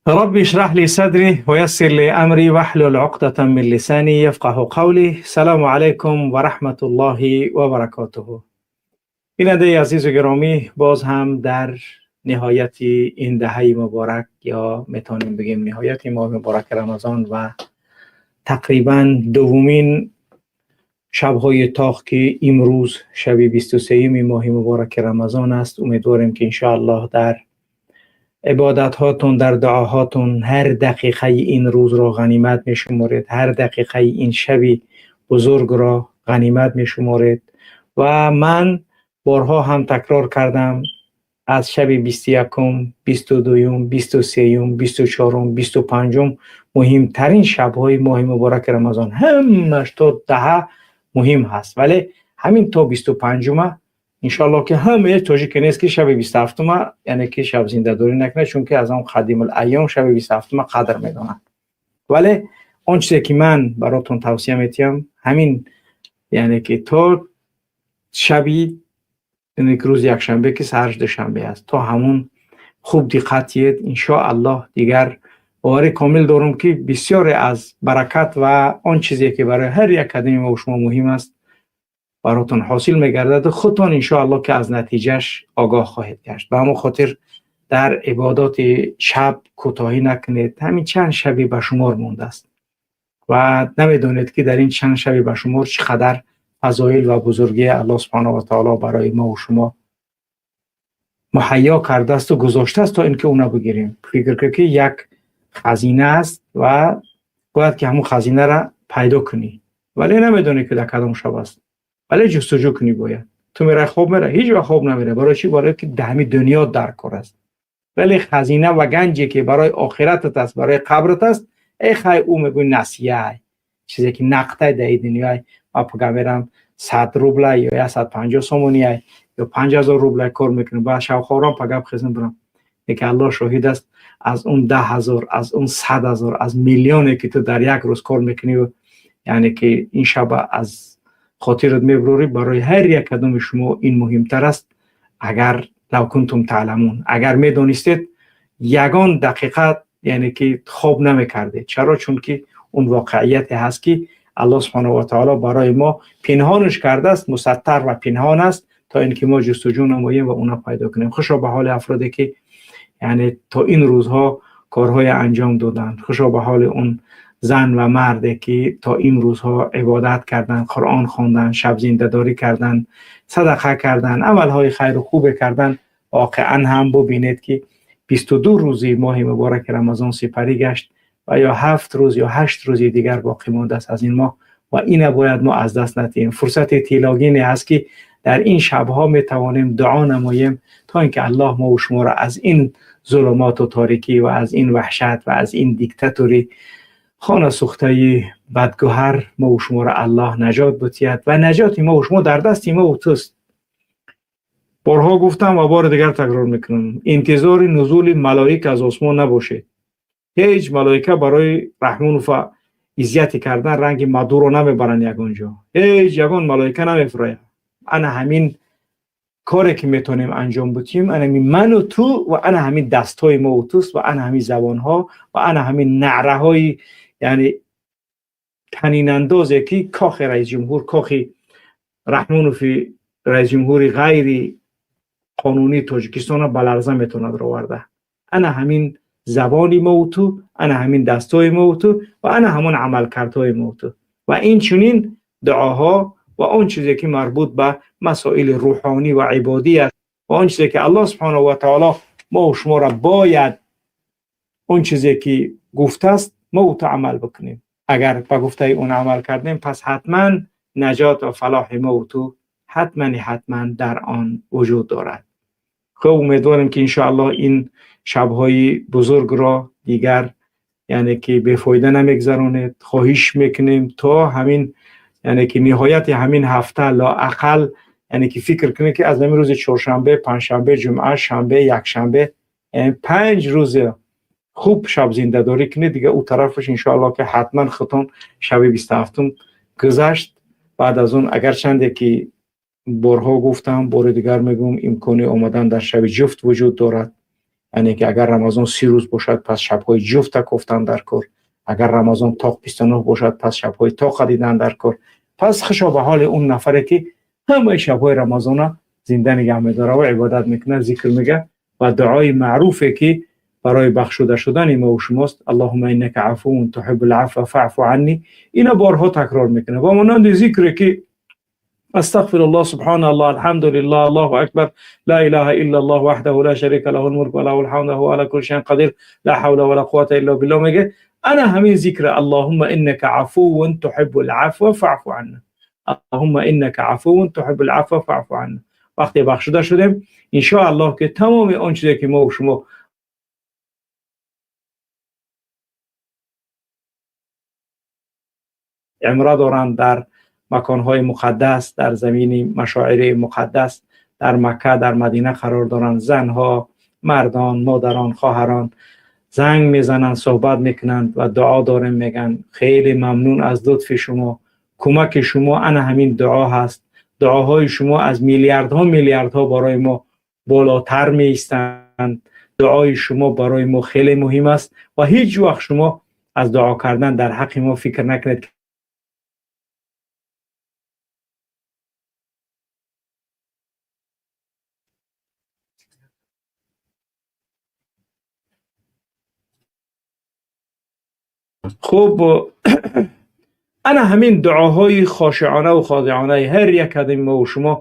رب اشرح لي صدري ويسر لي أمري واحلل عقدة من لساني يفقه قولي. سلام علیکم و رحمت الله و برکاته. بیننده عزیز و گرامی، باز هم در نهایت این دهه مبارک یا میتونیم بگیم نهایت ماه مبارک رمضان و تقریبا دومین شب‌های تاق که امروز شب 23 ماه مبارک رمضان است، امیدواریم که انشاءالله در عبادت هاتون، در دعاهاتون هر دقیقه این روز را غنیمت می شمارید، هر دقیقه این شب بزرگ را غنیمت می شمارید. و من بارها هم تکرار کردم، از شب 21، 22، 23، 24، 25 مهمترین شب‌های ماه مبارک رمضان، همش تا دهه مهم هست، ولی همین تا 25 انشالله که همه тоҷике нест ки шаби 27-ума яъне ки шаб зиндадорӣ накунад, чунки аз он қадимулайём шаби 27-ума қадр медонанд. Вале он чизе ки ман баротон тавсия метиҳам, ҳамин яъне ки то шаби яъне ки рӯзи якшанбе ки саҳарш душанбе аст, то ҳамун хуб диққат диҳед. Иншоаллоҳ, дигар боварӣ комил дорам ки бисёре аз баракат ва он чизе ки барои ҳар як кадами мо шумо муҳим аст, баротон ҳосил мегардад. Худтон иншоаллоҳ ки аз натиҷаш огоҳ хоҳед гашт. Ба ҳамон хотир дар ибодоти шаб кӯтоҳӣ накунед. Ҳамин чанд шаби ба шумор мондааст ва намедонед ки дар ин чанд шаби ба шумор чӣ қадар фазоил ва бузургии Аллоҳ субҳонаҳу ва таоло барои мо ва шумо муҳайё кардаасту гузоштааст, то ин ки уна бигирем. Фикр кунед ки як хазина аст ва бояд ки ҳамун хазинаро пайдо кунӣ, вале намедонӣ ки дар кадом шаб аст, вале ҷустуҷӯ кунӣ бояд. Ту мерай, хоб мерай, ҳеҷ вақт хоб намере. Барои чӣ? Барои ки дар ҳамин дунё дар кор аст. Вале хазина ва ганҷе ки барои охиратат аст, барои қабрат аст, эй хай, ӯ мегӯй насияй, чизе ки нақдай дар ин дунёй. Ма пага мерам, 100 рубла ё 150 сомонияй ё 5000 рубла кор мекунам, баъд шабхорам, пага бихезам, бирам. Лекин Аллоҳ шоҳид аст, аз он 10 000, аз он 100 000, аз миллионе ки ту дар як рӯз кор мекунӣ, яъне ки ин шаба аз хотират мебурорӣ, барои ҳар як кадоми шумо ин муҳимтар аст. Агар لو كنتم تعلمون, агар медонистед, ягон дақиқа яъне ки хоб намекардед. Чаро? Чунки он воқеияте ҳаст ки Аллоҳ субҳонаҳу ва таоло барои мо пинҳонаш кардааст, мусаттар ва пинҳон аст, то ин ки мо ҷустуҷӯ намоем ва уна пайдо кунем. Хушо ба ҳоли афроде ки яъне то ин рӯзҳо корҳое анҷом доданд. Хушо ба ҳоли он зан ва марде ки то ин рӯзҳо ибодат карданд, Қуръон хонданд, шабзиндадорӣ карданд, садақа карданд, амалҳои хайру хубе карданд. Воқеан ҳам бубинед ки 22 рӯзи моҳи мубораки Рамазон сипарӣ гашт ва ё 7 рӯз ё 8 рӯзи дигар боқӣ мондааст аз ин моҳ ва ина бояд мо аз даст надиҳем. Фурсати тиллогине ҳаст ки дар ин шабҳо метавонем дуо намоем, то ин ки Аллоҳ мо шуморо аз ин зулумоту торикӣ ва аз ин ваҳшат ва аз ин диктатори хонасӯхтаи бадгӯҳар мо шуморо Аллоҳ наҷот бутиҳад. Ва наҷоти мо шумо дар дасти мо туст. Борҳо гуфтам ва бори дигар такрор мекунам: интизори нузули малоик аз осмон набошед. Ҳеҷ малоика барои Раҳмонова иззияти кардан ранги Мадуро намебаранд ягон ҷо, ҳеҷ ягон малоика намефурояд. Ана ҳамин коре ки метавонем анҷом бутиҳем, ана ҳамин ману ту ва ана ҳамин дастҳои мо туст ва ана ҳамин забонҳо ва ана ҳамин наъраҳои яъне танинандозе ки кохи раисҷумҳур, кохи Раҳмонови раисҷумҳури ғайри қонунии Тоҷикистонро ба ларза метавонад роварда. Ана ҳамин забони мо ту, ана ҳамин дастҳои мо ту ва ана ҳамон амалкардҳои мо ту ва ин чунин дуоҳо ва он чизе ки марбут ба масоили рӯҳонӣ ва ибодӣ аст ва он чизе ки Аллоҳ субҳонаҳу ва таоло мо шуморо бояд он чизе ки гуфтааст, мо ту амал бикунем. Агар ба гуфтаи он амал кардем, пас ҳатман наҷот ва фалоҳи мо ту ҳатмани ҳатман дар он вуҷуд дорад. Хуб, умедворем ки иншоаллоҳ ин шабҳои бузургро дигар яъне ки бефоида намегзаронед. Хоҳиш мекунем, то ҳамин яъне ки ниҳояти ҳамин ҳафта лоақал яъне ки фикр кунед ки аз ҳамин рӯзи чоршанбе, панҷшанбе, ҷумъа, шанбе, якшанбе, яъне 5 рӯзи хуб шабзиндадорӣ кунед. Дига ӯ тарафаш иншоаллоҳ ки ҳатман худтон шаби 27-ум гузашт. Баъд аз он, агарчанде ки борҳо гуфтам, бори дигар мегӯм, имкони омадан дар шаби ҷуфт вуҷуд дорад. Яъне ки агар Рамазон 30 рӯз бошад, пас шабҳои ҷуфта кофтан дар кор. Агар Рамазон тоқ 29 бошад, пас шабҳои тоқа дидан дар кор. Пас хушо ба ҳоли он нафаре ки ҳамаи шабҳои Рамазона зинда нигаҳ медорад ва ибодат мекунад, зикр мегӯяд ва дуои маъруфе ки барои бахшуда шудани мо ва шумост, Аллоҳумма иннака афуввун туҳиббул афва фаъфу анни, ина борҳо такрор мекунад ва монанди зикре ки астағфируллоҳ, субҳоналлоҳ, алҳамдулиллоҳ, Аллоҳу акбар, ла илаҳа иллаллоҳ ваҳдаҳу ла шарика лаҳул мулк ва лаҳул ҳамд ва ҳува ала кулли шайъин қадир, ла ҳавла ва ла қуввата илла биллоҳ мегӯяд. Ана ҳамин зикр Аллоҳумма иннака афуввун туҳиббул афва фаъфу анна, Аллоҳумма иннака афуввун туҳиббул афва фаъфу анна. Вақте бахшуда шудем, иншоаллоҳ ки тамоми он чизе ки мо ва шумо умра доранд дар маконҳои муқаддас, дар замини машоири муқаддас, дар Макка, дар Мадина қарор доранд, занҳо, мардон, модарон, хоҳарон занг мезананд, суҳбат мекунанд ва дуо дорем, мегӯянд хеле мамнун аз лутфи шумо, кӯмаки шумо. Ана ҳамин дуо ҳаст. Дуоҳои шумо аз миллиардҳо миллиардҳо барои мо болотар меистанд. Дуои шумо барои мо хеле муҳим аст ва ҳеҷ вақт шумо аз дуо кардан дар ҳаққи мо фикр накунед. Хуб, ана ҳамин дуоҳои хошиона ва хозиъонаи ҳар як кадоми мо ва шумо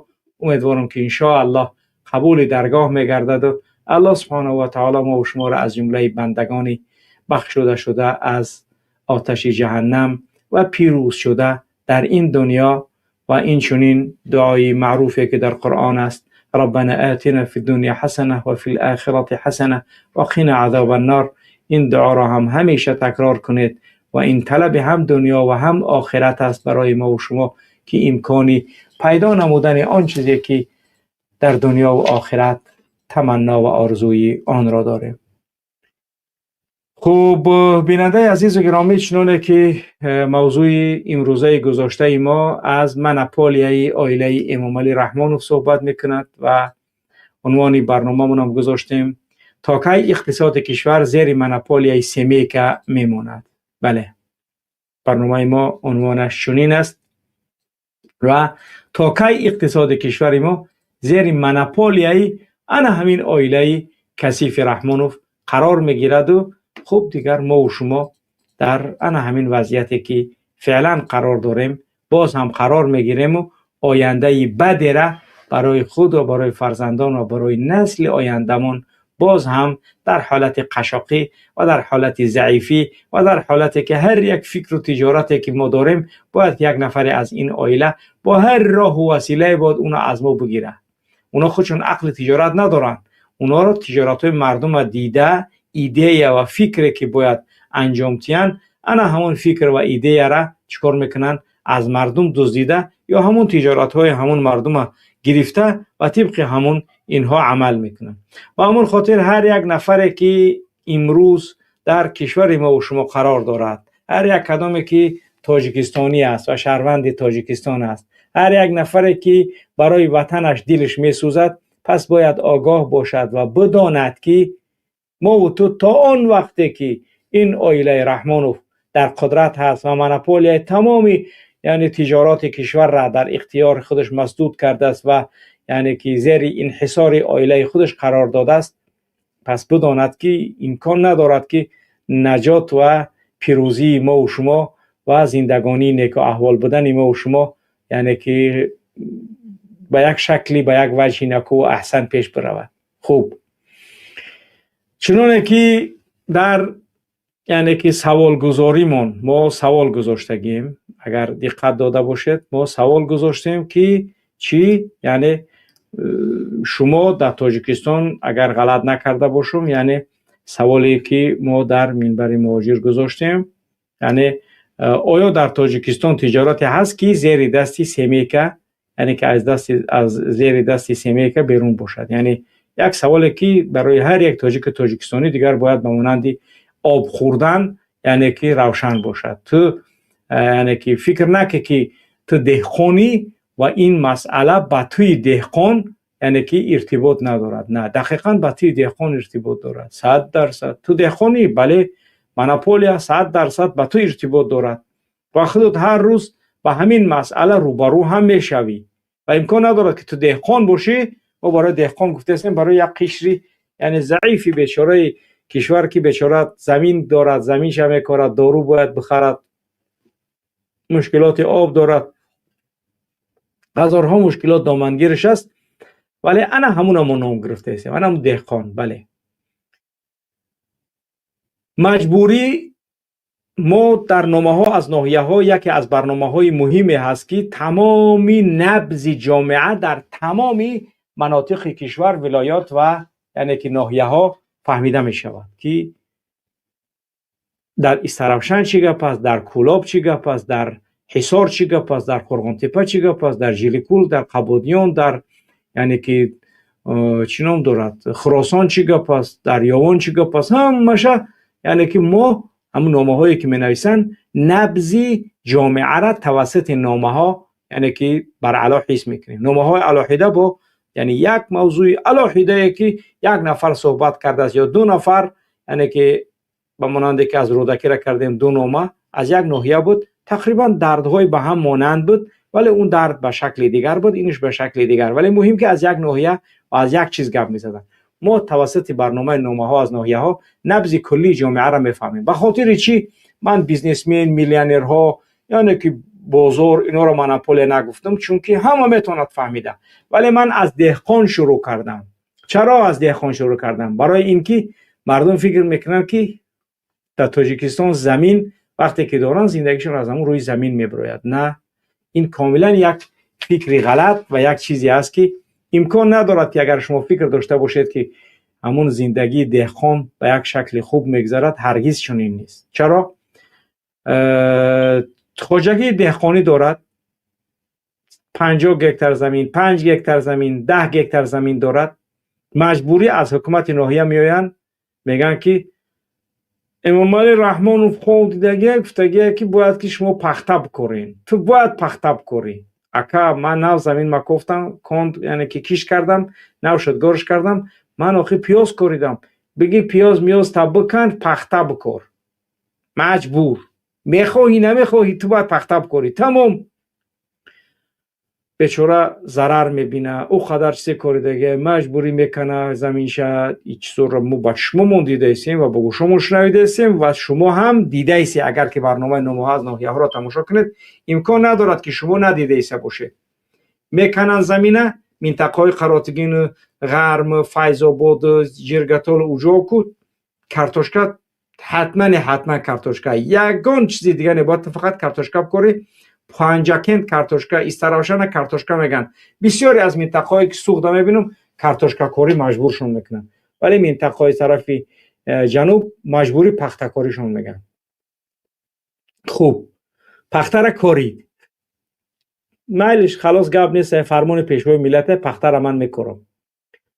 умедворам ки иншоаллоҳ қабули даргоҳ мегардад ва Аллоҳ субҳонаҳу ва таъоло мо ва шуморо аз ҷумлаи бандагони бахшуда шуда аз оташи ҷаҳаннам ва пирӯз шуда дар ин дунё ва инчунин дуои маъруфе ки дар Қуръон аст, Раббана атина фи дунё ҳасана ва фил охирати ҳасана ва қина азобан нор, ин дуоро ҳам ҳамеша такрор кунед ва ин талаби ҳам дунё ва ҳам охират аст барои мо ва шумо ки имкони пайдо намудани он чизе ки дар дунё ва охират таманно ва орзуи онро дорем. Хуб, бинандаи азизу гиромӣ, чуноне ки мавзӯи имрӯзаи гузоштаи мо аз монополияи оилаи Эмомалӣ Раҳмонов суҳбат мекунад ва унвони барномамонам гузоштем то кай иқтисоди кишвар зери монополияи семейка мемонад. Бале, барномаи мо унвонаш чунин аст ва то кай иқтисоди кишвари мо зери монополияи ана ҳамин оилаи касифи Раҳмонов қарор мегираду хуб дигар мо ва шумо дар ана ҳамин вазъияте ки феълан қарор дорем боз ҳам қарор мегирему ояндаи бадера барои худ ва барои фарзандон ва барои насли ояндамон боз ҳам дар ҳолати қашоқӣ ва дар ҳолати заифӣ ва дар ҳолате ки ҳар як фикру тиҷорате ки мо дорем бояд як нафаре аз ин оила бо ҳар роҳу василае бояд уно аз мо бигирад. Уно худшон ақли тиҷорат надоранд. Уноро тиҷоратҳои мардума дида, идея ва фикре ки бояд анҷом тиҳанд, ана ҳамон фикр ва идеяра чӣ кор мекунанд? Аз мардум дуздида ё ҳамон тиҷоратҳои ҳамон мардума гирифта ва тибқи ҳамон инҳо амал мекунанд. Ба ҳамон хотир ҳар як нафаре ки имрӯз дар кишвари мо ва шумо қарор дорад, ҳар як кадоме ки тоҷикистонӣ аст ва шаҳрванди Тоҷикистон аст, ҳар як нафаре ки барои ватанаш дилаш месӯзад, пас бояд огоҳ бошад ва бидонад ки мо ва ту то он вақте ки ин оилаи Раҳмонов дар қудрат ҳаст ва монополияи тамоми яъне тиҷороти кишварра дар ихтиёри худаш масдуд кардааст ва яъне ки зери инҳисори оилаи худаш қарор додааст, пас бидонад ки имкон надорад ки наҷот ва пирӯзии мо ва шумо ва зиндагонии некуаҳвол будани мо ва шумо яъне ки ба як шакли ба як ваҷҳи накӯ ва аҳсан пеш биравад. Хуб, чуноне ки дар яъне ки саволгузоримон мо савол гузоштагием, агар диққат дода бошед, мо савол гузоштем ки чӣ, яъне шумо дар Тоҷикистон, агар ғалат накарда бошум, яъне саволе ки мо дар минбари муҳоҷир гузоштем, яъне оё дар Тоҷикистон тиҷорате ҳаст ки зери дасти семейка, яъне ки аз зери дасти семейка берун бошад? Яъне як саволе ки барои ҳар як тоҷики тоҷикистонӣ дигар бояд ба монанди об хӯрдан яъне ки равшан бошад. Ту яъне ки фикр накӣ ки ту деҳқонӣ ва ин масъала ба туи деҳқон Яъне ки иртибот надорад. На, дақиқан ба тии деҳқон иртибот дорад, 100%. Ту деҳқонӣ, бале, монополия 100% ба ту иртибот дорад ва худат ҳар рӯз ба ҳамин масъала рӯбарӯ ҳам мешавӣ ва имкон надорад, ки ту деҳқон бошӣ. Мо барои деҳқон гуфтаистем, барои як қишри, яъне заифи бечораи кишвар, ки бечора замин дорад, заминша мекорад, дору бояд бихарад, мушкилоти об дорад, ҳазорҳо мушкилот домангираш аст, вале ана ҳамуна мо ном гирифтаистем, ана ҳамун деҳқон. Бале, маҷбурӣ мо дар номаҳо аз ноҳияҳо яке аз барномаҳои муҳиме ҳаст, ки тамоми набзи ҷомеа дар тамоми манотиқи кишвар, вилоят ва яъне ки ноҳияҳо фаҳмида мешавад, ки дар Истаравшан чӣ гап аст, дар Кӯлоб чӣ гап аст, дар Ҳисор чӣ гап аст, дар Қурғонтеппа чӣ гап аст, дар Жиликул, дар Қабодиён, дар яъне ки чӣ ном дорад, Хуросон чӣ гап аст, дар Ёвон чӣ гап аст. Ҳамаша, яъне ки мо ҳамун номаҳое ки менависанд, набзи ҷомеара тавассути номаҳо, яъне ки баръало ҳис мекунем. Номаҳои алоҳида бо, яъне як мавзӯи алоҳидае, ки як нафар суҳбат кардааст ё ду нафар, яъне ки ба монанде ки аз Рӯдакира кардем, ду нома аз як ноҳия буд, тақрибан дардҳои ба ҳам монанд буд, вале он дард ба шакли дигар буд, инаш ба шакли дигар, вале муҳим ки аз як ноҳия ва аз як чиз гап мезаданд. Мо тавассути барномаи номаҳо аз ноҳияҳо набзи куллии ҷомеаро мефаҳмем. Ба хотири чӣ ман бизнесмен, миллионерҳо, яъне ки бозор, инҳоро монополия нагуфтам? Чунки ҳама метавонад фаҳмида. Вале ман аз деҳқон шурӯъ кардам. Чаро аз деҳқон шурӯъ кардам? Барои ин ки мардум фикр мекунанд, ки дар Тоҷикистон замин вақте ки доранд, зиндагишон аз ҳамун рӯи замин мебирояд. На, ин комилан як фикри ғалат ва як чизе аст, ки имкон надорад, ки агар шумо фикр дошта бошед, ки ҳамун зиндагии деҳқон ба як шакли хуб мегузарад, ҳаргиз чунин нест. Чаро? Хоҷагии деҳқонӣ дорад, 50 гектар замин, 5 гектар замин, 10 гектар замин дорад, маҷбурӣ аз ҳукумати ноҳия меоянд, мегӯянд, ки Эмомалӣ Раҳмонов хоб дидагия, гуфтагия, ки бояд ки шумо пахта бикорен, ту бояд пахта бикорӣ. Ака, ман нав замин макофтам, конд, яъне ки кишт кардам, нав шудгорш кардам, ман охи пиёз коридам. Бигӣ пиёз миёз та бикан, пахта бикор. Маҷбур, мехоҳӣ, намехоҳӣ, ту бояд пахта бикорӣ. Тамом. Бечора зарар мебина, ӯ қадар чизе коридагия, маҷбурӣ мекана заминша. И чизоро мо ба чишмомон дидаистем ва ба гӯшомон шунавидаистем ва шумо ҳам дидаистед. Агар ки барномаи номаҳо аз ноҳияҳоро тамошо кунед, имкон надорад, ки шумо надидаиста бошед. Мекананд замина минтақаҳои Қаротигину Ғарм, Файзободу Ҷиргатолу уҷоку картошка, ҳатмане, ҳатман картошка, ягон чизи дига не, бояд фақат картошка бикорӣ. Панҷакент картошка, Истаравшана картошка мегӯянд. Бисёре аз минтақаҳое ки Суғда мебинам, картошкакорӣ маҷбуршон мекунанд, вале минтақаҳои тарафи ҷануб маҷбурӣ пахтакоришон мегӯянд. Хуб, пахтара корид, майлиш, халос, гап нест, фармони пешвои миллате, пахтара ман мекорам.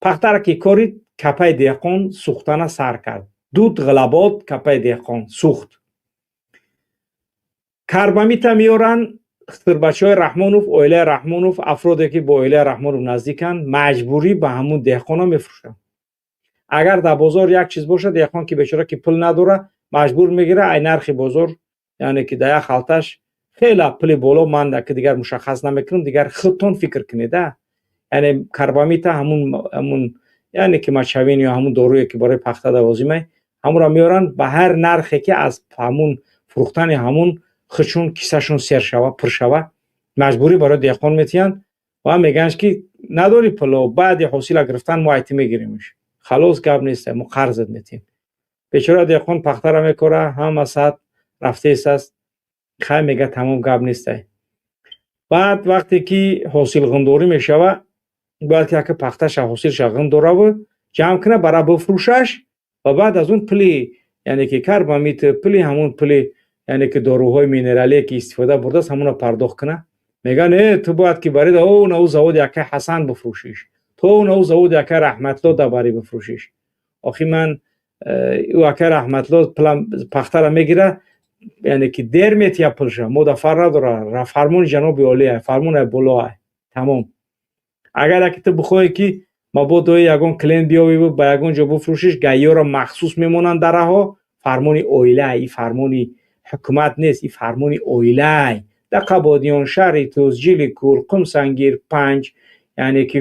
Пахтара ки корид, капаи деҳқон сӯхтана сар кард. Дуд ғалабот капаи деҳқон сӯхт. Карбамита меоранд хирбачаҳои Раҳмонов, оилаи Раҳмонов, афроде ки бо оилаи Раҳмонов наздиканд, маҷбурӣ ба ҳамун деҳқонҳо мефурӯшанд. Агар дар бозор як чиз бошад, деҳқон ки бечора ки пул надора, маҷбур мегира ай нархи бозор, яъне ки дар як халташ хеле пули боло. Ман ки дигар мушаххас намекунам, дигар худтон фикр кунед. Яъне карбамита, ҳамун яъне ки мочевина ё ҳамун доруе, ки барои пахта лозиме, ҳамонро меоранд ба ҳар нархе, ки аз ҳамун фурӯхтани ҳамун худшон кисашон сер шава, пур шава, маҷбурӣ барои деҳқон метиҳанд ва мегӯянд, ки надори пуло, баъди ҳосила гирифтан мо айти мегиримш. Халос, гап нест, мо қарзат метиҳем. Бечора деҳқон пахтара мекора, ҳама саат рафтест аст. Хай, мега, тамом, гап нестай. Баъд вақте ки ҳосилғундорӣ мешава, бояд ки яке пахташа ҳосилша ғундораву ҷамъ куна, бара бифурӯшаш ва баъд аз он пули, яъне ки карбамид, пули ҳамун, пули, яъне ки доруҳои минералие, ки истифода бурдааст, ҳамонро пардохт куна. Мегӯянд: «Э, ту бояд ки барида о наву заводи якай Ҳасан бифурӯшиш, то наву заводи якай Раҳматло да барӣ бифурӯшиш». Охи ман ӯ акай Раҳматло пахтара мегира, яъне ки дер метия пулша, мо да фар надора, фармони ҷаноби олия, фармони болоа. Тамом. Агар яке ту бихоҳӣ, ки мабодо ягон клиент биёвӣ, ба ягон ҷо бифурӯшиш, ГАИ-ёро махсус мемонанд дараҳо. Фармони оила, и фармони ҳукумат нест, и фармони оилай. Дар Қабодиён, шаҳри Тӯс, Ҷиликул, Қумсангир, Панҷ, яъне ки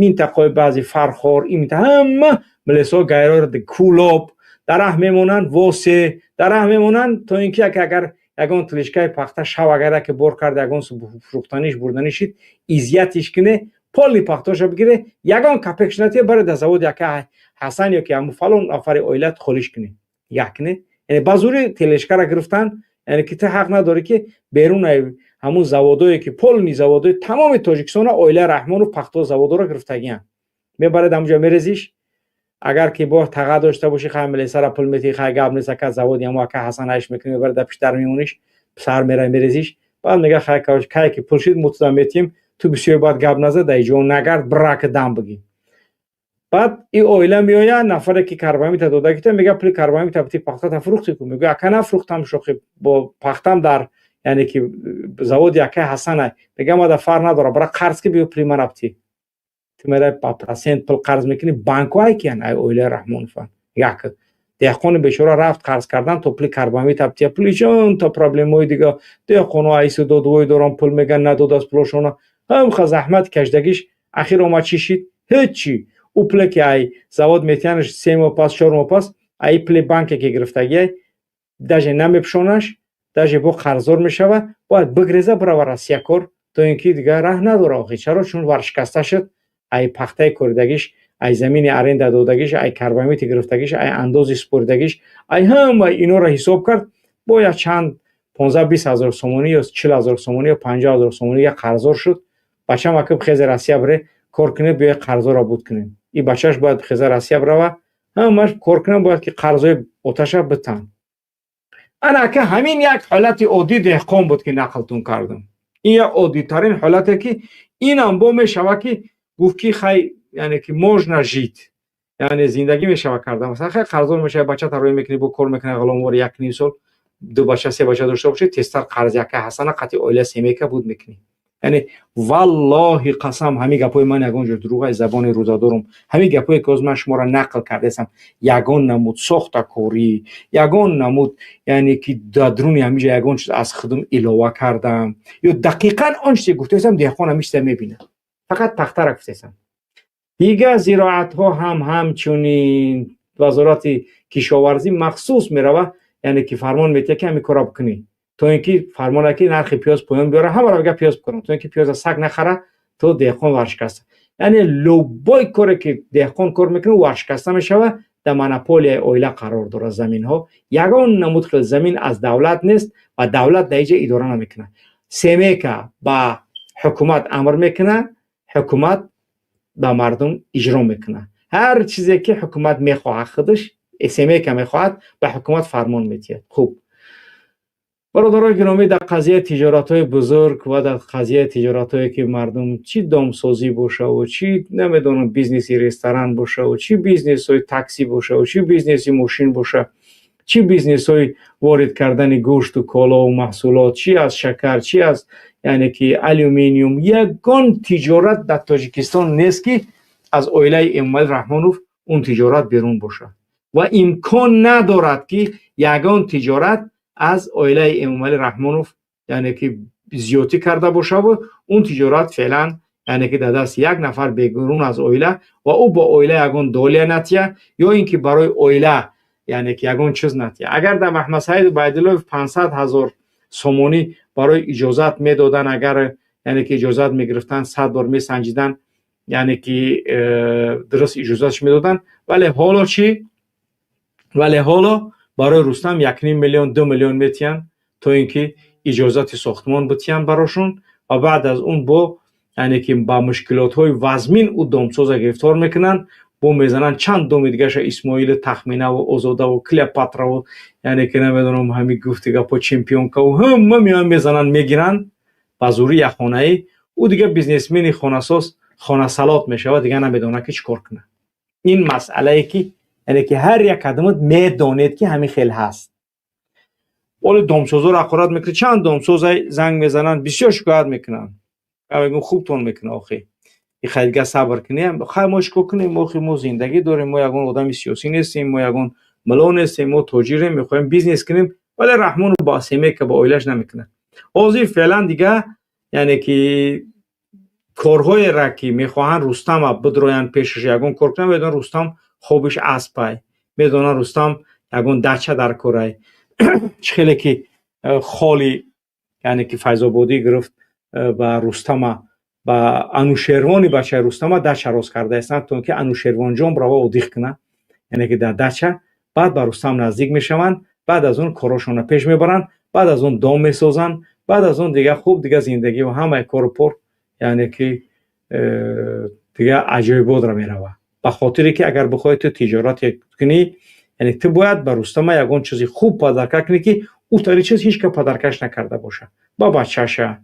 минтақаҳои баъзи, Фархор, ин ҳама милисҳо, ГАИ-ро, Кӯлоб дар раҳ мемонанд, Восе дар раҳ мемонанд, то ин ки агар ягон тележка и пахта шав, агар яке бор карда, ягон фурӯхтаниш бурданиш шид, изъять иш кине, поли пахташа бигире, ягон копейка ш натия, баре дар заводи яка Ҳасан ё ки ҳамун фалон нафари оилат холиш кунӣ, як кунӣ. Яъне ба зӯри тележка ра гирифтан, яъне ки ту ҳақ надорӣ, ки берун ҳамун заводое, ки полный заводои тамоми Тоҷикистона оилаи Раҳмонов пахто заводоро гирифтагиянд. Мебаред, ҳамунҷо мерезиш. Агар ки бо таға дошта бошӣ, хай, милисара пул метиҳӣ, хай, гап нест, ака, заводи ҳамо ака Ҳасан айш мекунӣ, мебаред, дар пиштар мемониш, сар мерай, мерезиш. Баъд мега: «Хай, кай ки пул шид, мо туда метиҳем, ту бисёр бояд гап назад, дар иҷо нагард, бирака дам бигӣ». Баъд и оила меояд, нафаре ки карбамита додагита, мега: «Пули карбамита бити, пахтата фурӯхтӣ ку?» Мегӯя: «Ака, нафурӯхтам, шохи, бо пахтам дар, яъне ки, заводи акаи Ҳасана». Мега: «Мада фарқ надорад, бара қарз ки, биё, пули мана бити». Ту мерай, ба процент пул қарз мекунӣ. Банкҳо ай киян? Ай оилаи Раҳмонован. Як деҳқони бечора рафт қарз кардан, то пули карбамита бития, пули чон то проблемаҳои дига. Деҳқоно айсу додвой доран, пул меган, надодааст пулошона. Ҳамха заҳмати кашидагиш ахир омад чӣ шид? Ҳеччи. Ӯ пуле ки ай завод метиҳанаш, 3 моҳ пас, 4 моҳ пас, ай пули банке ки гирифтагиай даже намепӯшонаш, даже бо қарздор мешава, бояд бигреза, бирава Россия кор, то ин ки дигар раҳ надора охи. Чаро? Чун варшикаста шуд. Ай пахтаи коридагиш, ай замини аренда додагиш, ай карбамити гирифтагиш, ай андози супоридагиш, ай ҳама инора ҳисоб кард, бояд чанд 15-20 ҳазор сомонӣ ё 40 ҳазор сомонӣ ё 50 ҳазор сомонӣ як қарздор шуд. Бачам ака хезе Россия бире, кор кунед, биёе, қарзоро буд кунем. И бачаш бояд хеза Россия бирава, ҳамаш кор кунам, бояд ки қарзои оташа битан. Ана ака, ҳамин як ҳолати оддӣ деҳқон буд, ки нақлтун кардам. Ин як оддитарин ҳолате, ки инам бо мешава, ки гуфт, ки хай, яъне ки можно жить, яъне зиндагӣ мешава карда. Масалан, хай, қарздор мешава, бачата рӯй мекунӣ, бо кор мекунӣ ғуломвори як ним сол, ду бача, се бача дошта бошӣ, тезтар қарз яка Ҳасана қати оила семейка буд мекунӣ. Яъне валлоҳи қасам, ҳамин гапҳои ман ягон ҷо дурӯғ, забони рӯзадорум. Ҳамин гапҳое ки ҳозир ман шуморо нақл кардасам, ягон намуд сохтакорӣ, ягон намуд, яъне ки дар дуруни ҳамин ҷо ягон чиз аз худум илова кардам ё дақиқан он чизе гуфтаистам, деҳқон ҳамин чиза мебинад. Фақат пахтара гуфтаистам, дигар зироатҳо ҳам ҳамчунин. Вазорати кишоварзӣ махсус мерава, яъне ки фармон метиҳад, ки ҳамин корро бикунӣ, то ин ки фармона ки нархи пиёз поён биёра, ҳамаро мега пиёз бикунам, то ин ки пиёза саг нахара, то деҳқон варшикаста. Яъне любой коре ки деҳқон кор мекунад, варшикаста мешава. Дар монополияи оила қарор дорад заминҳо. Ягон намуд хел замин аз давлат нест ва давлат дар иҷа идора намекунад. Семейка ба ҳукумат амр мекунад, ҳукумат ба мардум иҷро мекунад. Ҳар чизе ки ҳукумат мехоҳад, худаш семейка мехоҳад, ба ҳукумат фармон метиҳад. Хуб, бародарои гиромӣ, дар қазияи тиҷоратҳои бузург ва дар қазияи тиҷоратҳое, ки мардум, чӣ домсозӣ бошаву, чӣ, намедонам, бизнеси ресторан бошаву, чӣ бизнесҳои таксӣ бошаву, чӣ бизнеси мошин боша, чӣ бизнесҳои ворид кардани гӯшту колову маҳсулот, чӣ аз шакар, чӣ аз, яъне ки, алюминиум, ягон тиҷорат дар Тоҷикистон нест, ки аз оилаи Эмомалӣ Раҳмонов он тиҷорат берун бошад. Ва имкон надорад, ки ягон тиҷорат аз оилаи Эмомалӣ Раҳмонов, яъне ки, зиёдтӣ карда бошаву он тиҷорат феълан, яъне ки, дар дасти як нафар бегурун аз оила ва ӯ бо оила ягон доля натия ё ин ки барои оила, яъне ки, ягон чиз натия. Агар дар Маҳмадсаид Убайдуллоев 500 000 сомонӣ барои иҷозат медоданд, агар, яъне ки, иҷозат мегирифтанд, 100 бор месанҷиданд, яъне ки, дуруст иҷозатш медоданд, вале ҳоло чӣ? Вале ҳоло барои Рустам 1,5 миллион, 2 миллион метиҳанд, то ин ки иҷозати сохтмон битиҳанд барошон. Ва баъд аз он бо, яъне ки, ба мушкилотҳои вазмин ӯ домсоза гирифтор мекунанд, бо мезананд чанд доми дигаша, Исмоилу Тахминаву Озодаву Клеопатраву, яъне ки, намедонам, ҳами гуфти гапо, чемпионкаву, ҳама меоянд, мезананд, мегиранд ба зӯри якхонаӣ. Ӯ дигар бизнесмени хонасоз хонасалот мешавад, дигар намедонад, ки чӣ кор кунад. Ин масъалае ки, яъне ки, ҳар як кадомат медонед, ки ҳамин хел ҳаст. Оли домсозоро ҳақорат мекунад, чанд домсоза занг мезананд, бисёр шикоят мекунанд. Мегӯм: «Хубтон мекунад охи». Ихайдга сабр кунем. Хай, мо чикор кунем? Мо мо зиндагӣ дорем, мо ягон одами сиёсӣ нестем, мо ягон мулло нестем, мо тоҷирем, мехоҳем бизнес кунем. Вале Раҳмонов ба семейка, ба оилаш намекунад. Ҳозир феълан дига, яъне ки корҳоеро, ки мехоҳанд Рустама бидроянд, пешаш ягон кор кунанд, медонанд, Рустам хобиш аспай, медонанд, Рустам ягон дача дар корай. Чӣ хеле ки холи, яъне ки Файзободӣ гирифт ба Рустама, ба Анушервони бачаи Рустама дача рост кардаистанд, то ки Анушервонҷон рава отдых кунад, яъне ки дар дача. Баъд ба Рустам наздик мешаванд, баъд аз он корҳошонро пеш мебаранд, баъд аз он дом месозанд, баъд аз он дига хуб, дига зиндагӣ ва ҳамаи кору пор, яъне ки дига аҷоиботро мерава. Ба хотире ки агар бихоҳӣ ту тиҷорате кунӣ, яъне ту бояд ба Рустама ягон чизи хуб подарка кунӣ, ки ӯ тари чиз ҳеҷ ка подаркаш накарда боша. Ба бачаша,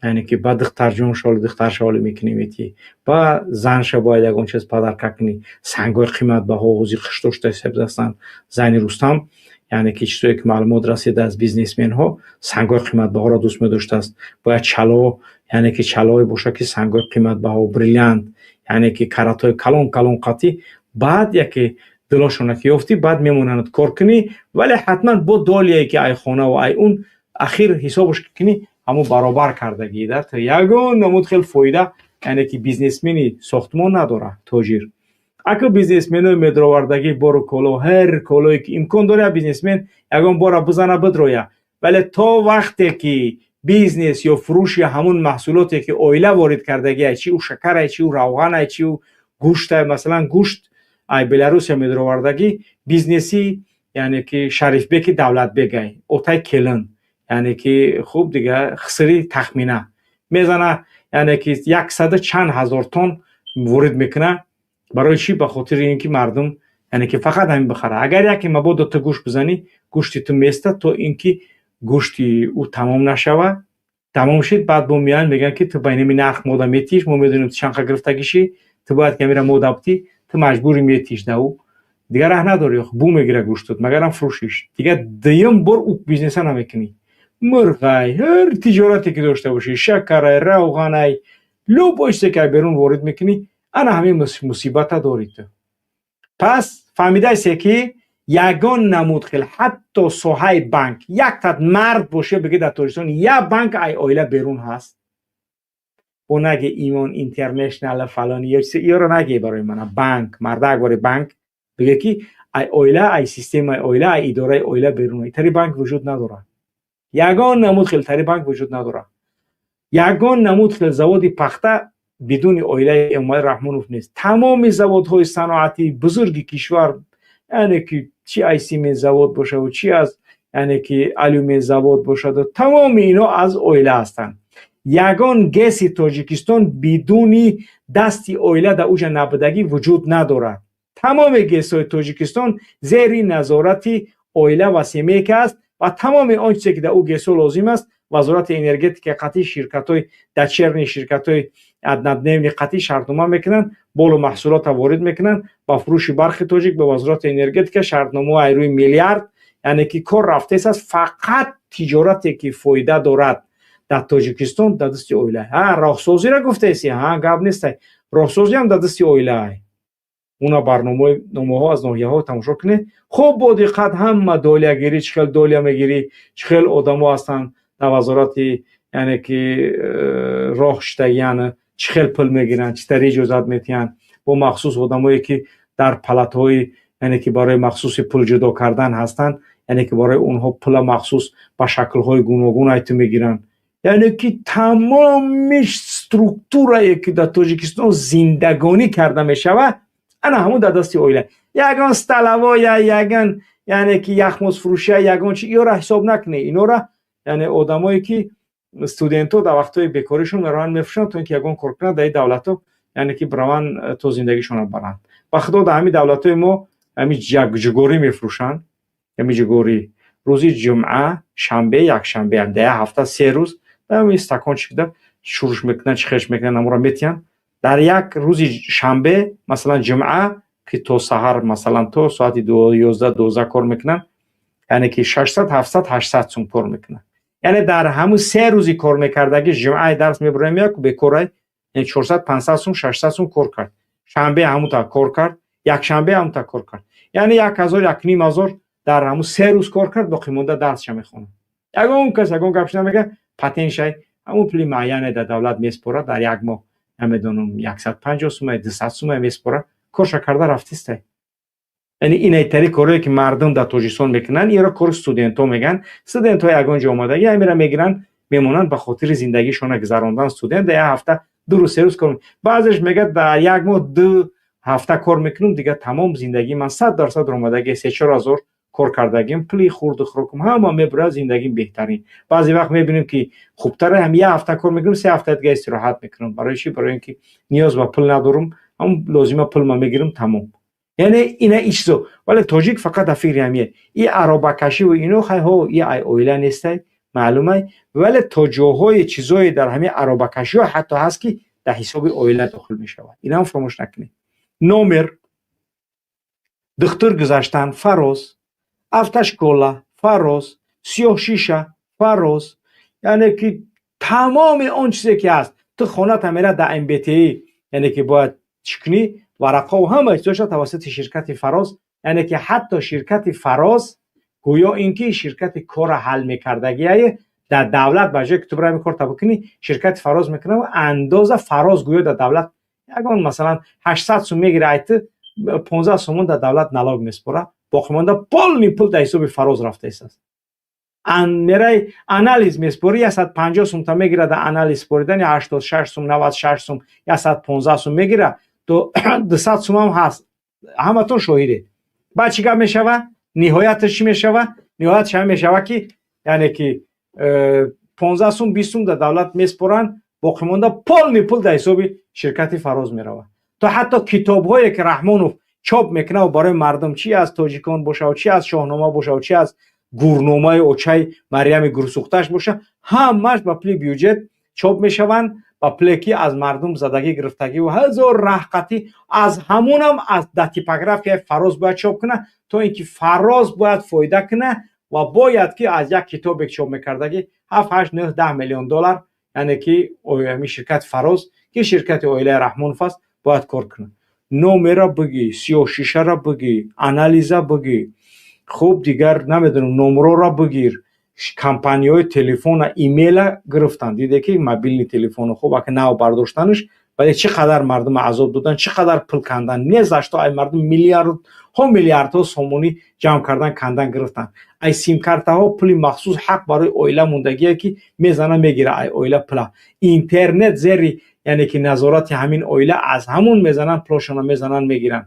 яъне ки ба духтарҷоншоли, духтаршоли мекунӣ, метӣ, ба занша бояд ягон чиз подарка кунӣ, сангҳои қиматбаҳо. Ҳозир хушдошта ҳастанд зани Рустам, яъне ки чизое ки маълумот расида аз бизнесменҳо, сангҳои қиматбаҳоро дӯст медоштааст. Бояд чало, яъне ки чалое бошад, ки сангҳои қиматбаҳо, бриллиант, яъне ки каратҳои калон калон қатӣ. Баъд яке дилошона ки ёфтӣ, баъд мемонанд кор кунӣ. Вале ҳатман бо долее ки ай хонаву ай он ахир ҳисобаш кунӣ, ҳамун баробар кардагӣ да ягон намуд хел фоида, яъне ки бизнесмени сохтмон надорад тоҷир. Ака, бизнесменои медровардагӣ бору коло, ҳар колое ки имкон дорад, бизнесмен ягон бора бизана, бидроя. Вале то вақте ки бизнес ё фурӯши ҳамун маҳсулоте, ки оила ворид кардагиай, чи ӯ шакарай, чи ӯ равғанай, чи ӯ гӯштай, масалан, гӯшт ай Беларусия медровардагӣ бизнеси, яъне ки Шарифбеки Давлатбегай, отай келин, яъне ки хуб, дига хисири тахмина мезана, яъне ки яксаду чанд ҳазор тонн ворид мекуна. Барои чӣ? Ба хотири ин ки мардум, яъне ки фақат ҳамин бихара. Агар яке мабодо ту гӯшт бизанӣ, гӯшти ту места, то ин ки гӯшти ӯ тамом нашава. Тамом шид, баъд бо меянд, мегӯянд, ки ту ба инами нарх мода метиш, мо медонем, ту чанд гирифтагишӣ, ту бояд ки амира мода бутӣ. Ту маҷбурӣ, метиш да ӯ, дигар раҳ надорӣ, бу мегира гӯштут, магарам фурӯшиш. Дигар дуюм бор ӯ бизнеса намекунӣ. Мурғай, ҳар тиҷорате ки дошта бошӣ, шакарай, равғанай, любой чизе ки берун ворид мекунӣ, ана ҳамин мусибата дорӣ ту. Пас фаҳмидаисе, ки ягон намуд хел ҳатто соҳаи банк, яктат мард боше, бигӣ, дар Тоҷикистон як банк ай оила берун ҳаст, бо наге Имон Интернешнал фалони ёро наге. Барои мана банк, мардак бори банк биге, ки ай оила, ай системаи оила, ай идораи оила берун тари банк вуҷуд надорад. Ягон намуд хел тари банк вуҷуд надорад. Ягон намуд хел заводи пахта бидуни оилаи Эмомалӣ Раҳмонов нест. Тамоми заводҳои саноатии бузурги кишвар, яъне ки чи ай симент завод бошаду, чи аз, яъне ки алюмин завод бошаду, тамоми ино аз оила ҳастанд. Ягон ГЭСи Тоҷикистон бидуни дасти оила дар уҷа набудагӣ вуҷуд надорад. Тамоми ГЭСҳои Тоҷикистон зери назорати оила ва семейка аст ва тамоми он чизе, ки дар ӯ ГЭСҳо лозим аст, Вазорати энергетика қатъи ширкатҳои дочерний, ширкатҳои однодневный қатъи шартнома мекунанд, болу маҳсулотро ворид мекунанд. Ба фурӯши барқи тоҷик ба Вазорати энергетика шартномаҳо ай рӯи миллиард, яъне ки кор рафтест аст. Фақат тиҷорате, ки фоида дорад дар Тоҷикистон, дар дасти оила. Ҳа, роҳсозиро гуфтаеси, ҳа, гап нестай, роҳсозиам дар дасти оилаай. Уна барномаҳо аз ноҳияҳо тамошо кунед хуб, бо диққат. Ҳама долиягирӣ, чӣ хел долия мегирӣ, чӣ хел одамо ҳастанд дар вазорати, яъне ки роҳ шитагиян, чӣ хел пул мегиранд, чӣ тари иҷозат метиҳанд, бо махсус одамое, ки дар палатаҳои, яъне ки барои махсуси пул ҷудо кардан ҳастанд, яъне ки барои онҳо пула махсус ба шаклҳои гуногун айту мегиранд. Яъне ки тамоми структурае, ки дар Тоҷикистон зиндагонӣ карда мешавад, ана ҳамун дар дасти оила. Ягон столовая, ягон, яъне ки яхмозфурӯшия, ягон чи иёра ҳисоб накунед. Инора, яъне одамое, ки студентҳо дар вақтҳои бекоришон мераванд, мефурӯшанд, то ин ки ягон кор кунанд дар ин давлатҳо, яъне ки бираванд, то зиндагишонро баранд. Ба худо, дар ҳамин давлатҳои мо ҳамин ҷугорӣ мефурӯшанд, ҳамин ҷугорӣ рӯзи ҷумъа, шанбе, якшанбе, дар як ҳафта 3 рӯз дар ҳамин стаканчик да шуруш мекунанд, чӣ хеш мекунанд, амора метиҳанд. Дар як рӯзи шанбе, масалан, ҷумъа, ки то саҳар, масалан, то соати 11, 12 кор мекунанд, яъне ки 600, 700, 800 сум кор мекунанд. Яъне дар ҳамун 3 рӯзи кор мекардагӣ, ҷумъаи дарс мебурем, як бекорай. Яъне 400, 500 сум, 600 сум кор кард. Шанбе ҳамута кор кард, якшанбе ҳамута кор кард. Яъне 1000, 1500 дар ҳамун 3 рӯз кор кард, боқимонда дарсша мехонад. Ягон кас ягон гапш намега, патентшай ҳамун пули муайяне дар давлат меспорад дар як моҳ, намедонам, 150 сумай, 200 сумай меспорад, корша карда рафтистай. Яъне инайтари корое ки мардум дар Тоҷикистон мекунанд, инро кори студентҳо мегӯянд. Студентҳо ягон ҷо омадагӣ ҳамира мегиранд, мемонанд ба хотири зиндагишона гузарондан. Студент дар як ҳафта 2 рӯз, 3 рӯз кор, баъзеш мегӯяд, дар як моҳ 2 ҳафта кор мекунам, дигар тамом зиндагии ман 100% омадагӣ, 3-4 ҳазор кор кардагим, пули хурду хӯрокум ҳама мебурад, зиндагим беҳтарин. Баъзе вақт мебинем, ки хубтара ҳам як ҳафта кор мекунам, 3 ҳафта дига истироҳат мекунам. Барои чӣ? Барои ин ки ниёз ба пул надорам, ҳам лозима пул ма мегирам, тамом. Яъне ина и чизо. Вале тоҷик фақат дар фикри ҳамие и аробакашиву ино. Хайҳо, и ай оила нестай, маълумай, вале то ҷоҳои чизое дар ҳамин аробакашиҳо ҳатто ҳаст, ки дар ҳисоби оила дохил мешавад. Инам фаромӯш накунед. Номер духтур гузаштан Фароз, автошкола Фароз, сиёҳшиша Фароз, яъне ки тамоми он чизе ки ҳаст, ту хоната мера дар МБТИ, яъне ки бояд чӣ кунӣ, варақҳову ҳама чизоша тавассути ширкати Фароз. Яъне ки ҳатто ширкати Фароз гӯё ин ки ширкати корра ҳал мекардагие дар давлат, ба ҷое ки ту бирами корта бикунӣ, ширкати Фароз мекунад. Андоза Фароз гӯё дар давлат ягон, масалан, 800 сум мегира, айти 15 сомон дар давлат налог меспора, боқимонда полный пул дар ҳисоби Фароз рафта истааст. Мерай анализ меспорӣ, 150 сумта мегира дар анализ споридани, 86 сум, 96 сум, 115 сум мегира, то 200 сумам ҳаст. Ҳаматон шоҳидед. Баъд чӣ гап мешава? Ниҳояташ чӣ мешава? Ниҳояташ ҳам мешава, ки яъне ки 15 сум, 20 сум дар давлат меспоранд, боқимонда полный пул дар ҳисоби ширкати Фароз меравад. То ҳатто китобҳое ки Раҳмонов чоп мекунад барои мардум, чи аз тоҷикон бошаву, чи аз Шоҳнома бошаву, чи аз гурномаи очаи Марьями гурсӯхташ боша, ҳамаш ба пули бюҷет чоп мешаванд, ба пуле ки аз мардум задагӣ гирифтагиву ҳазор раҳқатӣ. Аз ҳамунам аз дар типографияи Фароз бояд чоп кунад, то ин ки Фароз бояд фоида кунад ва бояд ки аз як китобе чоп мекардагӣ 7, 8, 9, 10 миллион доллар, яъне ки ҳамин ширкати Фароз, ки ширкати оилаи Раҳмонов аст, бояд кор кунад. Номера бигӣ, сиёҳшишара бигӣ, анализа бигӣ, хуб, дигар намедонам, номрора бигир, компанияҳои телефона, имейла гирифтанд. Диде ки мобильный телефоно, хуб, ака нав бардоштанаш, вале чӣ қадар мардума азоб додан, чӣ қадар пул кандан, не за что ай мардум миллиардҳо, миллиардҳо сомонӣ ҷамъ кардан, кандан гирифтанд. Ай симкартаҳо пули махсус ҳақ барои оила мондагие, ки мезана, мегира ай оила пула. Интернет зери, яъне ки назорати ҳамин оила, аз ҳамун мезананд, пулошона мезананд, мегиранд.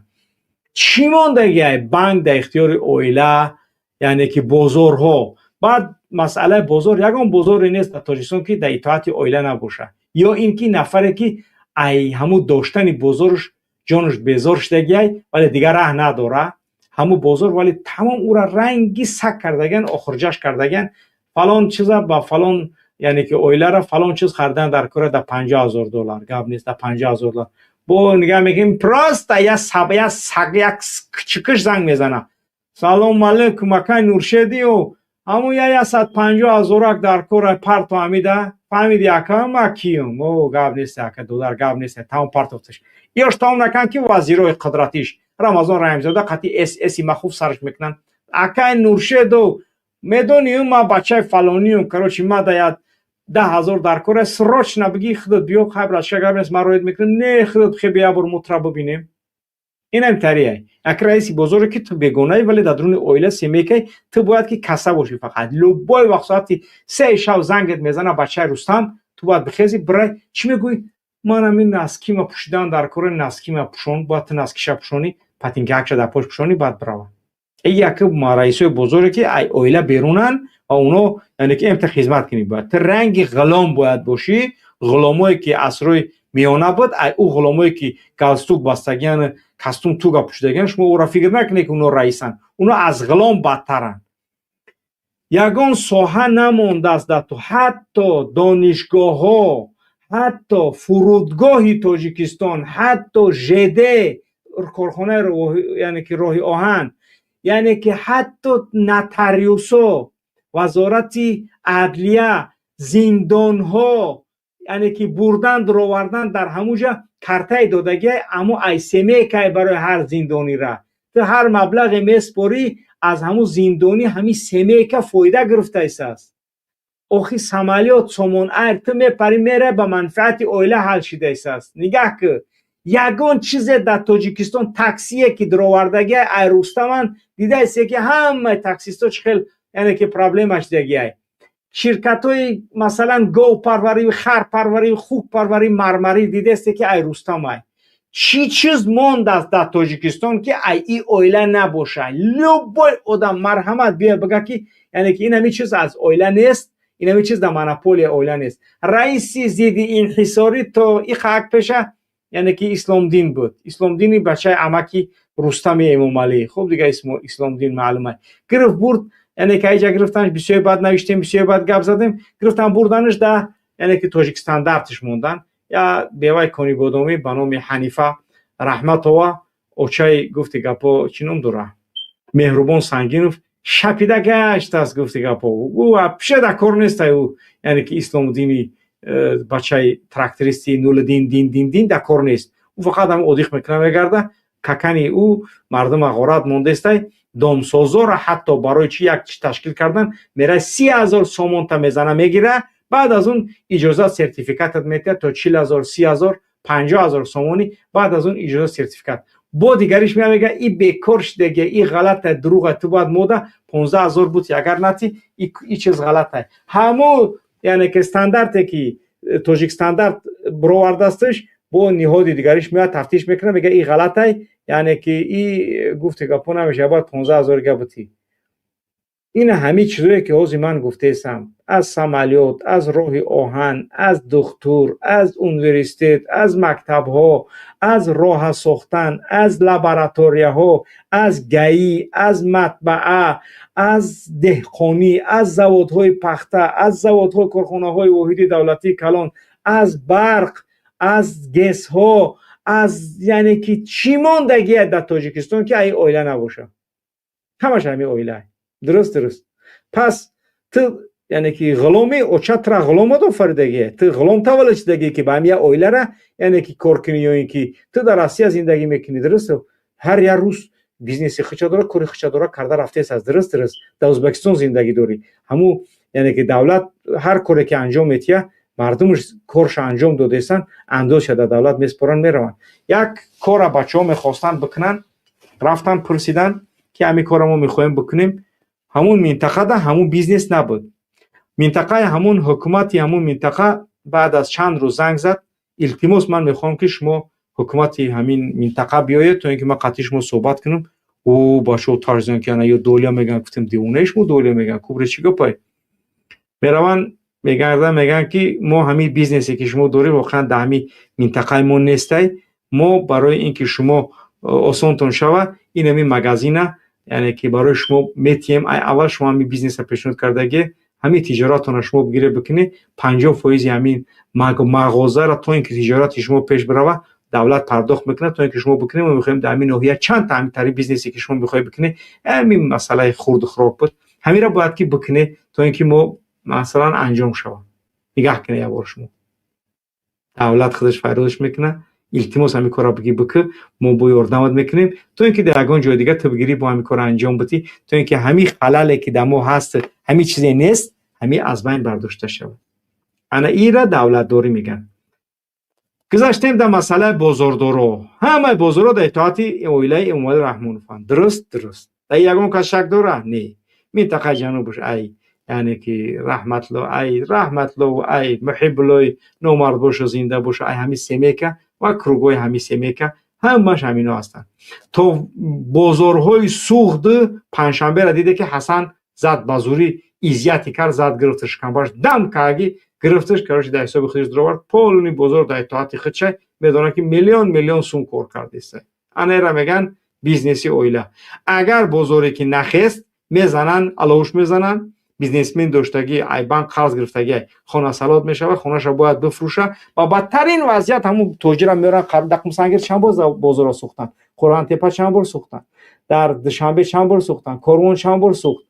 Чӣ мондагиай? Банк дар ихтиёри оила, яъне ки бозорҳо. Баъд масъалаи бозор: ягон бозоре нест дар Тоҷикистон, ки дар итоати оила набошад, ё ин ки нафаре ки ай ҳамун доштани бозорш ҷонаш безор шудагиай, вале дигар раҳ надора ҳамун бозор, вале тамом ура ранги саг кардагиан, охирҷаш кардагиан. Фалон чиза ба фалон, яъне ки оилара фалон чиз харидан дар кора да 50 000 доллар, гап нест, да 50 000 доллар. Бо нигаҳ мекунем, просто я саб, я саг, як кичикиш занг мезана: «Салому алейкум, акай Нуршедио, ҳамун я 150 ҳазорак дар кора, парто ҳамида». «Фаҳмиди, ака, ма киюм?» «О, гап нест, ака додар, гап нест». Тамом партофташ. Ёш тамом накан, ки вазирои қудратиш Рамазон Раҳимзода қатъи сси махуф сарш мекунанд: «Акай Нуршедо, медонӣ, ма бачаи фалониюм, короче, ма да я 10 000 дар кора, срочно бигӣ, худат биё». «Хай, братша, гап нест, ман роид мекунем». «Не, худат хеб, як бор мутра бубинем». Инам тария як раиси бозоре, ки ту бегонаи, вале дар дуруни оила семейкай ту бояд ки каса бошӣ. Фақат любой вақт соати 3 шав зангет мезана бачаи Рустам, ту бояд бихези, бирай. «Чӣ мегӯӣ?» «Ман ҳамин носкима пӯшидан дар кора, носкима пӯшон». Бояд ту носкиша пӯшонӣ, патинкакша дар пош пӯшонӣ, баъд бирава. Як раисои бозоре, ки ай оила берунанд ва оно, яъне ки эмта хизмат кунӣ, бояд ту ранги ғулом бояд бошӣ. Ғуломое ки асрҳои миёна буд, ай ӯ ғуломое ки галстук бастагиан, костюм туга пӯшидагиан, шумо ӯро фикр накунед, ки оно раисанд. Оно аз ғулом бадтаранд. Ягон соҳа намондааст дар ту, ҳатто донишгоҳҳо, ҳатто фурудгоҳи Тоҷикистон, ҳатто ЖД, корхонаи, яъне ки роҳи оҳан, яъне ки ҳатто нотариусо, вазорати адлия, зиндонҳо. Яъне ки бурдан, дуровардан дар ҳамуҷа картаи додагиай, аммо ай семейкай барои ҳар зиндонира. Ту ҳар маблағе меспорӣ, аз ҳамун зиндонӣ ҳамин семейка фоида гирифтаистааст. Охи, самолёт Сомон Айр, ту мепарӣ, мерай, ба манфиати оила ҳал шидаистааст. Нигаҳ ки, ягон чизе дар Тоҷикистон, таксие ки дуровардагиай ай Рустаман, дидаисте ки ҳамаи таксистҳо чӣ хел, яъне ки проблема шидагиай. Ширкатҳои, масалан, говпарварӣ, харпарварӣ, хукпарварӣ, мармарӣ, дидесте ки ай Рустамай. Чӣ чиз мондааст дар Тоҷикистон, ки ай и оила набошад? Любой одам марҳамат, биё бига, ки яъне ки инами чиз аз оила нест, инами чиз дар монополия оила нест. Раиси зидди инҳисорӣ то иқак пеша, яъне ки Исломдин буд. Исломдини бачаи амаки Рустами Эмомалӣ. Хуб, дига Исломдин маълума. Гирифт, бурд, яъне ки айҷа гирифтанш, бисёр бад навиштем, бисёр бад гап задем. Гирифтан, бурданаш да, яъне ки Тоҷикстандартш мондан. Я бевай Конибодомӣ ба номи Ҳанифа Раҳматова, очаи, гуфти гапо, чӣ ном дора, Меҳрубон Сангинов, шапида гаштааст. Гуфти гапо, ӯ вообще дар кор нестай. Ӯ, яъне ки Исломуддини бачаи трактористи Нулиддин дин дин дин дар кор нест. Ӯ фақат ҳам одиқ мекуна, мегарда. Какани ӯ мардума ғорат мондестай. Домсозора ҳатто барои чӣ як чи ташкил кардан мера 30 000 сомонта мезана, мегира. Баъд аз он иҷозат, сертификатат метиҳад то 40 000, 30 000, 50 000 сомонӣ. Баъд аз он иҷозат, сертификат бо дигариш мея, мега: «И бекор шидагия, и ғалата, дурӯға, ту бояд мода 15 000 бути, агар нати, и чиз ғалата». Ҳамо, яъне ки стандарте ки Тоҷикстандарт бировардасташ, бо ниҳоди дигариш меояд, тафтиш мекунад, мега: «И ғалатай, яъне ки и гуфти гапо намешава, бояд 15 000 га бутӣ». Ина ҳамин чизое ки ҳозир ман гуфтаистам: аз самолёт, аз роҳи оҳан, аз духтур, аз университет, аз мактабҳо, аз роҳа сохтан, аз лабораторияҳо, аз ГАИ, аз матбаа, аз деҳқонӣ, аз заводҳои пахта, аз заводҳо, корхонаҳои воҳиди давлатии калон, аз барқ, аз ГЭСҳо, аз, яъне ки чӣ мондагия дар Тоҷикистон, ки ай оила набошад? Ҳамаш ҳамин оила. Дуруст. Пас ту, яъне ки ғуломи очатра, ғуломат офаридагие, ту ғулом таваллуд шудагие, ки ба ҳами як оилара, яъне ки кор кунӣ, ё ин ки ту дар Россия зиндагӣ мекунӣ. Дуруст, ҳар як рӯз бизнеси худша дора, кори худша дора, карда рафтест аст. Дуруст, дар Ӯзбекистон зиндагӣ дорӣ. Ҳамун, яъне ки давлат ҳар коре ки анҷом метиҳад, мардумаш корша анҷом додаистанд, андозша дар давлат месупоранд, мераванд. Як кора бачаҳо мехостанд бикунанд, рафтан, пурсиданд, ки ҳамин кора мо мехоҳем бикунем. Ҳамун минтақада ҳамун бизнес набуд. Минтақаи ҳамун, ҳукумати ҳамун минтақа баъд аз чанд рӯз занг зад: «Илтимос, ман мехоҳам, ки шумо, ҳукумати ҳамин минтақа, биёед, то ин ки ман қатъи шумо суҳбат кунам». О, бачаҳо тарзидан, ки ана ё долия мегӯянд. Гуфтем: «Девонаи шумо, долия мегӯянд, кубре, чӣ гапай?» Мераванд, мегарданд, мегӯянд, ки мо ҳамин бизнесе ки шумо доред, воқеан дар ҳамин минтақаи мо нестай. Мо барои ин ки шумо осонтон шава, ин ҳамин магазина, яъне ки барои шумо метиҳем. Ай аввал шумо ҳамин бизнеса пешниҳод кардагӣ, ҳамин тиҷоратонро шумо бигиред, бикунед. 50 фоизи ҳамин мағозаро, то ин ки тиҷорати шумо пеш бирава, давлат пардохт мекунад, то ин ки шумо бикунед. Мо мехоҳем дар ҳамин ноҳия чанд та ҳамин тари бизнесе ки шумо мехоҳед бикунед, ҳамин масъалаи хурду хӯрок буд, ҳаминро бояд ки бикунед, то ин ки мо, масалан, анҷом шавад». Нигаҳ кунед, якбор шумо, давлат худаш файродаш мекунад: «Илтимос, ҳамин корро бигӣ, бикӯ, мо бо ёрдамат мекунем, то ин ки дар ягон ҷои дигар ту бигирӣ, бо ҳамин корро анҷом бидӣ, то ин ки ҳамин халале ки дар мо ҳаст, ҳамин чизе нест, ҳамин аз байн бардошта шавад». Ана инра давлатдорӣ мегӯянд. Гузаштем дар масъалаи бозордоро. Ҳамаи бозорҳо дар итоати оилаи Эмомалӣ Раҳмонованд. Дуруст, дар ягон кас шак дора? Не. Минтақаи ҷанубаш, ай, яъне ки Раҳматло, ай Раҳматло, ай Муҳибуллои номард боша, зинда боша, ай ҳамин семейка ва кругҳои ҳамин семейка, ҳамаш ҳамино ҳастанд. То бозорҳои Суғд, панҷшанберо диде, ки Ҳасан зад, ба зурӣ изъятӣ кард, зад, гирифта, шикамбаш дам карги, гирифташ, короче, дар ҳисоби худаш дуровард. Полный бозор дар итоати худшай. Медонад, ки миллион миллион сум кор кардеста. Ана мегӯянд бизнеси оила. Агар бозоре ки нахест, мезананд, аловуш мезананд. Бизнесмен доштагӣ, ай банк қарз гирифтагӣ, хонасалот мешава, хонаша бояд бифурӯша. Ва бадтарин вазъият, ҳамун тоҷира меоранд. Дар Қумсангир чанд бор бозорро сӯхтанд? Қурғантепа чанд бор сӯхтанд? Дар Душанбе чанд бор сӯхтанд? Корвон чанд бор сӯхт?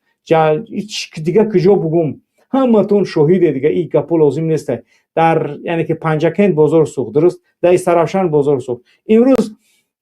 Дига куҷо бугум? Ҳаматон шоҳиде, дига и гапо лозим неста. Дар, яъне ки, Панҷакент бозор сӯхт, дуруст, дар Истаравшан бозор сӯхт. Имрӯз,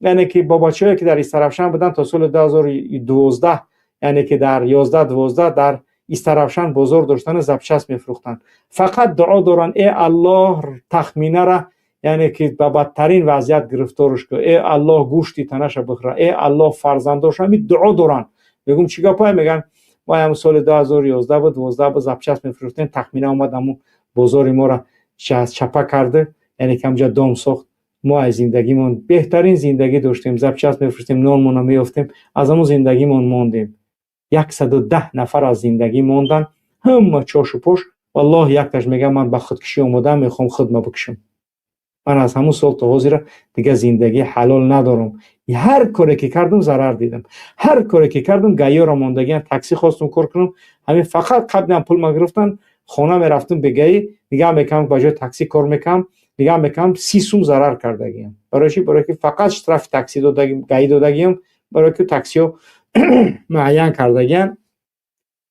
яъне ки, бобачаҳое, ки дар Истаравшан буданд то соли 2012, яъне ки дар 11-12 дар Истаравшан бозор доштану запчасть мефурӯхтанд, фақат дуо доранд: «Э Аллоҳ, Тахминара, яъне ки, ба бадтарин вазъият гирифторш кун, э Аллоҳ, гӯшти танаша бихӯра, э Аллоҳ, фарзандош». Ҳамин дуо доранд. Мегӯм: «Чӣ гапое?» Мегӯянд: «Мо ҳам соли 2011 буд, 12 буд, запчасть мефурӯхтем, Тахмина омад, ҳамун бозори моро чапа карда, яъне ки ҳамҷа дом сохт. Мо аз зиндагимон беҳтарин зиндагӣ доштем, запчасть мефурӯхтем, нонмона меёфтем, аз ҳамун зиндагимон мондем». 110 нафар аз зиндагӣ монданд, ҳама чошу пош. Валлоҳ, якташ мегӯям: «Ман ба худкушӣ омодаам, мехоҳам худма бикушам. Ман аз ҳамун сол то ҳозира дигар зиндагии ҳалол надорам. Ҳар коре ки кардам, зарар дидам, ҳар коре ки кардам, ГАИ-ро мондагиам. Таксӣ хостум кор кунам, ҳамин фақат қаблиам пул ма гирифтан, хона мерафтам, бе ГАИ нигаҳ мекардам, ба ҷои таксӣ кор мекардам, нигаҳ мекардам, 30 сум зарар кардагиам. Барои чӣ? Барое ки фақат штрафи таксӣ ГАИ додагиам, барое ки таксиҳо муайян кардагиан,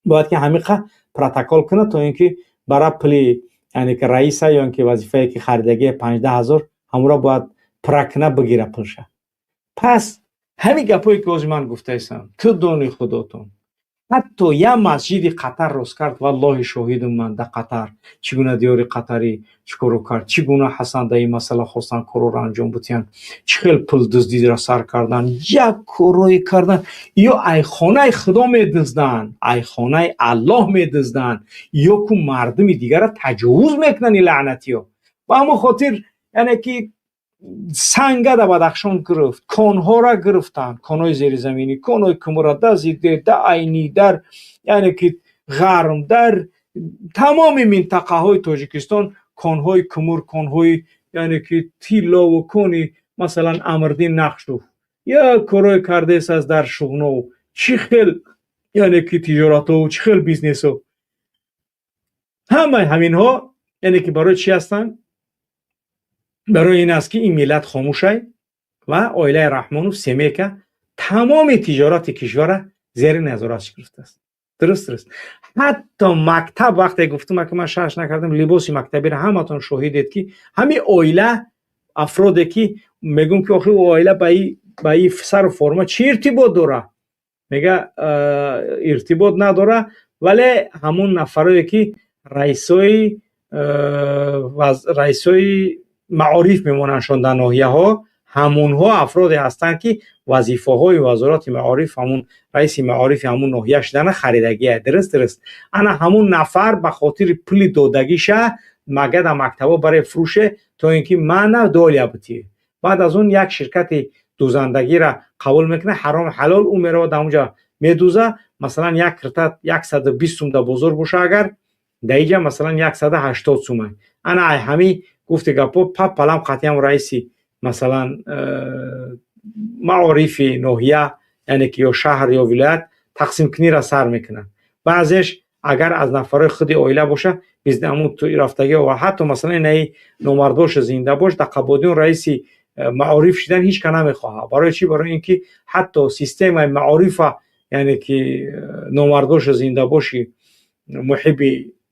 бояд ки ҳамиқа протокол кунад, то ин ки бара пули, яъне ки, раиса ё ин ки вазифае ки харидагия, 15 000, ҳамуро бояд пурра куна, бигира пулша». Пас ҳамин гапое ки ҳозир ман гуфтаистам, ту дони худотон, ҳатто як масҷиди Қатар рост кард. Валлоҳи, шоҳидум ман, дар Қатар чӣ гуна диёри қатарӣ чӣ коро кард, чӣ гуна ҳасан дар ин масъала хостанд корро анҷом бутиҳанд, чӣ хел пулдуздиро сар карданд, як корое карданд. Ё ай хонаи Худо медузданд, ай хонаи Аллоҳ медузданд, ё ку мардуми дигара таҷовуз мекунанд ин лаънатиё. Ба ҳамон хотир, яъне ки, санга да Бадахшон гирифт, конҳоро гирифтанд, конҳои зеризаминӣ, конҳои кумура да Зиде, да Айнӣ, дар, яъне ки, Ғарм, дар тамоми минтақаҳои Тоҷикистон конҳои кумур, конҳои, яъне ки, тиллову кони, масалан, Амрдин Нақшов як корое кардааст аст дар Шуғнов, чӣ хел, яъне ки, тиҷоратову чӣ хел бизнесо. Ҳамаи ҳаминҳо, яъне ки, барои чӣ ҳастанд? Барои ин аст, ки ин миллат хомӯшай ва оилаи Раҳмонов, семейка, тамоми тиҷорати кишвара зери назоратш гирифтааст. Дуруст, ҳатто мактаб. Вақте гуфтум, ки ман шарш накардам, либоси мактабиро ҳаматон шоҳидед, ки ҳамин оила, афроде ки мегӯм, ки охи оила ба и сару форма чӣ иртибот дора? Мега, иртибот надора, вале ҳамун нафарое ки раисои маориф мемонандшон дар ноҳияҳо, ҳамунҳо афроде ҳастанд, ки вазифаҳои вазорати маориф, ҳамун раиси маорифи ҳамун ноҳия шудана харидагия. Дуруст, ана ҳамун нафар ба хотири пули додагиша мага дар мактабҳо барои фурӯше, то ин ки мана доля бутӣ. Баъд аз он як ширкати дӯзандагиро қабул мекунад, ҳаром ҳалол ӯ меравад, дар онҷа медӯза. Масалан, як кирта 120 сум дар бозор боша агар, дар иҷа, масалан, 180 сума. Ана ай ҳамин гуфти гапҳо пап палам қатъиам раиси, масалан, маорифи ноҳия, яъне ки, ё шаҳр ё вилоят тақсимкуниро сар мекунад. Баъзеш агар аз нафарҳои худи оила боша, ҳамун рафтагӣ. Ҳатто, масалан, инаи номардбоша, зиндабош, дар Қабодиён раиси маориф шудан ҳеҷ ка намехоҳад. Барои чӣ? Барои ин ки ҳатто системаи маорифа, яъне ки, номардбоша, зиндабоши Муҳиби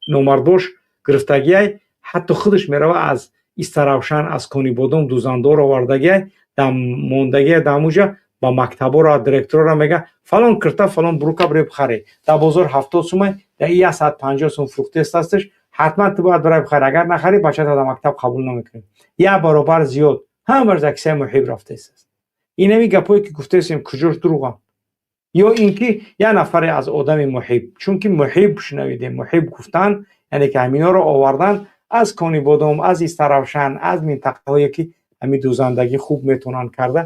номардбош гирифтагиай. Ҳатто худаш мерава, аз Истаравшан, аз Конибодом дузандор овардагиай, дар мондагия дар ҳамуҷа ба мактаборо, директорро мега: «Фалон кирта, фалон брука биреб харе, дар бозор 70 сумай, дар 150 сум фурӯхтест ҳасташ, ҳатман ту бояд бирай бихари, агар нахарӣ, бачата дар мактаб қабул намекунем». Як баробар зиёд ҳамаш дар кисаи Муҳиб рафтааст. Инами гапое ки гуфтаистем, куҷош дурӯғам? Ё ин ки як нафаре аз одами Муҳиб, чунки Муҳиб шунавидем, Муҳиб гуфтан, яъне ки, ҳаминҳоро овардан аз Конибодом, аз Истаравшан, аз минтақаҳое ки ҳамин дӯзандагӣ хуб метавонанд карда,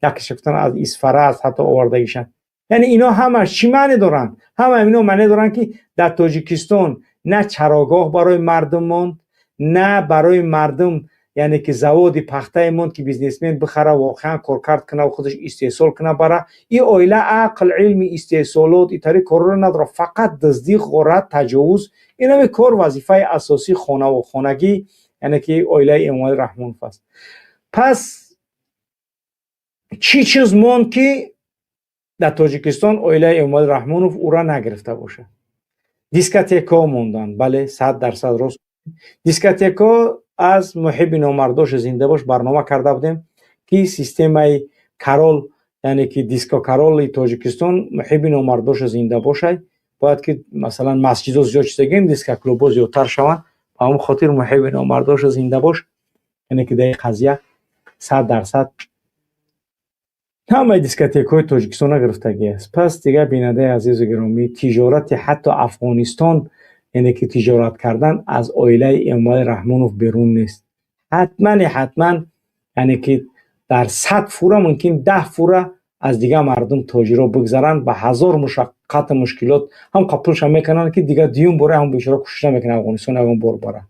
якеша гуфтан, аз Исфара аз ҳатто овардагишанд. Яъне ино ҳамаш чӣ маъне доранд? Ҳама ино маъне доранд, ки дар Тоҷикистон на чарогоҳ барои мардум монд, на барои мардум, яъне ки, заводи пахтае монд, ки бизнесмен бихара, воқеан коркард кунаву худаш истеҳсол куна бара. Ин оила ақл, илми истеҳсолот, итари корро надорад, фақат дуздӣ, ғорат, таҷовуз. Инами кор вазифаи асосии хонаву хонагӣ, яъне ки, оилаи Эмомалӣ Раҳмонов аст. Пас чӣ чиз монд, ки дар Тоҷикистон оилаи Эмомалӣ Раҳмонов ӯра нагирифта бошад? Дискотекаҳо монданд, бале, 100% рост. Дискотеко аз Муҳиби Номардоша зинда бош барнома карда будем, ки системаи король, яъне ки диско короли Тоҷикистон Муҳиби Номардоша зинда бошай. Бояд ки, масалан, масҷидо зиёд чизагем, дискоклубҳо зиёдтар шаванд. Ба ҳамон хотир Муҳиби Номардоша зинда бош. Яъне ки дар ин қазия 100% ҳамаи дискотекҳои Тоҷикистона гирифтагӣ аст. Пас дигар, бинандаи азизу гиромӣ, тиҷорати ҳатто Афғонистон, яъне ки тиҷорат кардан аз оилаи Эмомалӣ Раҳмонов берун нест. Ҳатмане ҳатман, яъне ки дар 100 фура мумкин 10 фура аз дигар мардум тоҷиро бигзаранд, ба ҳазор мушаққату мушкилот ҳам пулша мекунанд, ки дигар дуюм бора ҳам бечора кӯшиш намекунад Афғонистон ягон бор бара.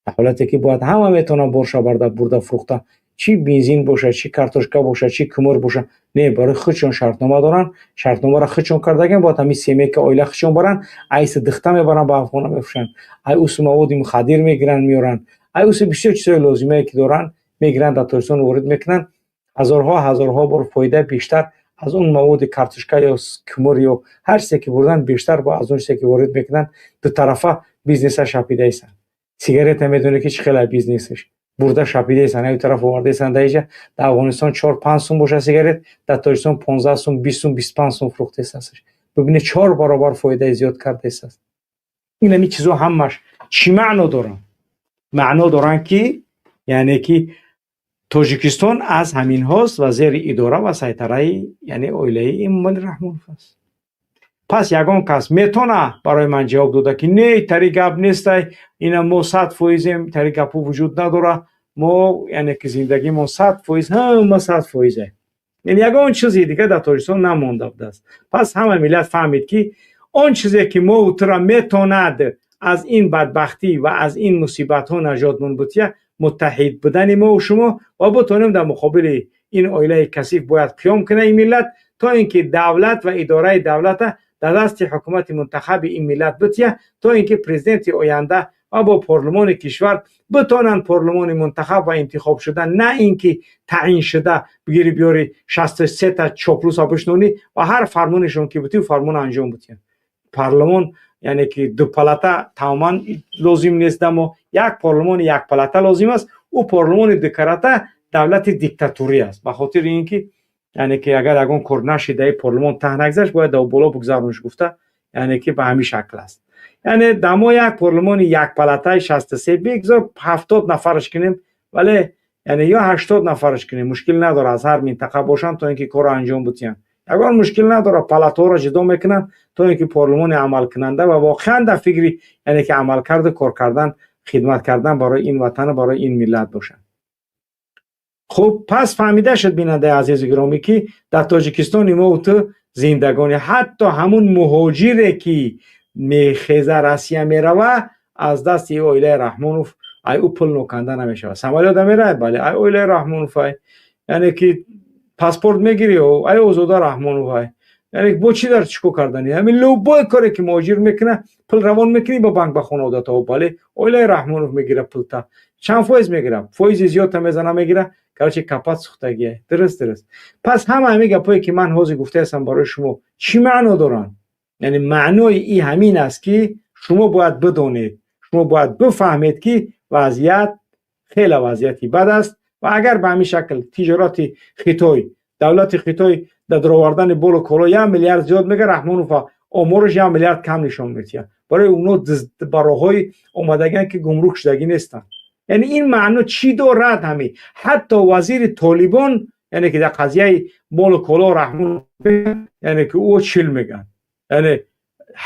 Дар ҳолате ки бояд ҳама метавонад борша барда бурда фурӯхта, чӣ бензин бошад, чӣ картошка бошад, чӣ кумур бошад. Не, барои худшон шартнома доранд, шартномаро худшон кардаган, бояд ҳамин семейка оила худшон баранд. Айси дихта мебаранд, ба Афғона мефурӯшанд, ай усу маводи мухаддир мегиранд, меоранд, ай усу бисёр чизҳои лозимае ки доранд, мегиранд, дар Тоҷикистон ворид мекунанд. Ҳазорҳо ҳазорҳо бор фоида бештар аз он маводи картошка ё кумур ё ҳар чизе ки бурданд, бештар бо аз он чизе ки ворид мекунанд. Дутарафа бизнеса шапидаистанд. Сигарета медонӣ ки чӣ хела бизнесаш бурда шапидаистанд, аю тараф овардаистанд. Даиҷа дар Афғонистон 4-5 сум боша сигарет, дар Тоҷикистон 15 сум, 20 сум, 25 сум фурӯхтаистааст. Бибинед, чор баробар фоидаи зиёд кардаистааст. Ин ҳами чизо ҳамаш чӣ маъно доранд? Маъно доранд, ки яъне ки Тоҷикистон аз ҳаминҳост ва зери идора ва сайтараи, яъне, оилаи Эмомалӣ Раҳмонов аст. Пас ягон кас метона барои ман ҷавоб дода, ки не, тари гап нестай, ина мо 100 фоизем, тари гапҳо вуҷуд надора, мо, яъне ки зиндагимон 100%, ҳама 100 фоизе, яъне ягон чизи дигар дар Тоҷикистон намонда будааст? Пас ҳама миллат фаҳмид, ки он чизе ки мо тура метонад аз ин бадбахтӣ ва аз ин мусибатҳо наҷотмон бутия, муттаҳид будани мо шумо ва бутонем дар муқобили ин оилаи касиф бояд қиём кунад ин миллат, то ин ки давлат ва идораи давлата дар дасти ҳукумати мунтахаби ин миллат бития, то ин ки президенти оянда ва бо парлумони кишвар битонанд, парлумони мунтахаб ва интихобшуда, на ин ки таъин шуда, бигири биёри 63-та чоплуса бишнонӣ ва ҳар фармонишон ки бутӣ, фармон анҷом бутиянд. Парлумон, яъне ки дупалата тамоман лозим нест. Дамо як парлумони якпалата лозим аст. Ӯ парлумони дукарата давлати диктатурӣ аст, ба хотири ин ки, яъне ки агар ягон кор нашидаи парлумон таҳ нагзашт, бояд дар боло бигзарониш гуфта, яъне ки ба ҳамин шакл аст. Яъне дамо як парлумони якпалатаи 63 бигзор 70 нафараш кунем, вале яъне ё 80 нафараш кунем, мушкил надорад, аз ҳар минтақа бошанд, то ин ки корро анҷом бутиҳанд, ягон мушкил надорад. Палатаҳоро ҷудо мекунанд, то ин ки парлумони амалкунанда ва воқеан дар фикри, яъне ки амалкарду кор кардан, хидмат кардан барои ин ватану барои ин миллат бошанд. Хуб, пас фаҳмида шуд, бинандаи азизу гиромӣ, ки дар Тоҷикистони мо ту зиндагонӣ, ҳатто ҳамун муҳоҷире ки мехеза, Россия мерава, аз дасти оилаи Раҳмонов ай ӯ пул ноканда намешавад. Самолёта меравад, бале, ай оилаи Раҳмонов ай. Яъне ки паспорт мегирӣ, ай Озода Раҳмонов ай. Яъне бо чӣ дар чӣ кор кардани? Ҳамин любой коре ки муҳоҷир мекунад, пул равон мекунӣ ба банк, ба хонаводата, бале, оилаи Раҳмонов мегира пулта. Чанд фоиз мегира? Фоизи зиёдта мезана, мегира. Короче, капат сухтагия. Дуруст. Пас ҳама ҳамин гапҳое ки ман ҳозир гуфтаастам барои шумо, чӣ маъно доранд? Яъне маънои и ҳамин аст, ки шумо бояд бидонед, шумо бояд бифаҳмед, ки вазъият хеле вазъияти бад аст. Ва агар ба ҳамин шакл тиҷорати Хитой, давлати Хитой дар даровардани болу коло 1 миллиард зиёд мега, Раҳмонов омораш 1 миллиард кам нишон медиҳад. Барои оно ба роҳҳои омадагиан, ки гумрук шудагӣ нестанд. Яъне ин маъно чӣ дорад? Ҳамин ҳатто вазири Толибон, яъне ки дар қазияи молу коло Раҳмон, яъне ки ӯ чил мегӯянд, яъне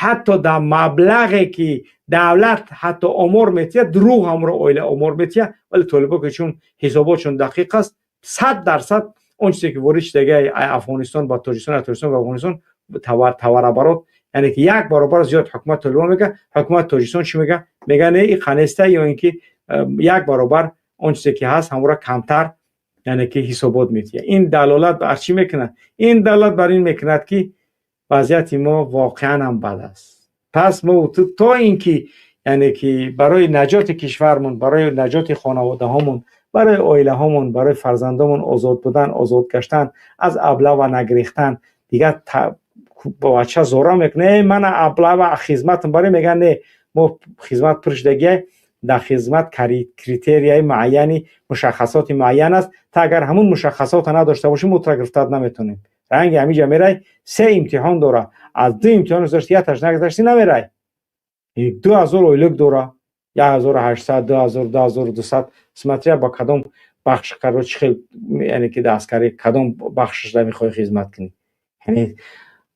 ҳатто дар маблағе ки давлат ҳатто омор метиҳад, дурӯғ ҳамро оила омор метиҳад. Вале толибо ки чун ҳисоботшон дақиқ аст, 100% он чизе ки ворид шудаги Афғонистон ба Тоҷикистон, аз Тоҷикистон ба Афғонистон товарооборот, яъне ки як баробар зиёд ҳукумат Толибон мега. Ҳукумати Тоҷикистон чӣ мега? Мега, не, и қанеста, ё ин ки як баробар он чизе ки ҳаст, ҳамора камтар, яъне ки ҳисобот метиҳад. Ин далолат бар чӣ мекунад? Ин далолат бар ин мекунад, ки вазъияти мо воқеан ҳам бад аст. Пас мо то ин ки, яъне ки барои наҷоти кишвармон, барои наҷоти хонаводаҳомон, барои оилаҳомон, барои фарзандомон озод будан, озод гаштан, аз облава нагирифтан, дигар бача зора мекунад, мана облава хизматам барои, мегӯянд, не, мо хизмат пур шудагия. Дар хизмат критерияи муайяни, мушаххасоти муайян аст. Та агар ҳамун мушаххасота надошта бошӣ, мо тура гирифтат наметонем. Ранги ҳамиҷа мерай, се имтиҳон дора, аз ду имтиҳон гузашти, якташ нагузашти, намерай. 2000 ойлук дора, 1800, 2000, 2200, смотря ба кадом бахш каро, чӣ хел, яъне ки дар аскари кадом бахшашда мехоҳӣ хизмат кунӣ. Яъне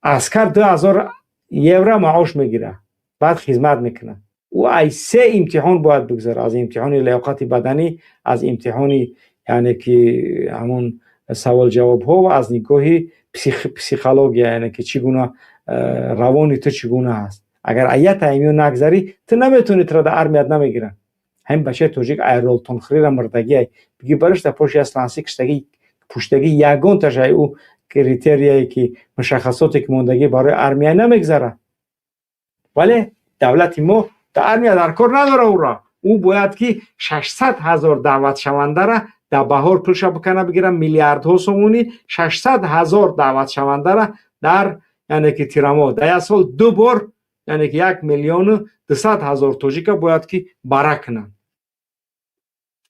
аскар 2000 евро маош мегирад, баъд хизмат мекунад. Ӯ ай се имтиҳон бояд бигзарад: аз имтиҳони лаёқати баданӣ, аз имтиҳони, яъне ки ҳамон саволҷавобҳо ва аз нигоҳи психология, яъне ки чӣ гуна равони ту чӣ гуна аст. Агар аята имё нагзарӣ, ту наметавонӣ, тура дар армият намегиранд. Ҳамин бачаи тоҷик айролтонхӯрира мурдагиай биги бариш дар поши асланси киштагӣ пуштагӣ, ягонташ ай ӯ критерияе ки мушаххасоте ки мондагӣ барои армия намегзарад. Вале давлати мо дар армия дар кор надора ӯро. Ӯ бояд ки 600 000 даъватшавандара дар баҳор пулша бикана, бигира миллиардҳо сомонӣ, 600 000 даъватшавандара дар, яъне ки тирамоҳ, дар як сол ду бор, яъне ки 1 200 000 тоҷика бояд ки бара кунанд.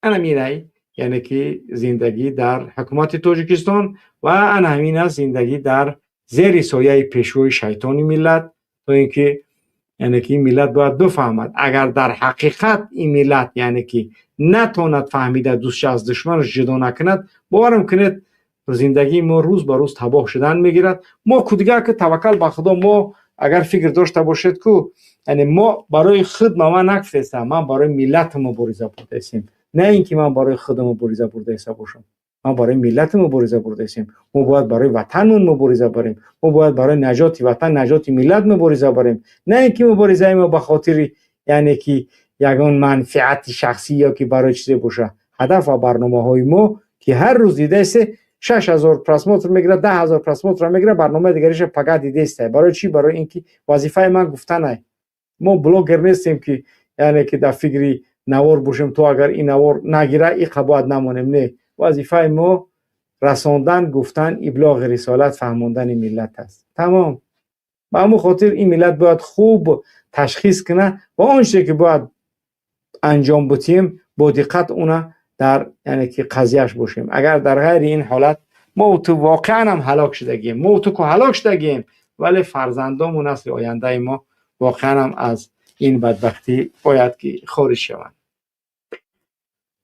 Ана мирай, яъне ки зиндагӣ дар ҳукумати Тоҷикистон ва ана ҳамин аст зиндагӣ дар зери сояи пешвои шайтони миллат. То ин ки, яъне ки ин миллат бояд бифаҳмад, агар дар ҳақиқат ин миллат, яъне ки натонад фаҳмида, дӯстша аз душманаш ҷудо накунад, боварам кунед, зиндагии мо рӯз ба рӯз табоҳ шудан мегирад. Мо кудигар ки, таваккал ба Худо, мо агар фикр дошта бошед ку, яъне мо барои худ, ман нагуфтестам, ман барои миллатам мубориза бурдаистем, на ин ки ман барои худам мубориза бурдаиста бошам. Ман барои миллатам мубориза бурдаистем. Мо бояд барои ватанмон мубориза барем, мо бояд барои наҷоти ватан, наҷоти миллат мубориза барем, на ин ки муборизаи мо ба хотири, яъне ки ягон манфиати шахсӣ ё ки барои чизе боша. Ҳадаф ва барномаҳои мо ки ҳар рӯз дидаесте, 6000 просмотр мегирад, 10 000 просмотр мегирад, барномаи дигариша пага дидаесте. Барои чӣ? Барои ин ки вазифаи ман гуфтанай. Мо блогер нестем ки, яъне ки дар фикри навор бошем, то агар ин навор нагира, иқа бояд намонем. Не, вазифаи мо расондан, гуфтан, иблоғи рисолат, фаҳмондани миллат аст, тамом. Ба ҳамон хотир ин миллат бояд хуб ташхис кунад ва он чизе ки бояд анҷом бутием, бо диққат уна дар, яъне ки қазияш бошем. Агар дар ғайри ин ҳолат, мо ту воқеан ҳам ҳалок шудагием. Мо ту ку ҳалок шудагием, вале фарзандому насли ояндаи мо воқеан ҳам аз ин бадбахтӣ бояд ки хориҷ шаванд.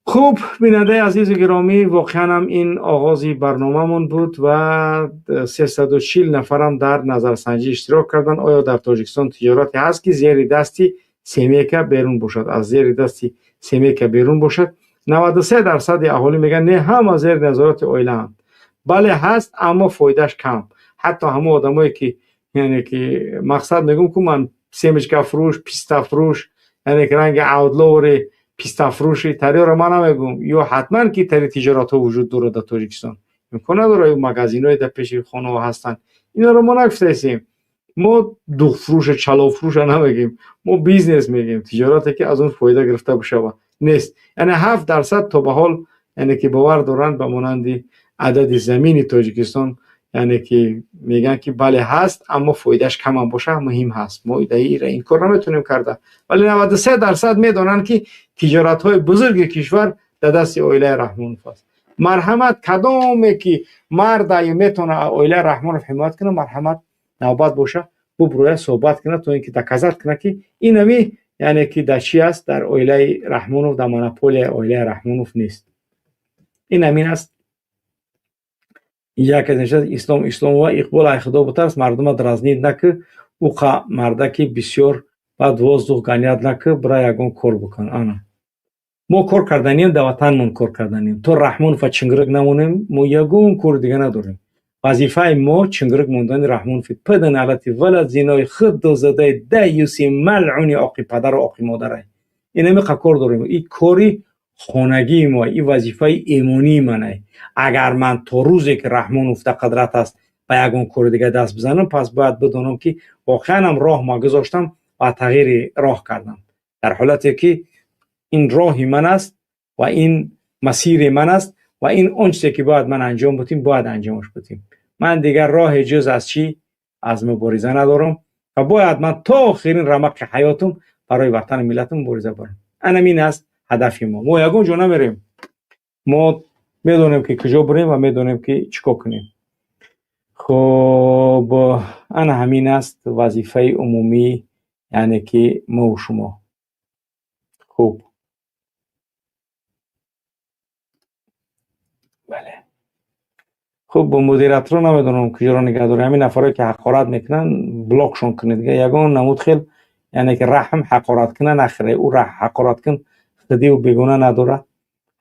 Хуб, бинандаи азизу гиромӣ, воқеан ҳам ин оғози барномамон буд ва 340 нафарам дар назарсанҷӣ иштирок карданд. Оё дар Тоҷикистон тиҷорате ҳаст, ки зери дасти семейка берун бошад, аз зери дасти семейка берун бошад? 93 дарсади аҳолӣ мегӯянд не, ҳама зери назорати оилаанд. Бале, ҳаст, аммо фоидааш кам. Ҳатто ҳамон одамое ки, яъне ки мақсад мегӯм ку ман, семечкафурӯш, пистафурӯш, яъне ки ранги авдловори пистафурӯши тариёро ман намегӯм. Ё ҳатман ки тари тиҷоратҳо вуҷуд дорад дар Тоҷикистон, имкон надорад, ё магазинҳое дар пеши хонаҳо ҳастанд, инҳоро мо нагуфтаистем. Мо дуғфурӯша, чаловфурӯша намегӯем, мо бизнес мегӯем, тиҷорате ки аз он фоида гирифта бишавад нест. Яъне 7% то ба ҳол, яъне ки бовар доранд, ба монанди адади замини Тоҷикистон, яъне ки мегӯянд ки бале, ҳаст, аммо фоидааш камам боша, муҳим ҳаст. Мо ира инкор наметавонем карда, вале 93% медонанд, ки тиҷоратҳои бузурги кишвар дар дасти оилаи Раҳмонов аст. Марҳамат, кадоме ки марда метавона оилаи Раҳмонов ҳимоят кунад, марҳамат, навбат боша, буброя, суҳбат кунад, то ин ки доказать кунад, ки инами, яъне ки дар чӣ аст, дар оилаи Раҳмонов, дар монополияи оилаи Раҳмонов нест. Ин ҳамин аст. Инҷа яке нишаст, Ислом Исломова: «Иқбол, ай Худо бутарс, мардума дразнить накӣ, уқа мардаки бисёр, баъд воздух гонять накӣ, бира ягон кор бикун». Ана мо кор карданием, дар ватанмон кор карданием. То Раҳмонова чингирик намонем, мо ягон кори дига надорем. Вазифаи мо чингирик мондани Раҳмонови паданалати валад, зинои худ задаи даюси малъуни оқи падару оқи модарай. Инамиқа кор дорем. И кори хонагии мо, и вазифаи эмонии манай. Агар ман то рӯзе ки Раҳмонов дар қудрат аст, ба ягон кори дига даст бизанам, пас бояд бидонам, ки воқеанам роҳ ма гузоштам ва тағйири роҳ кардам, дар ҳолате ки ин роҳи ман аст ва ин масири ман аст ва ин он чизе ки бояд ман анҷом бутим, бояд анҷомаш бутим. Ман дигар роҳе ҷуз аз чӣ, аз мубориза надорам ва бояд ман то охирин рамақи ҳаётум барои ватану миллатам мубориза барам. Анамин аст ҳадафи мо. Мо ягон ҷо намерем, мо медонем, ки куҷо бирем, ва медонем, ки чӣ кор кунем. Хуб, ана ҳамин аст вазифаи умумӣ, яъне ки мову шумо. Хуб, бале. Хуб, модераторо намедонам, куҷоро нигаҳ дорем. Ҳамин нафарое, ки ҳақорат мекунанд, блокшон кунед. Ягон намуд хел, яъне ки раҳм ҳақорат куна нахӯре. Ӯ ҳақораткун худиву бегона надорад.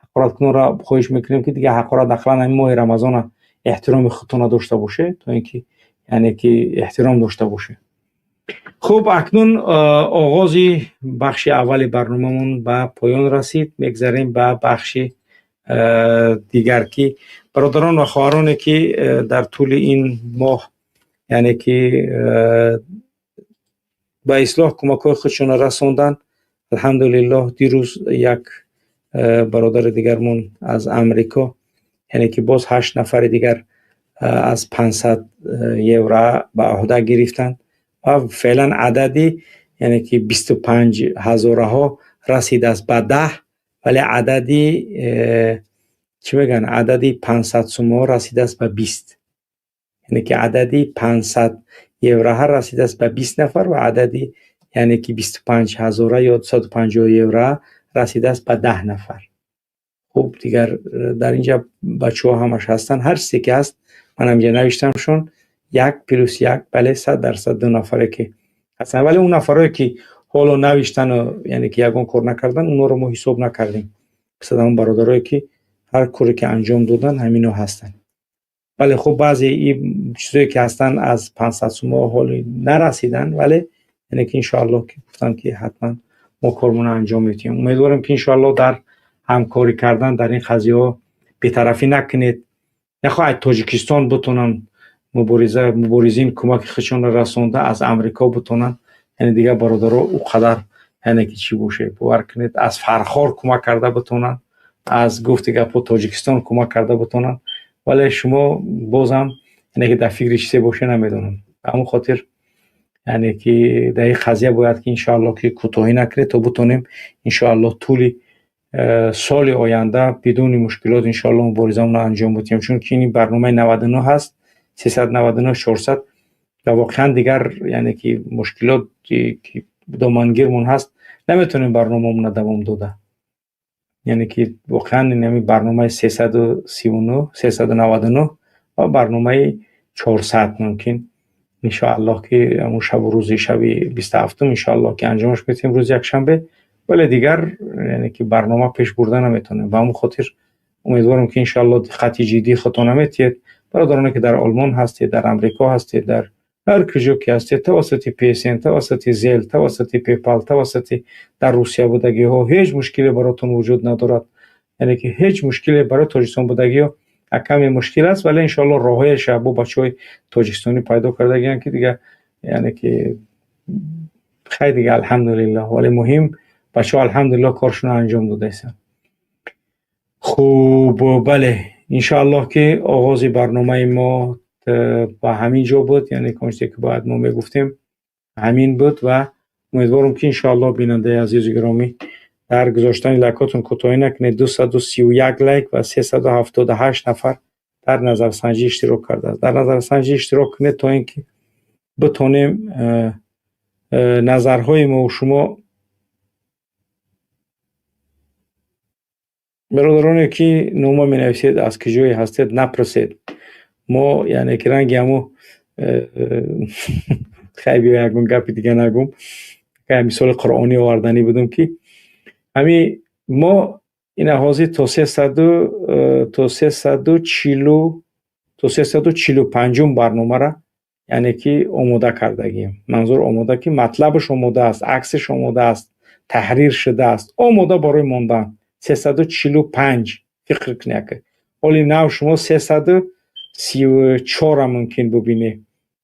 Ҳақораткунонро хоҳиш мекунем, ки дига ҳақорат ақаллан ҳамин моҳи Рамазона эҳтироми худтонро дошта бошед, то ин ки, яъне ки, эҳтиром дошта бошед. Хуб, акнун оғози бахши аввали барномамон ба поён расид. Мегзарем ба бахши дигар, ки бародарон ва хоҳароне, ки дар тӯли ин моҳ, яъне ки, ба ислоҳ кӯмакҳои худшонро расонданд. Алҳамдулиллоҳ, дирӯз як бародари дигармон аз Амрико, яъне ки, боз ҳашт нафари дигар аз 500 евро ба ӯҳда гирифтанд ва феълан адади, яъне ки, 25 ҳазораҳо расидааст ба 10, вале адади, чӣ мегӯянд, адади 500 сумоҳо расидааст ба 20, яъне ки адади 500 евроҳа расидааст ба 20 нафар ва адади, яъне ки, 25 ҳазора ё 250 евро расидааст ба 10 нафар. Хуб, дигар дар инҷа бачаҳо ҳамаш ҳастанд. Ҳар чизе ки ҳаст, ман ҳаминҷа навиштамшон. Як плюс як, бале, 100% ду нафаре ки ҳастанд. Вале он нафарое, ки ҳоло навиштану, яъне ки, ягон кор накардан, онҳоро мо ҳисоб накардем. Масалан, он бародарое, ки ҳар коре ки анҷом додан, ҳамино ҳастанд. Бале, хуб, баъзе чизое, ки ҳастанд, аз 500 сумо ҳоли нарасиданд, вале, яъне ки, иншоаллоҳ, ки гуфтанд, ки ҳатман мо кормона анҷом медиҳем. Умедворем, ки иншоаллоҳ дар ҳамкорӣ кардан дар ин қазияҳо бетарафӣ накунед. Нахоҳад Тоҷикистон бутонанд муборизин кӯмаки худшонро расонда, аз Амрико бутонанд, яъне дигар бародаро ӯ қадар, яъне ки, чӣ боше, бовар кунед, аз Фархор кӯмак карда бутонанд, аз гуфти гапҳо Тоҷикистон кӯмак карда бутонанд, вале шумо бозам, яъне ки, дар фикри чизе боше, намедонам. Ба ҳамон хотир, яъне ки, дар ин қазия бояд, ки иншоаллоҳ, ки кӯтоҳӣ накунед, то бутонем иншоаллоҳ тӯли соли оянда бидуни мушкилот иншоаллоҳ муборизаамонро анҷом бидиҳем, чунки ин барномаи 99 ҳаст, 399, 400, ва воқеан дигар, яъне ки, мушкилот ки домангирмон ҳаст, наметавонем барномаамонро давом дода. Яъне ки, воқеан инами барномаи 339, 399 ва барномаи 400 мумкин, иншоаллоҳ, ки ҳамун шабу рӯзи шаби 27-ум иншоаллоҳ, ки анҷомаш медиҳем, рӯзи якшанбе, вале дигар, яъне ки, барнома пеш бурда наметавонем. Ба ҳамон хотир умедворам, ки иншоаллоҳ диққати ҷиддии худтон наметиҳед. Бародароне, ки дар Олмон ҳастед, дар Амрико ҳастед, дар ҳар куҷо ки ҳастед, тавассути PSN, тавассути Zelle, тавассути PayPal, тавассути дар Русия будагиҳо ҳеҷ мушкиле баротон вуҷуд надорад. Яъне ки, ҳеҷ мушкиле барои Тоҷикистон будагиҳо каме мушкил аст, вале иншоаллоҳ роҳҳояша бо бачаҳои тоҷикистонӣ пайдо кардагианд, ки дига, яъне ки, хай, дига, алҳамдулиллоҳ. Вале муҳим, бачаҳо, алҳамдулиллоҳ, коршонро анҷом додаистанд. Хуб, бале, иншоаллоҳ, ки оғози барномаи мо ба ҳамин ҷо буд, яъне он чизе, ки бояд мо мегуфтем, ҳамин буд, ва умедворам, ки иншоаллоҳ, бинандаи азизу гиромӣ, дар гузоштани лайкотон кӯтоҳӣ накунед. 231 лайк ва 378 нафар дар назарсанҷӣ иштирок кардааст. Дар назарсанҷӣ иштирок кунед, то ин ки битонем назарҳои мову шумо. Бародароне, ки нома менависед, аз куҷое ҳастед, напурсед. Мо, яъне ки, ранги ҳамо, хай, биё, ягон гапи дига нагум, мисоли қуръонӣ оварданӣ будум, ки ҳами мо ина ҳозир то 340, то 345-ум барномара, яъне ки, омода кардагием. Манзур омода, ки матлабаш омода аст, аксаш омода аст, таҳрир шудааст, омода барои мондан. 345, фикр кунед. Ҳоли нав шумо 334-а мумкин бубинед,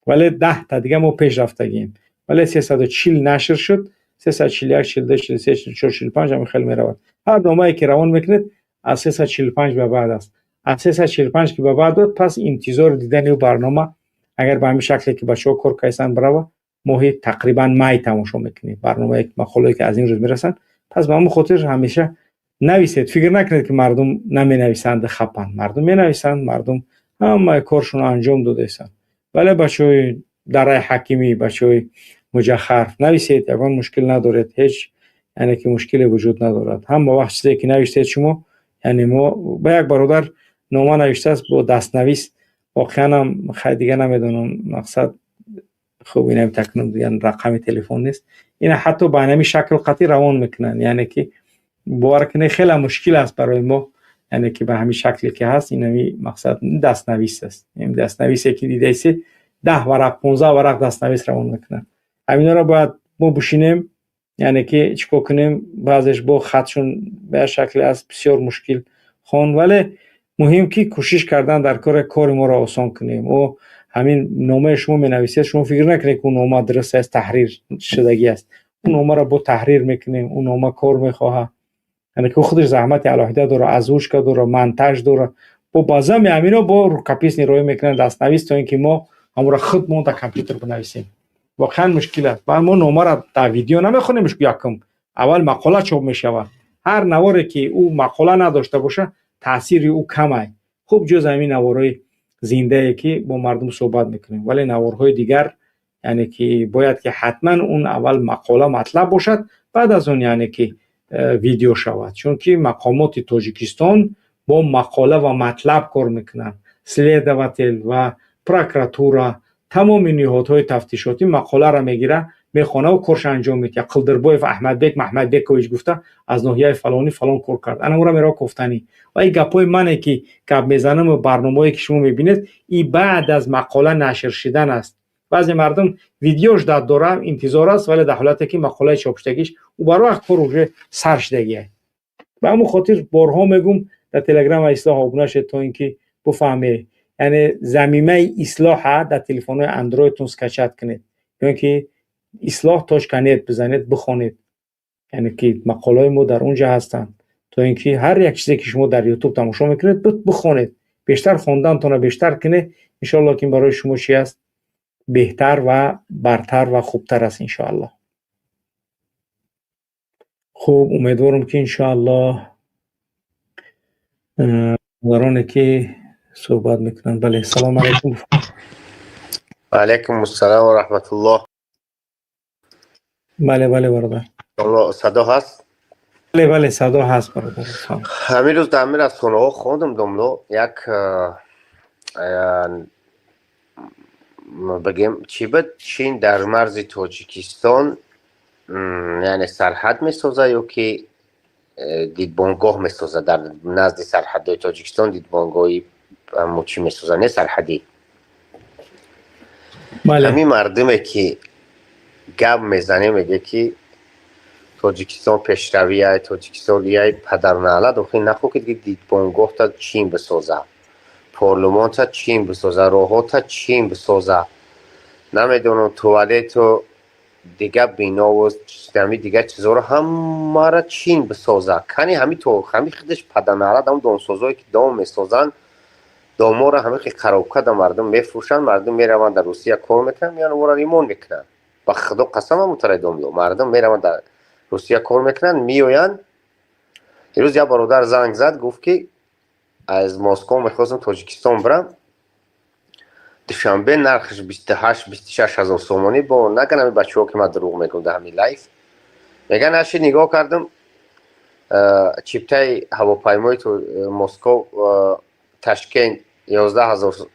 вале 10-та дига мо пеш рафтагием. Вале 340 нашр шуд, 341, 42, 43, 44, 45, ҳамин хел меравад. Ҳар номае, ки равон мекунед, аз 345 ба баъд аст. Аз 345 ки ба баъд буд, пас интизори дидани барнома, агар ба ҳамин шакле, ки бачаҳо кор карданд, барава, моҳи тақрибан май тамошо мекунед. Барномае, мақолое, ки аз ин рӯз мерасанд, Пас ба ҳамон хотир ҳамеша нависед. Фикр накунед, ки мардум наменависанд, хапанд. Мардум менависанд, мардум ҳамаи коршонро анҷом додаистанд. Вале бачаҳои Дараи Ҳакимӣ, бачаҳои Муҷаххар, нависед, ягон мушкил надоред, ҳеҷ, яъне ки мушкиле вуҷуд надорад. Ҳама вақт чизе ки навиштед шумо, яъне мо ба як бародар нома навиштааст бо дастнавис, воқеанам хай дига намедонам мақсад. Хуб, инам такнун дига рақами телефон нест. Ина ҳатто ба ҳамин шакл қатъӣ равон мекунанд, яъне ки бовар кунед, хеле мушкил аст барои мо, яъне ки ба ҳамин шакле ки ҳаст, инами мақсад дастнавис аст. Ин дастнависе ки дидаистед, 10 варақ, 15 варақ дастнавис равон мекунанд. Ҳаминҳоро бояд мо бушинем, яъне ки чӣ кор кунем. Баъзеш бо хатшон ба як шакле аст, бисёр мушкил хон, вале муҳим ки кӯшиш кардан дар кори кори моро осон кунем. О ҳамин номаи шумо менависед, шумо фикр накунед, ки ӯ нома дуруст аст, таҳрир шудагӣ аст. Ӯ номаро бо таҳрир мекунем, ӯ нома кор мехоҳад, яъне ки худаш заҳмати алоҳида дора, озвучка дора, монтаж дора. Бо баъзами ҳамино бо рукописный роӣ мекунанд, дастнавис, то ин ки мо ҳамонро худмон дар компютер бинависем. Воқеан мушкил аст. Баъд мо номаро дар видео намехонем. Якум аввал мақола чоп мешавад. Ҳар наворе ки ӯ мақола надошта боша, таъсири ӯ камай. Хуб, ҷуз ҳамин наворҳои зиндае ки бо мардум суҳбат мекунем, вале наворҳои дигар, яъне ки бояд ки ҳатман он аввал мақола, матлаб бошад, баъд аз он, яъне ки видео шавад, чунки мақомоти Тоҷикистон бо мақола ва матлаб кор мекунанд. Следователь ва прокуратура, тамоми ниҳодҳои тафтишотӣ мақоларо мегирад, мехонаву корша анҷом медиҳад. Қилдирбоев Аҳмадбек Маҳмадбекович гуфта, аз ноҳияи фалонӣ фалон кор кард, ана ӯра мерава кофтанӣ. Ва ин гапҳои мане ки гап мезанаму барномаҳое ки шумо мебинед, и баъд аз мақола нашр шидан аст. Баъзе мардум видеош дар дора интизор аст, вале дар ҳолате ки мақолаи чопшудагиш ӯ бар вақт кор уже сар шудагиа. Ба ҳамон хотир борҳо мегум, дар Телеграма Ислоҳ обуна шед, то ин ки буфаҳмед. Яъне замимаи Ислоҳа дар телефонҳои Андроидтон скачать кунед ё ин ки Ислоҳ.нет бизанед, бихонед, яъне ки мақолаҳои мо дар он ҷо ҳастанд, то ин ки ҳар як чизе ки шумо дар Ютуб тамошо мекунед, бихонед. Бештар хондантонро бештар кунед, иншоалло ки ин барои шумо чи аст, беҳтар ва бартар ва хубтар аст, иншоалло. Хуб, умедворам ки иншоалло модароне ки суҳбат мекунанд. Бале, салому алайкум. Алайкум ассалом ва раҳматуллоҳ. Бале, бародар. Садо ҳаст? Бале, садо ҳаст, бародар. Ҳамин рӯз дар ҳамин расонаҳо хондам, домло, як бигем, чӣ буд, Чин дар марзи Тоҷикистон, яъне сарҳад месоза ё ки дидбонгоҳ месоза. Дар назди сарҳадҳои Тоҷикистон дидбонгоҳи чӣ месоза, не, сарҳадӣ. Ҳамин мардуме ки гап мезанем, меге ки Тоҷикистон пешравияй, Тоҷикистон ияй, падарнаълат, охи нахо ки дидбонгоҳта Чин бисоза, парлумонта Чин бисоза, роҳота Чин бисоза, намедонам, туалету дига бинову ҳами дигар чизоро ҳамаро Чин бисоза. Кани ҳами то ҳами худаш, падарнаълат, ҳам домсозое ки дом месозанд, доморо ҳами хел коробка да мардум мефурӯшанд. Мардум мераванд, дар Русия кор мекунанд, меянд, ора ремонт мекунанд. Ба худо қасам, ҳамутараи домло, мардум мераванд, дар Русия кор мекунанд, меоянд. Ирӯз як бародар занг зад, гуфт ки аз Москва мехостам Тоҷикистон бирам, Душанбе нархаш 28-26 ҳазор сомонӣ. Бо наган ҳами бачаҳо ки ман дурӯғ мегӯм. Дар ҳами лайв меган наши нигоҳ кардам, чиптаи ҳавопаймои Москов Ташкент 11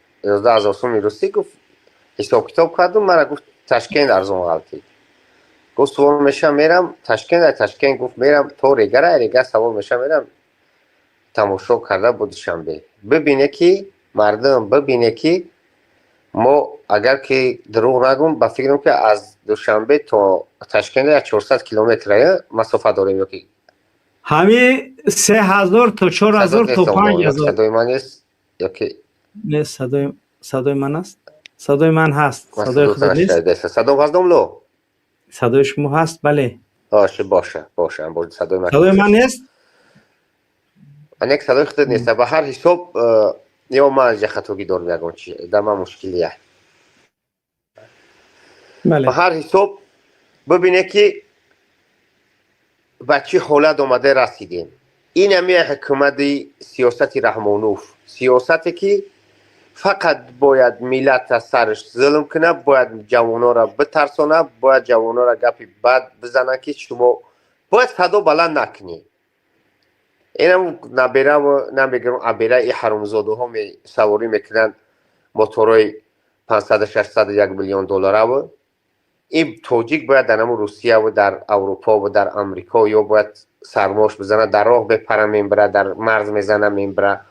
ҳазор суми русӣ. Гуфт, ҳисоб китоб кардам, мара, гуфт, Ташкент арзон ғалтид. Гуфт, сувор мешавам, мерам Ташкент, Ташкент, гуфт, мерам то Регара, Рега савор мешавам, мерам тамошо карда бо Душанбе. Бибине ки мардум, бибине ки мо агар ки дурӯғ нагӯм, ба фикрам ки аз Душанбе то Ташкент як 400 километр масофа дорем ё ки Ҳами 3000 то 4000 то 5000. Садои ман нест ё ки? Не, садои ман аст, садои ман ҳаст, садои худат нест. Садом ҳаст, домло? Садои шумо ҳаст, бале. Боша, боша, боша, садои ман. Садои ман нест? Анек, садои худат нест. Ба ҳар ҳисоб, ё ман ҷа хатогӣ дорам, ягон чи дар ман мушкилия. Ба ҳар ҳисоб, бибине ки Ба чӣ ҳолат омада расидем? Ин ҳами ҳукумати сиёсати Раҳмонов, сиёсате ки фақат бояд миллата сараш зулм кунад, бояд ҷавононро битарсонад, бояд ҷавононро гапи бад бизанад, ки шумо бояд садо баланд накунед. Инам набераву намегирам, абера и ҳарумзодаҳо саворӣ мекунанд моторҳои 500, 600, 1 миллион доллараву. Ин тоҷик бояд дар ҳамун Русияву дар Аврупову дар Амрико ё бояд сармош бизанад, дар роҳ бепара мебара, дар марз мезана мебара,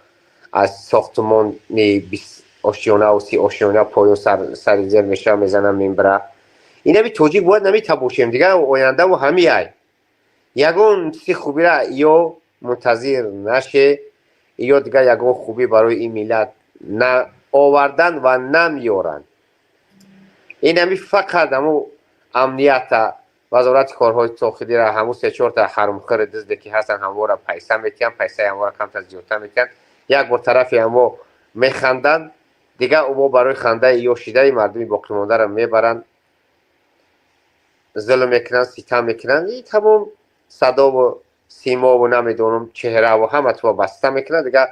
аз сохтумони 20 ошёнаву 30 ошёна поён сари зер мешава, мезана мебара. Инами тоҷик бояд намитабошем, дигар ояндаву ҳамиай. Ягон чизи хубира ё мунтазир наше, ё дигар ягон хубӣ барои ин миллат на овардан ва намеёранд. Инами фақат ҳаму амнията, вазорати корҳои дохилиро, ҳамун се-чорта ҳарумхӯри дизде ки ҳастанд, ҳамвора пайса метиҳанд, пайсаи ҳамвора камтар зиёдтар метиҳанд. Як бор тарафи ҳамо механданд, дигар мо барои хандаи ё шидаи мардуми боқимондаро мебаранд, зулм мекунанд, ситам мекунанд. И тамом садову симову, намедонам, чеҳраву ҳама туа баста мекунанд, дигар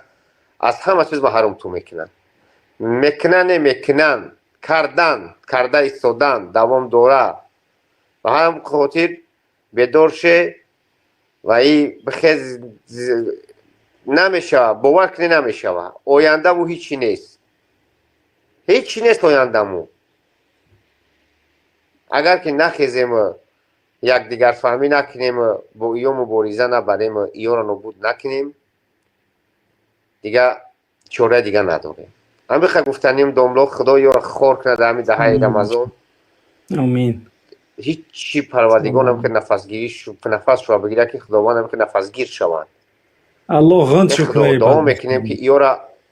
аз ҳама чиз маҳрум ту мекунанд. Мекунанд, не мекунанд, кардан, карда истодан давом дора. Ба ҳам хотир бедор ше ва и бихез, намешава, бовар кунӣ, намешава. Ояндаву ҳичи нест, ҳичи нест ояндаму. Агар ки нахезему якдигарфаҳмӣ накунему, бо иё мубориза набарему, иёро нобуд накунем, дигар чораи дига надорем. Ҳамиха гуфтаним, домло, Худо ёро хор кунад ҳами даҳаи Рамазон. Омин. Ҳичи Парвардигор ки нафасгирӣ, нафас шува бигирад, ки Худованд ки нафасгир шаванд. Аллоҳ ғанч. Дуо мекунем, ки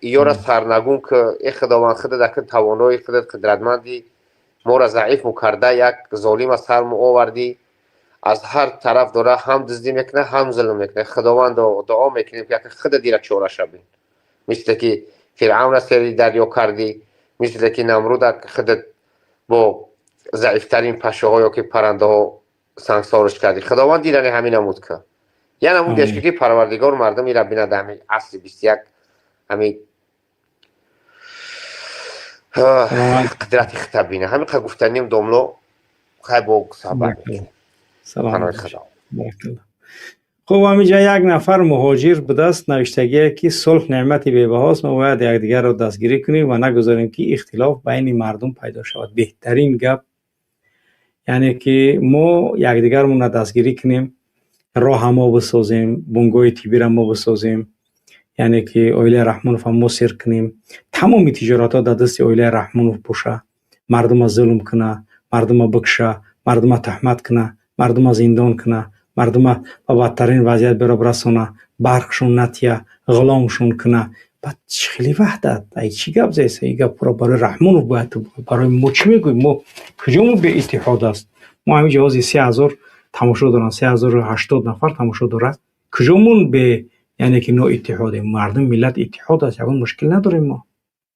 иёра сарнагун ки. Э Худованд, худат аки тавонои, худат қудратманди, моро заифму карда, як золима сарму овардӣ. Аз ҳар тараф дора ҳам дуздӣ мекунад, ҳам зулм мекунад. Худованд, дуо мекунем, ки яке худа дира чора шавем, мисле ки Фиръавна сери дарё кардӣ, мисле ки Намруда худат бо заифтарин пашаҳо ё ки паррандаҳо сангсориш кардӣ. Худованд, дирани ҳамин намуд ка я намуд ки Парвардигор мардум ира бинад, ҳами асри 21, ҳами қудрати хита бина. Ҳамин қа гуфтаним, домло, хай, бо сабар. Хуб, ҳаминҷа як нафар муҳоҷир будааст, навиштагие ки сулҳ неъмати бебаҳост, мо бояд якдигарро дастгирӣ кунем ва нагузорем, ки ихтилоф байни мардум пайдо шавад. Беҳтарин гап, яъне ки мо якдигармонро дастгирӣ кунем, роҳа мо бисозем, бунгоҳи тиббиро мо бисозем, яъне ки оилаи Раҳмонов мо сер кунем, тамоми тиҷоратҳо дар дасти оилаи Раҳмонов боша, мардума зулм куна, мардума бикша, мардума туҳмат куна, мардума зиндон куна, мардума ба бадтарин вазъият бероб расона, барқшон натия, ғуломшон куна. Баъд хеле ваҳдат, ай чӣ гап зеса? И гапро барои Раҳмонов бояд, барои мо чӣ мегӯем? Мо куҷо мо беиттиҳод аст? Мо ҳамин ҷавози 3000 тамошо доранд, 3080 нафар тамошо дорад. Куҷомон бе, яъне ки ноиттиҳодем? Мардум, миллат иттиҳод аст, ягон мушкил надорем. Мо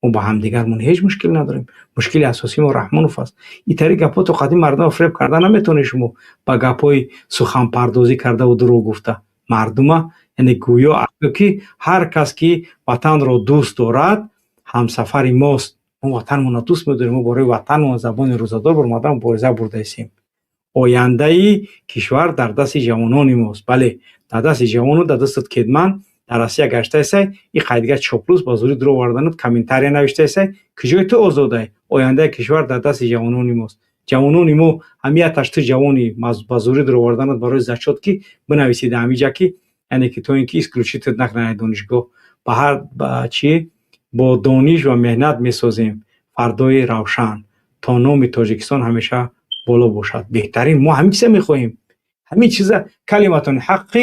ба ҳамдигармон ҳеҷ мушкил надорем. Мушкили асосии мо Раҳмонов аст. Итари гапҳото қадим мардумро фиреб карда наметавонед шумо, ба гапҳои суханпардозӣ кардаву дурӯғ гуфта мардума. Яъне гӯё ки ҳар кас ки ватанро дӯст дорад, ҳамсафари мост. Мо ватанмонро дӯст медорем, мо барои ватанмон забони рӯзадор баромада мубориза бурдаистем. Ояндаи кишвар дар дасти ҷавонони мост. Бале, дар дасти ҷавону дар дастат кетман. Дар Россия гаштаесай, и қайдга чоплус ба зӯрӣ дуро оварданат, комментария навиштаесай. Куҷои ту озодай? Ояндаи кишвар дар дасти ҷавонони мост. Ҷавонони мо ҳамияташ ту ҷавони ба зӯрӣ дуро оварданат барои зачёт, ки бинависӣ дар ҳамиҷа, ки яъне ки то ин ки исключить накунад донишгоҳ. Ба ҳар чӣ бо дониш ва меҳнат месозем фардои равшан, то номи Тоҷикистон ҳамеша боло бошад. Беҳтарин, мо ҳамин чиза мехоҳем, ҳамин чиза. كلمة حق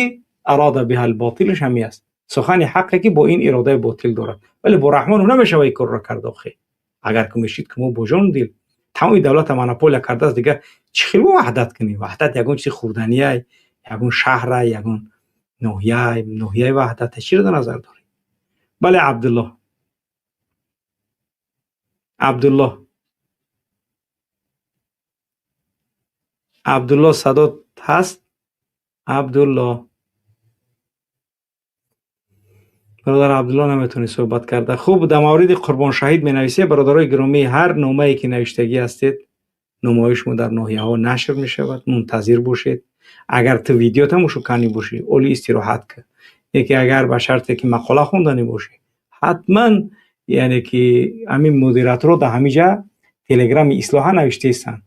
أراد بها الباطل ш ҳамин аст, сухани ҳақе ки бо ин иродаи ботил дорад. Вале бо Раҳмонов намешава ин корро кард. Охе, агар ки мешид, ки мо бо ҷону дил тамоми давлата монополия кардааст, дигар чӣ хел мо ваҳдат кунем? Ваҳдат ягон чизи хурданияй, ягон шаҳрай, ягон ноҳияй, ноҳияи ваҳдата чиро дар назар дорем? Бале, Абдуллоҳ, Абдуллоҳ, Абдуллоҳ, садот ҳаст? Абдулло, бародар Абдулло наметавонӣ суҳбат карда. Хуб, дар мавриди Қурбон Шаҳид менависед. Бародарои гиромӣ, ҳар номае ки навиштагӣ ҳастед, номаҳои шумо дар ноҳияҳо нашр мешавад. Мунтазир бошед. Агар ту видео тамошо кардани бошӣ, оли истироҳат кун. Яке агар ба шарте ки мақола хонданӣ бошӣ, ҳатман, яъне ки ҳамин модераторо дар ҳамин ҷа Телеграми Ислоҳа навиштаистанд.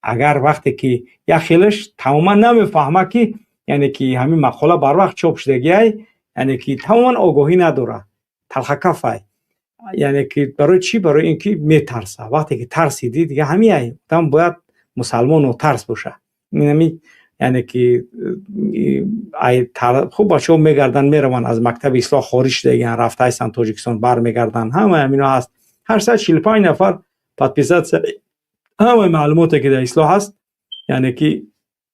Агар вақте ки як хелаш тамоман намефаҳма, ки яъне ки ҳамин мақола барвақт чоп шудагиай, яъне ки тамоман огоҳӣ надорад, талхакафай. Яъне ки барои чӣ? Барои ин ки метарса. Вақте ки тарсидӣ, дига ҳамиай. Одам бояд мусалмон нотарс боша. Инами, яъне ки хуб, бачаҳо мегарданд, мераванд, аз мактаби Ислоҳ хориҷ шудагиан, рафтаистанд Тоҷикистон, бармегарданд. Ҳамаи ҳамино ҳаст. 845 нафар подписаться. Ҳамаи маълумоте ки дар Ислоҳ ҳаст, яъне ки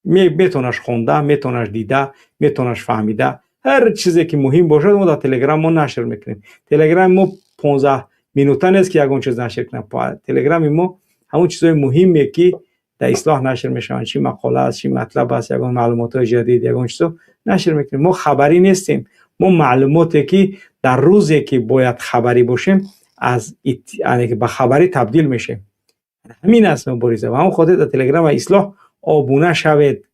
метавонаш хонда, метавонаш дида, метавонаш фаҳмида. Ҳар чизе ки муҳим бошад, мо дар Телеграм мо нашр мекунем. Телеграми мо 15 минута нест, ки ягон чиз нашр кунам. Телеграми мо ҳамон чизҳои муҳиме, ки дар Ислоҳ нашр мешаванд, чӣ мақола аст, чӣ матлаб аст, ягон маълумотҳои ҷадид, ягон чизо нашр мекунем. Мо хабарӣ нестем. Мо маълумоте ки дар рӯзе ки бояд хабарӣ бошем, аз яъне ки ба хабарӣ табдил мешем. Ҳамин аст мубориза. Ва ҳамон хотир дар Телеграма Ислоҳ обуна шавед,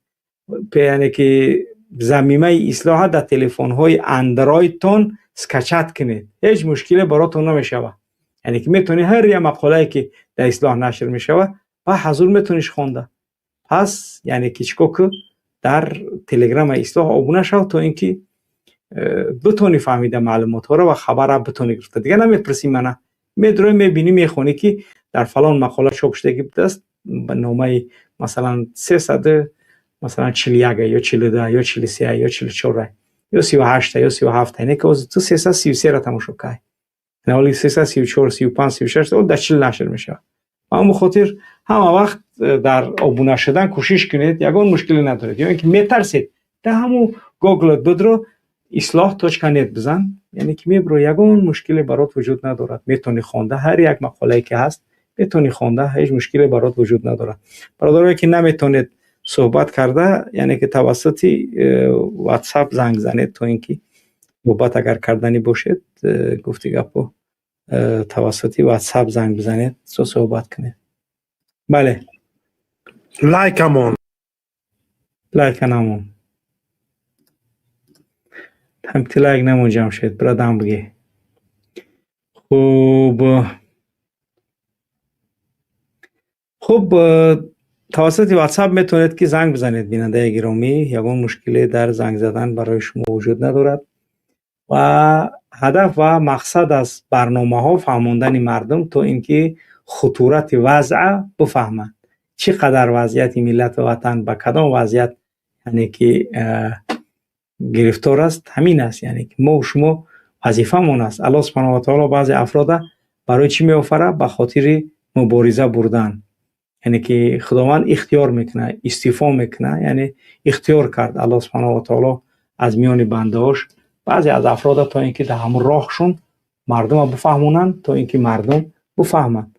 яъне ки замимаи Ислоҳа дар телефонҳои Андроидтон скачать кунед. Ҳеҷ мушкиле баротон намешавад. Яъне ки метавонӣ ҳар як мақолае ки дар Ислоҳ нашр мешавад, ба ҳазур метавониш хонда. Пас, яъне ки чӣ кор ку? Дар Телеграма Ислоҳ обуна шав, то ин ки битонӣ фаҳмида маълумотҳоро ва хабарра битонӣ гирифта. Дигар намепурсӣ мана. Медроӣ, мебинӣ, мехонӣ, ки дар фалон мақола чоп шудагӣ будааст, ба номаи масалан 300, масалан, 41 ё 42 ё 43 ё 44 ё 38 ё 37. Не ки ҳозир ту 333-ра тамошо кай, ҳоли 334, 35, 36 дар 40 нашр мешавад. Ба ҳамон хотир ҳама вақт дар обуна шудан кӯшиш кунед, ягон мушкиле надоред. Ё ин ки метарсед, дар ҳамун Гоглот бидро, Ислоҳ.нет бизан, яъне ки мебро, ягон мушкиле барот вуҷуд надорад. Метавонӣ хонда, ҳар як мақолае ки ҳаст, метавонӣ хонда, ҳеҷ мушкиле барот вуҷуд надорад. Бародарое ки наметавонед суҳбат карда, яъне ки тавассути Ватсап занг занед, то ин ки суҳбат агар карданӣ бошед, гуфти гапо, тавассути Ватсап занг бизанед, то суҳбат кунед. Бале. Лайкамон. Лайка намон. Ҳамти лайк намон, Ҷамшед, бирадам бигӣ. Хуб, тавассути Ватсап метавонед ки занг бизанед, бинандаи гиромӣ. Ягон мушкиле дар занг задан барои шумо вуҷуд надорад. Ва ҳадаф ва мақсад аз барномаҳо фаҳмондани мардум, то ин ки хутурати вазъа бифаҳманд, чӣ қадар вазъияти миллату ватан ба кадом вазъият, яъне ки гирифтор аст. Ҳамин аст, яъне ки мо шумо вазифамон аст. Аллоҳ субҳанаҳу ва таоло баъзе афрода барои чӣ меофарад? Ба хотири мубориза бурдан. Яъне ки Худованд ихтиёр мекунад, истифо мекунад, яъне ихтиёр кард Аллоҳ субҳанаҳу ва таоло аз миёни бандаҳош баъзе аз афрода, то ин ки дар ҳамон роҳшон мардума бифаҳмонанд, то ин ки мардум бифаҳманд.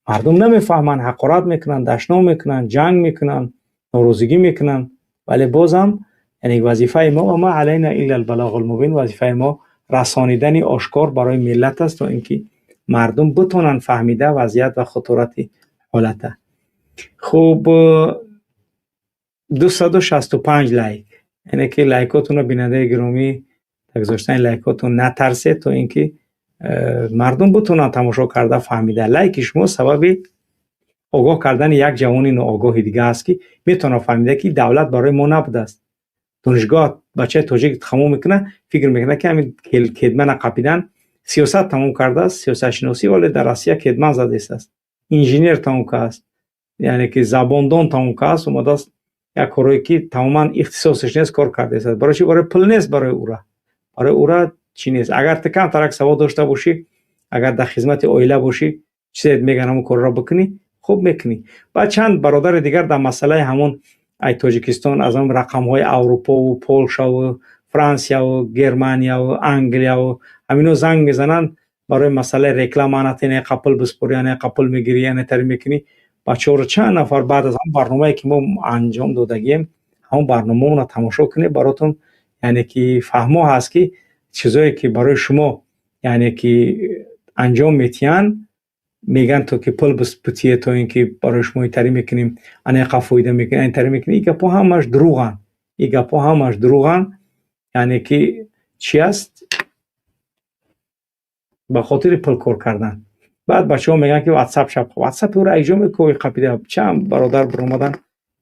Мардум намефаҳманд, ҳақорат мекунанд, дашном мекунанд, ҷанг мекунанд, норозигӣ мекунанд, вале бозам, яъне вазифаи мо, ма алайна илла албалағул мубин, вазифаи мо расонидани ошкор барои миллат аст, то ин ки мардум битонанд фаҳмида вазъият ва хутурати ҳолата. Хуб, 265 лайк. Яъне ки лайкотонро, бинандаи гиромӣ, дар гузоштани лайкотон натарсед, то ин ки мардум битонанд тамошо карда фаҳмида. Лайки шумо сабаби огоҳ кардани як ҷавони ноогоҳи дига аст, ки метавонад фаҳмида, ки давлат барои мо набудааст. Донишгоҳ бачаи тоҷик тамом мекунад, фикр мекунад, ки ҳамин кедмана қапидан сиёсат тамом кардааст, сиёсатшиносӣ, вале дар Россия кедман задааст. Инженер тамом кардааст, яъне ки забондон тамом кардааст, омадааст, як корое ки тамоман ихтисосаш нест, кор кардааст. Барои чи? Барои пул нест. Барои ура чӣ нест. Агар ту камтарак савод дошта бошӣ, агар дар хизмати оила бошӣ, чизе меган, ҳамон корро бикунӣ, хуб мекунӣ. Баъд чанд бародари дигар дар масъалаи ҳамон ай Тоҷикистон, аз ҳамон рақамҳои Аврупову Полшаву Франсияву Германияву Англияву ҳамино занг мезананд барои масъалаи реклама: ана қапл биспорӣ, ана қапл мегирӣ, ана тари мекунӣ. Бачаҳоро чанд нафар баъд аз ҳамон барномае ки мо анҷом додагием, Ҳамон барномаонро тамошо кунед, баротон, яъне ки, фаҳмо ҳаст, ки чизое ки барои шумо, яъне ки, анҷом метиҳанд, мегӯянд, то ки пул битие, то ин ки барои шумо итарӣ мекунем, анақа фоида мекунем, интарӣ мекунем. Ин гапҳо ҳамаш дурӯғанд, ин гапҳо ҳамаш дурӯғанд. Яъне ки чӣ аст? Ба хотири пул кор кардан. Баъд бачаҳо мегӯянд, ки ватсап шаб, ватсапи ӯро айҷо мекови қапида. Чанд бародар биромадан,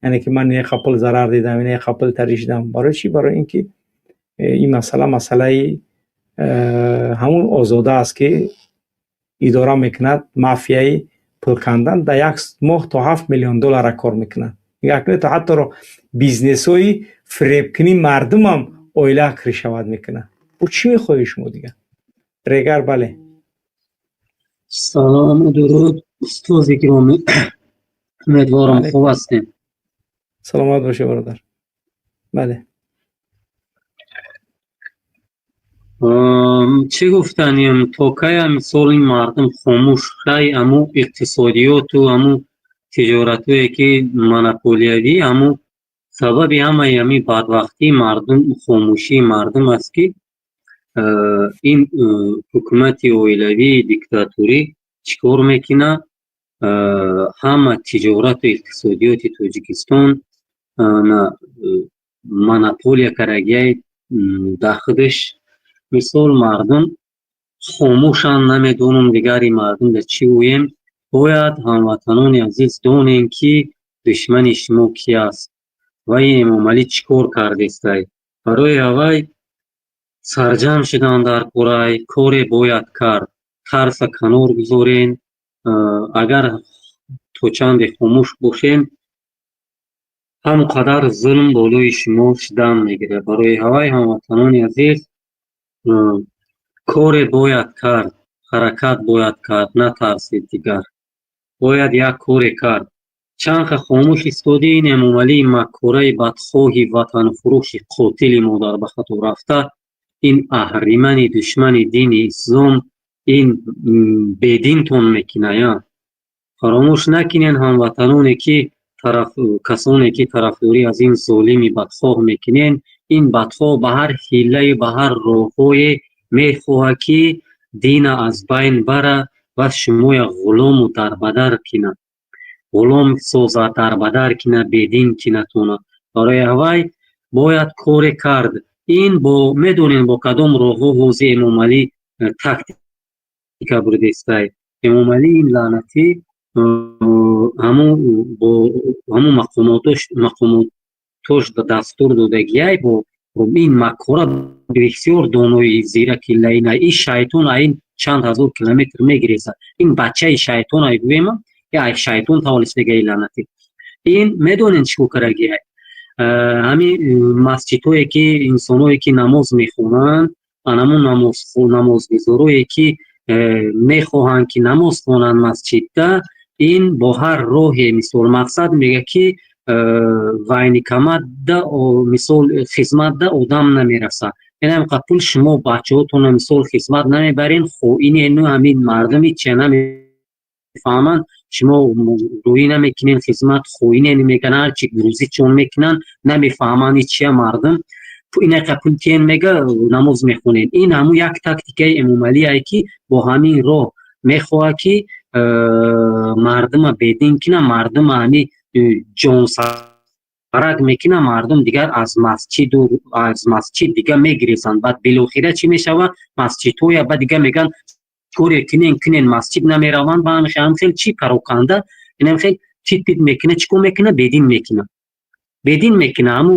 яъне ки ман неқа пул зарар дидам, неқа пул тарӣ шудам. Барои чӣ? Барои ин ки ин масъала масъалаи ҳамун озода аст, ки идора мекунад мафияи пул кандан. Дар як моҳ то 7 миллион доллара кор мекунад. Нигоҳ кунед, то ҳатто бизнесҳои фиребкунии мардумам оила крышевать мекунад. Бо чӣ мехоҳед шумо дигар? Регар, бале. Салому дуруд, устози гиромӣ, умедворам, хуб ҳастем. Саломат бошед, бародар, бале. Чӣ гуфтанем? То кая, мисол, ин мардум хомӯш хай? Аму иқтисодиёту аму тиҷоратое ки монополиявӣ, аму сабаби ҳамаи ҳамин бадбахтии мардум, хомӯшии мардум аст, ки ин ҳукумати оилавии диктаторӣ чӣ кор мекунад? Ҳама тиҷорату иқтисодиёти Тоҷикистон монополия кардагиай дар худаш. Мисол, мардум хомӯшанд, намедонам дигари мардум дар чӣ гӯем. Бояд, ҳамватанони азиз, донем, ки душмани шумо кӣ аст ва ин Эмомалӣ чӣ кор кардестай. Барои аввай сарҷамъ шудан дар курай, коре бояд кард. Тарса канор гузорен. Агар то чанде хомӯш бошем, ҳамон қадар зулм болои шумо шудан мегирад. Барои ҳавай, ҳамватанони азиз, коре бояд кард, ҳаракат бояд кард, натарсед дигар. Бояд як коре кард. Чанд ха хомӯш истодӣ, ин Эмомалии маккораи бадхоҳи ватанфурӯши қотили модарбахато рафта, ин аҳримани душмани дини ислом, ин бединтон мекуная. Фаромӯш накунед, ҳамватаноне ки тараф, касоне ки тарафдорӣ аз ин золими бадхоҳ мекунед, ин бадхоҳ ба ҳар ҳиллаю ба ҳар роҳҳое мехоҳад, ки дина аз байн бара ва шумоя ғулому дарбадар кунад, ғулом созад, дарбадар кунад, бедин кунадтона. Барои ҳавай бояд коре кард. Ин бо медонем, бо кадом роҳҳо ҳозир Эмомалӣ тактика бурдестай. Эмомалӣ ин лаънатӣ ҳамун бо ҳамун мақомотош дастур додагиай. Бо ин маккора бисёр донои зираки лаина, ин шайтон ин чанд ҳазор километр мегирезад. Ин бачаи шайтон ай гӯема, ай шайтон таваллуд шудагаи лаънатӣ. Ин медонед чӣ кор кардагиай? Ҳамин масҷидҳое ки инсоное ки намоз мехонанд, анамун намозгузорое ки мехоҳанд, ки намоз хонанд масҷидда, ин бо ҳар роҳе, мисол, мақсад мега, ки военкоматда, мисол, хизматда одам намерасад. Инам қа пул шумо бачаҳотонро, мисол, хизмат намебарен, хоинену ҳамин мардуми чия намефаҳманд. Шумо рӯӣ намекунен хизмат, хоинен меган, ҳарчи грузичон мекунанд, намефаҳманд чия мардум. Инақа пул тиен, мега, намоз мехонен. Ин ҳамун як тактикаи Эмомалие, ки бо ҳамин роҳ мехоҳад, ки мардума бедин кунад, мардума ҳами ҷонсарак мекунад. Мардум дигар аз масҷид дигар мегирезанд. Баъд билохира чӣ мешавад? Масҷидҳоя баъд дигар мегӯянд, коре кунен, кунен, масҷид намераванд. Ба ҳамин хел чӣ пароканда, инам хел тит пит мекунад. Чӣ кор мекунад? Бедин мекунад, бедин мекунад. Ҳаму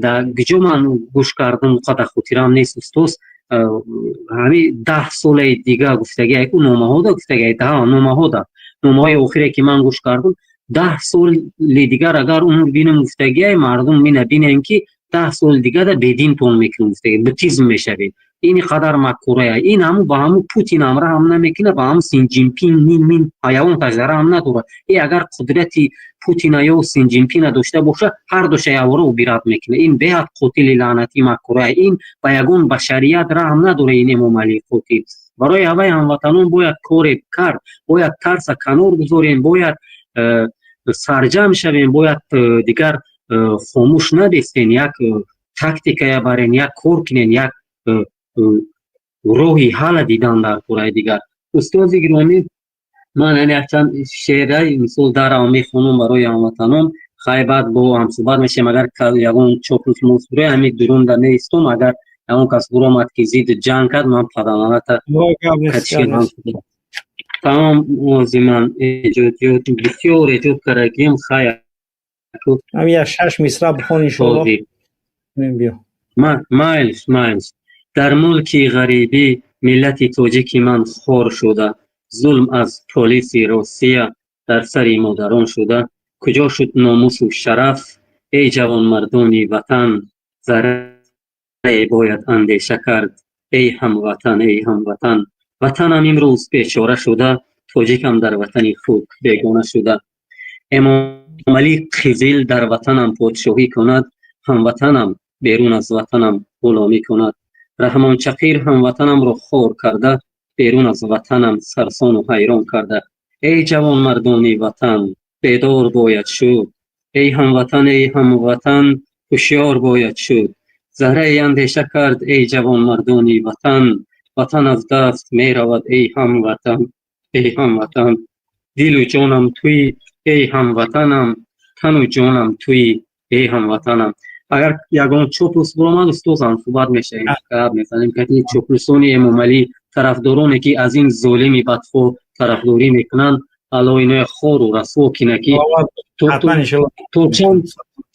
дар гиҷо ман гӯш кардам, қадар хотирам нест, устоз, ҳами 10 солаи дига гуфтагиай ку номаҳода гуфтагиай, номаҳода, номаҳои охире ки ман гӯш кардам, 10 соли дигар агар умр бинам, гуфтагиай, мардум мина бинем, ки 10 соли дигар бединтон мекунем, гуфтаги, буддизм мешавед. Ин қадар маккурая. Ин ҳаму ба ҳаму Путин ҳам раҳм намекунад, ба ҳаму Синҷинпин мин мин ҳаявон раҳм надорад. Э агар қудрати Путина ё Синҷинпина дошта боша, ҳар душа явора убират мекунад. Ин беҳад қотили лаънатӣ маккурая. Ин ба ягон башарият раҳм надорад, ин Эмомалии қотил. Барои ҳавай, ҳамватанон, бояд коре кард, бояд тарса канор гузорем, бояд сарҷамъ шавем, бояд дигар. Хомӯш набестен, як тактикая барен, як кор кунен, як роҳи ҳалла дидан дар кораи дигар. Устози гиромӣ, ман якчанд шеъра, мисол, дарам мехонам барои ҳамватанон. Хай, баъд бо ҳамсӯҳбат мешавем. Агар ягон чоплус мусбуре, ҳамин дурунда меистом. Агар ягон кас буромад, ки зидди ҷанг кард, ман паданалата. Тамом. Ози ман эҷодиёт бисёр эҷод кардагием, хай. Ҳам як шаш мисра бихон, иншоалло. Биё. Майлш, майлш. Дар мулки ғарибӣ миллати тоҷики ман хор шуда, зулм аз полиси Россия дар сари модарон шуда. Куҷо шуд номусу шараф, эй ҷавонмардони ватан? Заррае бояд андеша кард, эй ҳамватан, эй ҳамватан. Ватанам имрӯз бечора шуда, тоҷикам дар ватани худ бегона шуда. Эмомалӣ қизил дар ватанам подшоҳӣ кунад, ҳамватанам берун аз ватанам ғуломӣ кунад. Раҳмончақир ҳамватанамро хор карда, берун аз ватанам сарсону ҳайрон карда. Эй ҷавонмардони ватан, бедор бояд шуд, эй ҳамватан, эй ҳамватан, ҳушёр бояд шуд. Заррае андеша кард, эй ҷавонмардони ватан. Ватан аз даст меравад, эй ҳамватан, эй ҳамватан. Дилу ҷонам туӣ, эй ҳамватанам, тану ҷонам туӣ, эй ҳамватанам. Агар ягон чоплус буромад, устоз, ҳамсӯҳбат мешавем, гап мезанем. Ки чоплусони Эмомалӣ, тарафдороне, ки аз ин золими бадхоҳ тарафдорӣ мекунанд, Алло иноя хору расво кина, ки то чанд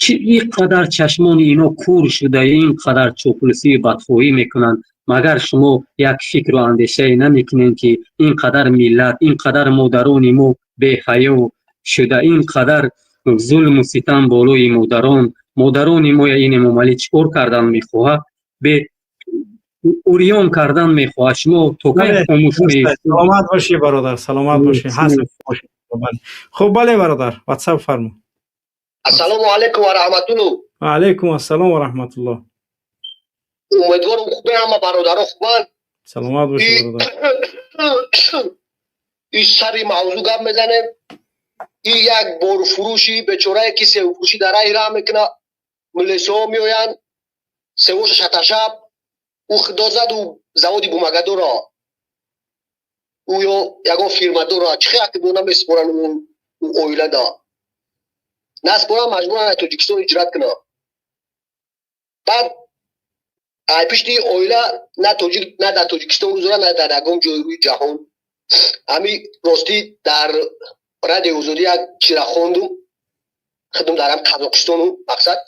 ин қадар чашмони ино кур шуда, ин қадар чоплусию бадхоҳӣ мекунанд. Магар шумо як фикру андешае намекунем, ки ин қадар миллат, ин қадар модарони мо беҳаё шуда, ин қадар зулму ситам болои модарон, модарони моя ин Эмомалӣ чӣ кор кардан мехоҳад? Бе уриён кардан мехоҳад. Шумо то кай хомӯш? Саломат бошӣ, бародар, саломат бошӣ. Ҳаст. Хуб, бале, бародар, ватсап фармо. Ассалому алайкум ва раҳматулло. Ва алайкум ассалом ва раҳматулло. Умедворам, хубе, ҳама бародаро хубанд. Саломат бошӣ, бародар. И сари мавзӯъ гап мезанем. И як борфурӯши бечорае, ки севфурӯшӣ дар раҳи раҳ мекунад, милисҳо меоянд, севоша шаташаб ӯ худо зад. Ӯ заводи бумагадора, ӯ ё ягон фирмадора чӣ хел бо намеспоранд. Ӯ оилада наспоранд, маҷбуранд аз Тоҷикистон ҳиҷрат кунад. Баъд ай пишти оила на тоҷик, на дар Тоҷикистон рӯз дорад, на дар ягон ҷои рӯи ҷаҳон. Ҳами ростӣ, дар Радиои Озодӣ як чира хондум худум дар ҳам Қазоқистону. Мақсад,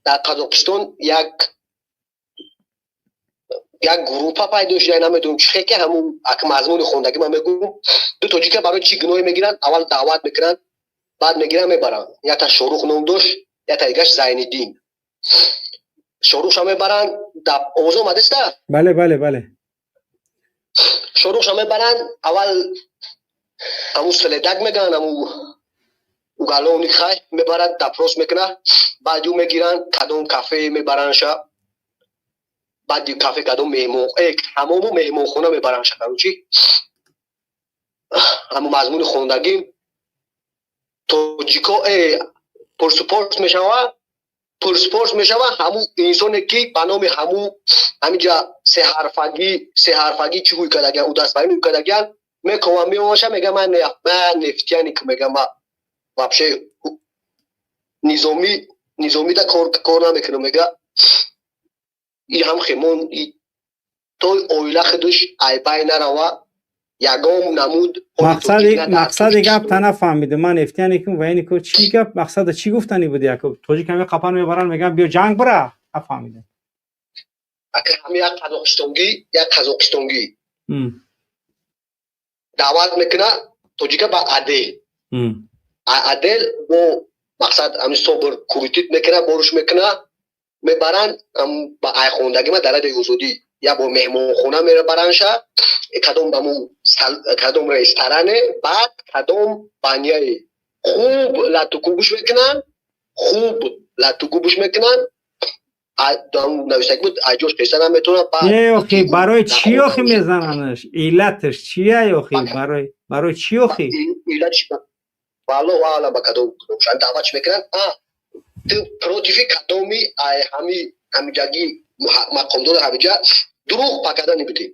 дар Қазоқистон як группа пайдо шуда, намедонам чӣ хе, ки ҳамун ак мазмуни хондагӣ ман мегӯм. Ду тоҷика барои чӣ гуноҳе мегиранд, аввал даъват мекунанд, баъд мегиранд, мебаранд. Якта Шорух ном дошт, якта дигаш Зайниддин. Шорухша мебаранд. Овоз омадеста? Бале. Шорухша мебаранд, аввал ҳамун следак мегӯянд, ҳамун уголовник, хай, мебарад, допрос мекунад. Баъд ӯ мегиранд, кадом кафе мебарандша, баъди кафе кадом меҳмон ҳамому меҳмонхона мебарандша. Короче, ҳамун мазмуни хондагӣ, тоҷико пурсупорс мешава, пурсупорс мешава. Ҳамун инсоне, ки ба номи ҳамун ҳаминҷа сеҳарфагӣ чӣ гӯй кардагиан, ӯ дастбарӣ гӯй кардагиан, мекова, меомаша, мега: ман нефтяник», мега, ма вообще низомӣ, низомида кор намекунам», мега. И ҳам хемон то оила худаш айбай нарава, ягон намуд. Мақсади гап та нафаҳмидам. Ман нефтяникум ва ини чӣ гап, мақсада чӣ гуфтани буд? Якоб тоҷик ҳаме қапан мебаранд, мегӯянд: «Биё, ҷанг бира». Нафаҳмидам. Ҳами як қазоқистонгӣ даъват мекуна тоҷика ба отдел. Отдел бо мақсад ҳами собир крутить мекуна, боруш мекуна, мебаранд. Ба айхондагима дар Радиои Озодӣ, як бор меҳмонхона мебаранша, кадом аму кадом ресторане, баъд кадом баняе, хуб латукубуш мекунанд, хуб латукубуш мекунанд. Нависак буд, аҷош қисса наметавонад. Не, охи, барои чӣ охи мезананаш? Иллаташ чия охи? Барои чӣ охи? Иллатш, валлоҳу аълам, ба кадом даъватш мекунанд. Ту против кадоми ай ҳами ҳамиҷагӣ мақомдори ҳамиҷа дурӯғ пакадани бидӣ.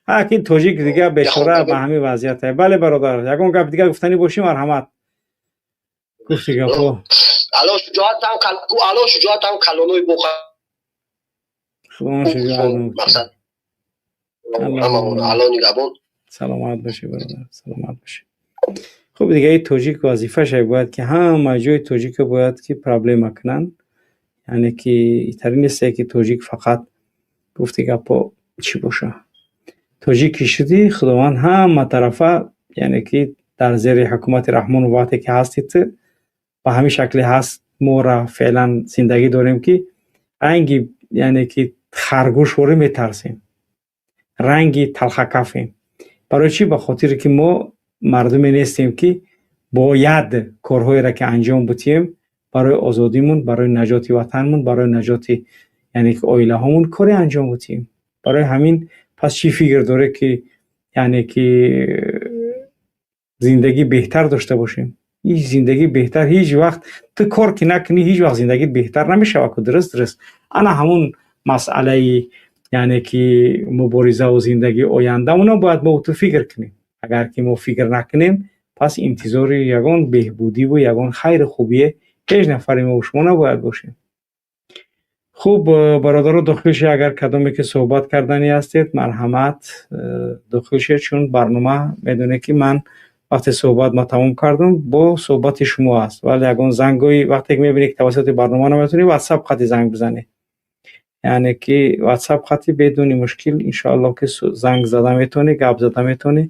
Ҳа, ки тоҷик дига бечора ба ҳамин вазъият. Бале, бародар, ягон гап дига гуфтанӣ бошӣ, марҳамат. Гуфти гапҳо. Ало шуҷоатам, ало шуҷоатам калонои боха. Худованд шуҷоат. Мақсад. Ало нигабон. Саломат бошӣ, бародар, саломат бошӣ. Хуб, дига и тоҷик вазифаша бояд ки ҳама ҷои тоҷика бояд ки проблема кунанд. Яъне ки итари несте ки тоҷик фақат гуфти гапҳо чӣ боша. Тоҷик ки шудӣ, Худованд ҳама тарафа, яъне ки дар зери ҳукумати Раҳмонов вақте ки ҳасти ту ба ҳамин шакле ҳаст, моро феълан зиндагӣ дорем ки ранги, яъне ки харгӯшворӣ метарсем, ранги талхакафем. Барои чӣ? Ба хотире ки мо мардуме нестем ки бояд корҳоеро ки анҷом бутием барои озодимон, барои наҷоти ватанмон, барои наҷоти, яъне ки оилаҳомон коре анҷом бутием. Барои ҳамин пас чӣ фикр доре ки, яъне ки зиндагӣ беҳтар дошта бошем? Ҳеҷ зиндагӣ беҳтар ҳеҷ вақт ту кор ки накунӣ, ҳеҷ вақт зиндагит беҳтар намешавад ку. Дуруст, дуруст. Ана ҳамун масъалаи, яъне ки муборизаву зиндагии ояндамона бояд мо ту фикр кунем. Агар ки мо фикр накунем, пас интизори ягон беҳбудиву ягон хайру хубие ҳеҷ нафаре мо шумо набояд бошем. Хуб, бародаро, дохил шед, агар кадоме ки суҳбат карданӣ ҳастед, марҳамат, дохил шед, чун барнома медонед ки ман вақте суҳбат ма тамом кардам, бо суҳбати шумо аст. Вале ягон зангҳои вақте ки мебинед ки тавассути барнома наметавонед, ватсап хати занг бизанед. Яъне ки ватсап хати бидуни мушкил иншоаллоҳ ки занг зада метавонӣ, гап зада метавонӣ.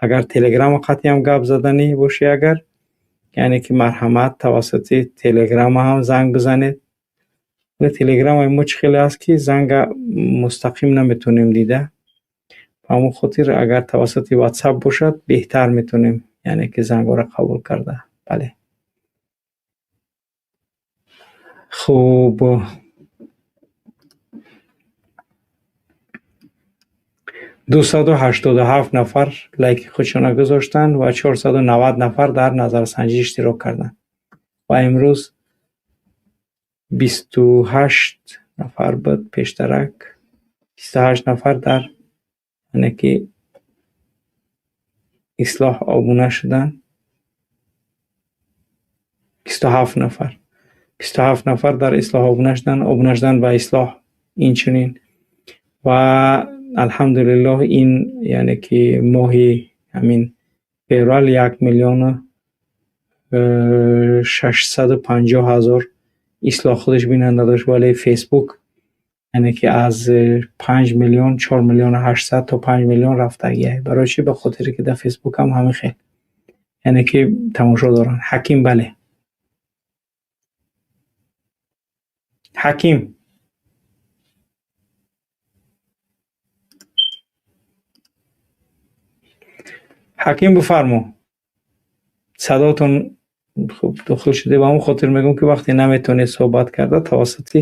Агар телеграм хати ҳам гап заданӣ бошӣ, агар яъне ки марҳамат тавассути телеграма ҳам занг бизанед. Телеграмаи мо чӣ хеле аст ки занга мустақим наметавонем дида. Ба ҳамон хотир агар тавассути ватсап бошад, беҳтар метавонем, яъне ки зангҳоро қабул карда. Бале. Хуб, 287 нафар лайки худшона гузоштанд ва 490 нафар дар назарсанҷӣ иштирок карданд. Ва имрӯз 28 нафар буд пештарак, 28 нафар дар, яъне ки ислоҳ обуна шуданд. 27 нафар. 27 нафар дар ислоҳ обуна шуданд, обуна шуданд ба ислоҳ инчунин. Ва алҳамдулиллоҳ ин, яъне ки моҳи ҳамин феврал як миллиону шашсаду панҷоҳ ҳазор ислоҳ худаш бинанда дошт, вале фейсбук, яъне ки аз 5 миллион, 4 миллиону 800 то 5 миллион рафтагиа. Барои чӣ? Ба хотире ки дар фейсбук ҳам ҳамин хел, яъне ки тамошо доранд. Ҳаким, бале. Ҳаким. Ҳаким, бифармо. Садотон хуб дохил шуде. Ба ҳамон хотир мегӯям ки вақте наметавонед суҳбат карда, тавассути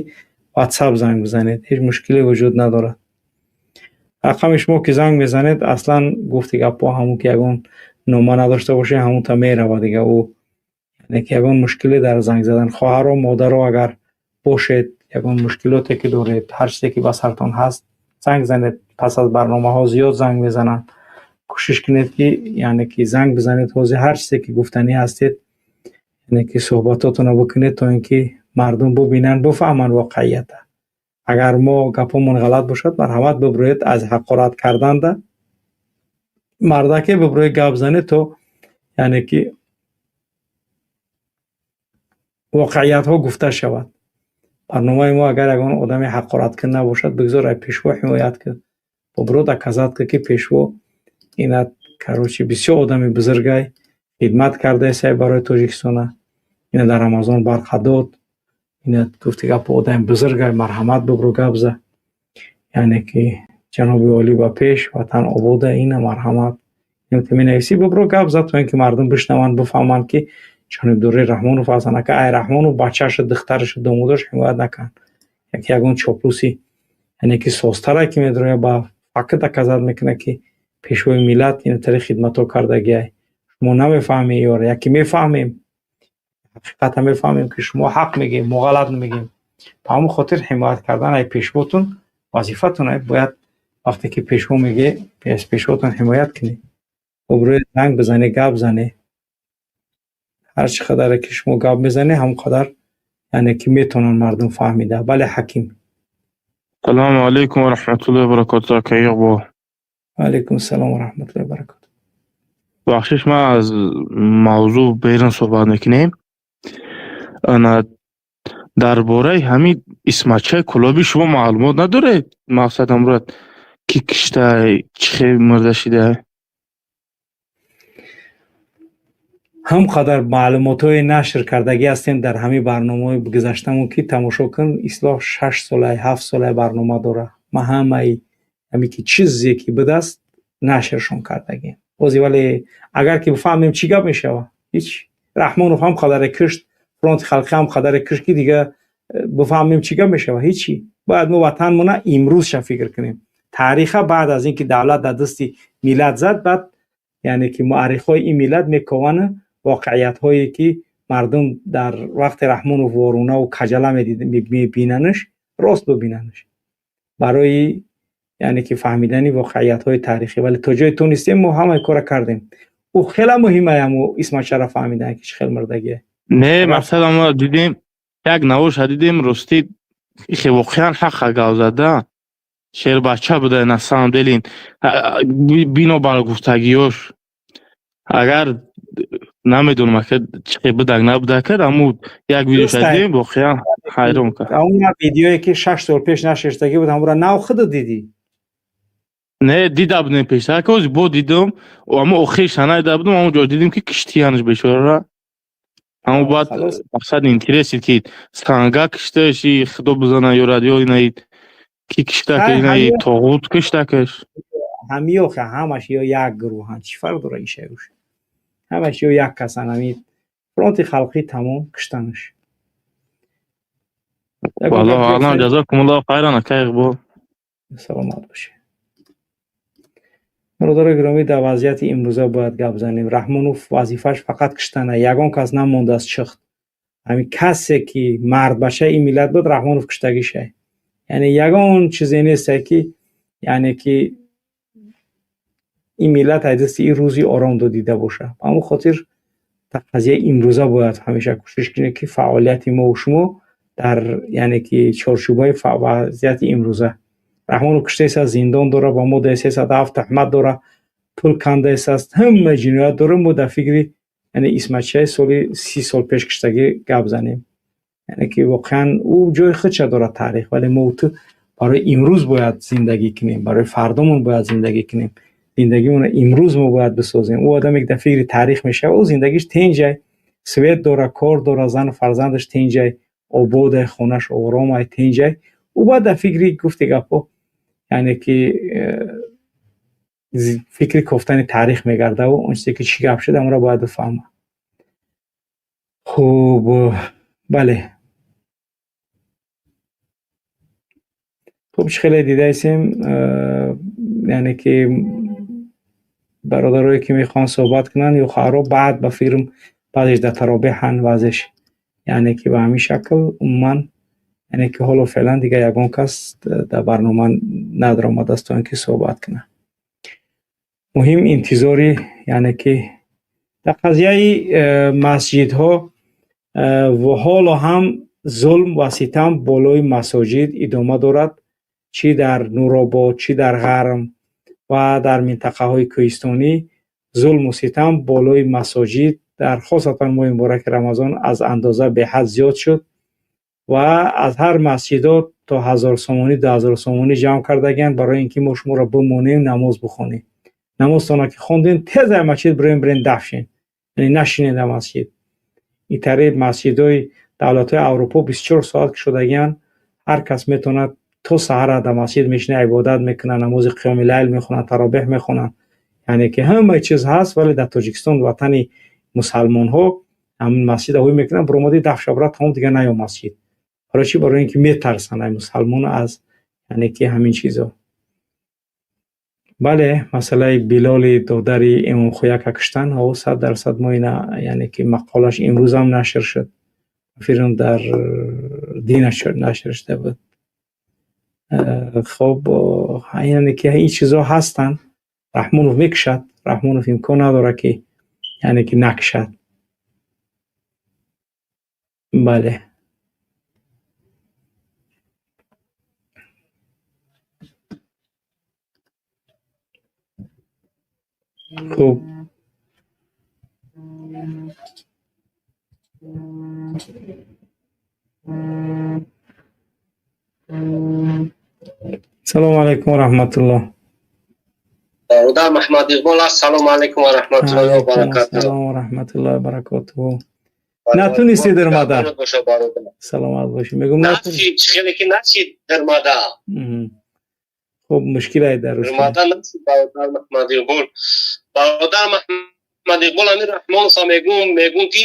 ватсап занг бизанед, ҳеҷ мушкиле вуҷуд надорад. Рақами шумо ки занг мезанед, аслан гуфти гапҳо ҳамон ки ягон нома надошта бошед, ҳамон та мерава дига. Ӯ яъне ки ягон мушкиле дар занг задан, хоҳаро, модаро агар бошед, ягон мушкилоте ки доред, ҳар чизе ки ба сартон ҳаст, занг занед. Пас аз барномаҳо зиёд занг мезананд. Кӯшиш кунед ки, яъне ки занг бизанед, ҳозир ҳар чизе ки гуфтанӣ ҳастед, яъне ки суҳбатотонро бикунед, то ин ки мардум бубинанд, бифаҳманд воқеията. Агар мо гапҳомон ғалат бошад, марҳамат, бибуред аз ҳақорат карданда, мардаке бибуред гап занед, то яъне ки воқеиятҳо гуфта шавад. Барномаи мо агар ягон одаме ҳақораткун набошад, бигзор ай Пешво ҳимоят кун, бобуро доказат кун ки Пешво ина, короче, бисёр одами бузургай, хидмат кардаесай барои Тоҷикистона, ина дар Рамазон барқа дод, ина гуфти гапо одами бузургай, марҳамат, бибуру гап за. Яъне ки ҷаноби олӣ ба пеш, ватан обода, ина марҳамат, менависӣ, бибуру гап за, то ин ки мардум бишнаванд, бифаҳманд ки ҷонибдории Раҳмонов ҳастанд. Ака ай Раҳмонов бачаашо, духтарашо, домодаш ҳимоят накард. Яке ягон чоплуси, яъне ки созтара ки медрояд, ба факт доказат мекунад ки Пешвои миллат ина тари хидматҳо кардагиай. Шумо намефаҳмед ёра, яке мефаҳмем. Ҳақиқата мефаҳмем, ки шумо ҳақ мегӯем, мо ғалат мегӯем. Ба ҳамон хотир ҳимоят кардан ай пешвотун вазифатун. Бояд вақте ки пешво мегӯе, аз пешвотун ҳимоят кунӣ. Обрӯи занг бизанӣ, гап занӣ. Ҳар чӣ қадаре ки шумо гап мезанӣ, ҳамон қадар, яъне ки, метавонанд мардум фаҳмида. Бале, Ҳаким. Салому алайкум ва раҳматуллоҳи ва баракотуҳ, ака Иқбол. Алайкум ассалом ва раҳматуллоҳи ва баракотуҳ. Бахшиш, ман аз мавзӯъ берун суҳбат мекунем. Ана дар бораи ҳамин Исматчаи Кулобӣ шумо маълумот надоред? Мақсад ҳамроҳ ки киштай, чӣ хел мурда шида? Ҳам қадар маълумотҳои нашр кардагӣ ҳастем дар ҳамин барномаҳои гузаштамон, ки тамошо кун, Ислоҳ 6 солаи, 7 солаи барнома дора. Ман ҳамаи ҳаме ки чизе ки будааст, нашршон кардагем ози. Вале агар ки бифаҳмем, чӣ гап мешава? Ҳеч. Раҳмонов ҳам қадаре кишт, Фронти халқӣ ҳам қадаре кишт, ки дига бифаҳмем, чӣ гап мешава? Ҳечи. Бояд мо ватанмона имрӯзша фикр кунем. Таъриха баъд аз ин ки давлат дар дасти миллат зад, баъд, яъне ки, муаррихҳои ин миллат мековану воқеиятҳое ки мардум дар вақти Раҳмонов ворунаву каҷала мебинанаш, рост бибинанаш, барои, яъне ки, фаҳмидани воқеиятҳои таърихӣ. Вале то ҷое тонистем, мо ҳамаи кора кардем. Ӯ хеле муҳим ай, ҳамо Исматчара фаҳмидан, ки чӣ хел мурдагие. Не, мақсад мо дидем, як навоша дидем, ростӣ ихе воқеан ҳаққа гап зада. Шербача буда на самом деле, бино бар гуфтагиёш. Агар намедонам, ака, чӣ хел будак, набудак, аммо як видеоша дидем, воқеан ҳайрон кард. Он видеое ки 6 сол пеш нашриштагӣ буд, ҳамонро нав худат дидӣ? Не, дида будем пештар, ки бо дидам, аммо охирша надида будам, ҳамон ҷо дидем, ки киштиянаш бечорара. Аммо баъд мақсад интерес ки санга кишташ, и худо бизана ёрад, ё инаи ки киштак, инаи тоғут киштакаш. Ҳамиёхе ҳамаш ё як гурӯҳанд, чӣ фарқ дора ишаюш? Ҳамаш ё як касан, ҳамин Фронти халқӣ, тамом, киштанаш. Валлоҳу аълам, ҷазокумуллоҳу хайран, ака Иқбол. Саломат бошед. Бародарои гиромӣ, дар вазъияти имрӯза бояд гап занем. Раҳмонов вазифааш фақат киштана, ягон кас намондааст чихт. Ҳамин касе ки мардбачаи ин миллат буд, Раҳмонов киштагишай. Яъне ягон чизе несте ки, яъне ки, ин миллат аз дасти ин рӯзи ором додида боша. Ба ҳамон хотир дар қазияи имрӯза бояд ҳамеша кӯшиш кунем, ки фаъолияти мову шумо дар, яъне ки, чорчӯбаи вазъияти имрӯза. Раҳмонов киштаест, зиндон дора, ба моддаи 307 туҳмат дора, пул кандаест, ҳама ҷиноят дора. Мо дар фикри, яъне, Исматчаи соли 30 сол пеш киштагӣ гап занем. Яъне ки, воқеан ӯ ҷои худша дорад таърих, вале мо ту барои имрӯз бояд зиндагӣ кунем, барои фардомон бояд зиндагӣ кунем. Зиндагимонро имрӯз мо бояд бисозем. Ӯ одаме ки дар фикри таърих мешавад, ӯ зиндагиш тенҷай, свет дора, кор дора, зану фарзандаш тенҷай, ободай, хонаш оромай, тенҷай. Ӯ бояд дар фикри гуфти гапҳо, яъне ки, фикри кофтани таърих мегардаву он чизе ки чӣ гап шуд, ҳамонро бояд бифаҳмад. Хуб, бале, хуб, чӣ хеле дидаистем, яъне ки, бародарое ки мехоҳанд суҳбат кунанд ё хоҳаро, баъд ба фирм баъзеш дар таробеҳанд, баъзеш, яъне ки, ба ҳамин шакл. Умуман, яъне ки, ҳоло феълан дигар ягон кас дар барнома надаромадааст, то ин ки суҳбат кунад. Муҳим интизори, яъне ки, дар қазияи масҷидҳо ҳоло ҳам зулм ва ситам болои масоҷид идома дорад, чӣ дар Нуробод, чӣ дар Ғарм ва дар минтақаҳои кӯҳистонӣ. Зулму ситам болои масоҷид дар хосатан моҳи мубораки Рамазон аз андоза беҳад зиёд шуд ва аз ҳар масҷидҳо то 1000 сомонӣ, 2000 сомонӣ ҷамъ кардагианд, барои ин ки мо шуморо бимонем, намоз бихонем. Намозтона ки хондем, тез ай масҷид бирем, бирен дафшен, яъне нашинед дар масҷид. Ин тариқ масҷидҳои давлатҳои Аврупо 24 соат кушодагианд, ҳар кас метавонад то саҳара дар масҷид мешина, ибодат мекунад, намози қиёми лайл мехонад, таробеҳ мехонад, яъне ки, ҳамаи чиз ҳаст. Вале дар Тоҷикистон, ватани мусалмонҳо, ҳамин масҷид ҳуй мекунанд, биромади даф шабра, тамом, дигар наё масҷид. Барои чӣ? Барои ин ки метарсанд ай мусалмон аз, яъне ки, ҳамин чизо. Бале, масъалаи Билоли додари Имомхӯяка куштан, ҳо, 100% мо ина, яъне ки мақолаш имрӯзам нашр шуд. Фирм дар динаш нашр шуда буд. Хоб, яъне ки ин чизо ҳастанд. Раҳмонов мекушад. Раҳмонов имкон надорад, ки яъне ки накушад. Бале. Хуб. Салому алайкум ва раҳматуллоҳ. Бародар Маҳмад Иқбол, ассалому алайкум ва раҳматуллоҳи ва баракатуҳ. Ассалому ва раҳматуллоҳи ва баракатуҳ. Натунистӣ даромада. Саломат бошӣ. Мегӯм натунистӣ, хеле ки нашид даромада. Хуб, мушкилае дар рӯз. Даромада нашид, бародар Маҳмад Иқбол. Бародар Маҳмад Иқбол, амир Раҳмонов мегӯм ки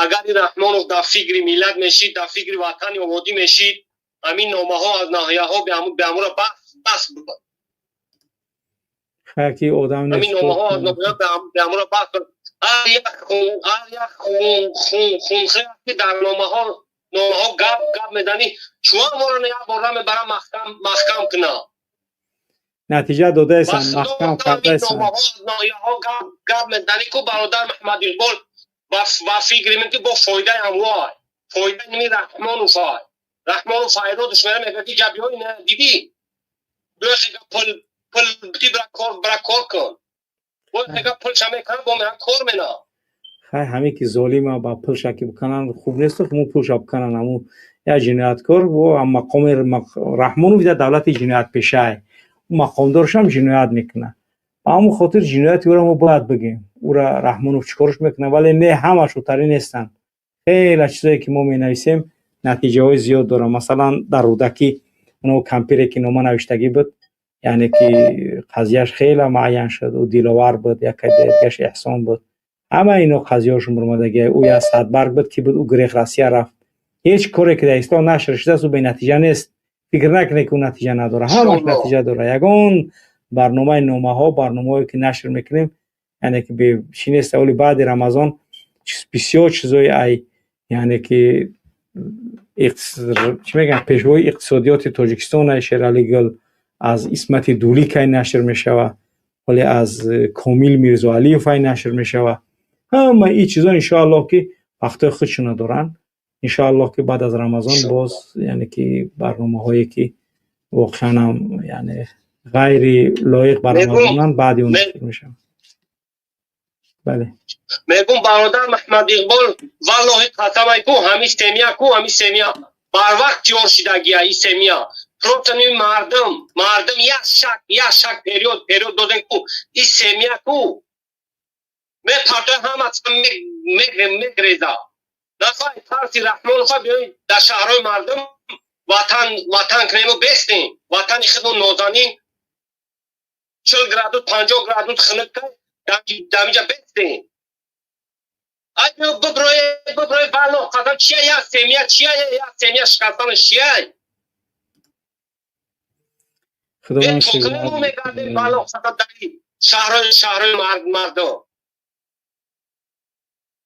агар Раҳмонов дар фикри миллат мешид, дар фикри ватани ободӣ мешид, ҳамин номаҳо аз ноҳияҳо ба амура бас хаки одам нест. Ҳамин номаҳо аз ноҳияҳо ба амура бас. Ҳар як хунхе ки дар номаҳо гап мезанӣ, чун моро як бор мебарам маҳкам кунам. Натиҷа додаесан, маҳкам кардаесан. Номаҳо аз ноҳияҳо гап мезанӣ ку, бародар Маҳмад Иқбол, ва фикри ман ки бо фоидаи амвой, фоидаи ними Раҳмонов ай. Раҳмонов файродаш мера мегӯяд ки ҷабиҳои на дидӣ, биё хега пул бити бира кор кун. Бо хега пул ша мекунам, бо мера кор мена. Хай, ҳаме ки золима ба пул ша ки бикунанд хуб нест, мо пул ша бикунанд, ҳамун як ҷинояткор бо мақоми Раҳмонов дар давлати ҷиноятпешае. Мақомдоршам ҷиноят мекунад. Ба ҳамон хотир ҷинояти ӯро мо бояд бигем. Ӯра Раҳмонов чӣ корш мекунад, вале не, ҳамаш утарӣ нестанд. Хеле чизое ки мо менависем натиҷаҳои зиёд доранд. Масалан, дар Рӯдакӣ оно кампире ки нома навиштагӣ буд, яъне ки қазияш хеле муайян шуд. Ӯ Диловар буд, яке дигааш Эҳсон буд. Ҳама ино қазияҳошон бурмадагӣ. Ӯ як садбарг буд ки буд, ӯ грех Россия рафт. Ҳеҷ коре ки дар ислом нашр шудааст, ӯ бенатиҷа нест. Фикр накунед ки ӯ натиҷа надорад. Ҳамаш натиҷа дорад. Ягон барномаи номаҳо, барномаҳое ки нашр мекунем, яъне ки чӣ нест, вале баъди Рамазон бисёр чизои ай, яъне ки чӣ мегӯям, пешвои иқтисодиёти Тоҷикистон ай Шералӣ Гул аз Исмати Дулик ай нашр мешавад, вале аз Комил Мирзоалиев ай нашр мешавад. Ҳама ин чизо иншоаллоҳ ки вақтҳои худшона доранд. Иншоаллоҳ ки баъд аз Рамазон боз, яъне ки барномаҳое ки воқеан ҳам яъне ғайри лоиқ ба Рамазонанд, баъди он нашр мешавад. Бале. Мегӯм бародар Маҳмад Иқбол, валлоҳи қасамай ку, ҳамин семья ку, ҳамин семья барвақт тиёр шидагия, ин семья. Просто ни мардум як шак период додем ку, ин семья ку мепартои ҳама мегреза. Нахай тарси Раҳмонова биёй дар шаҳрҳои мардум ватан кунему бестем. Ватани худмон нозанин 40 градус 50 градус хунук дар инҷа бестем. Ай биброи валлоҳ қасам, чия як семья, чия як семья шикастанаш чия? Худованд шукр мегардем валлоҳ қасам дар шаҳрҳои мардум.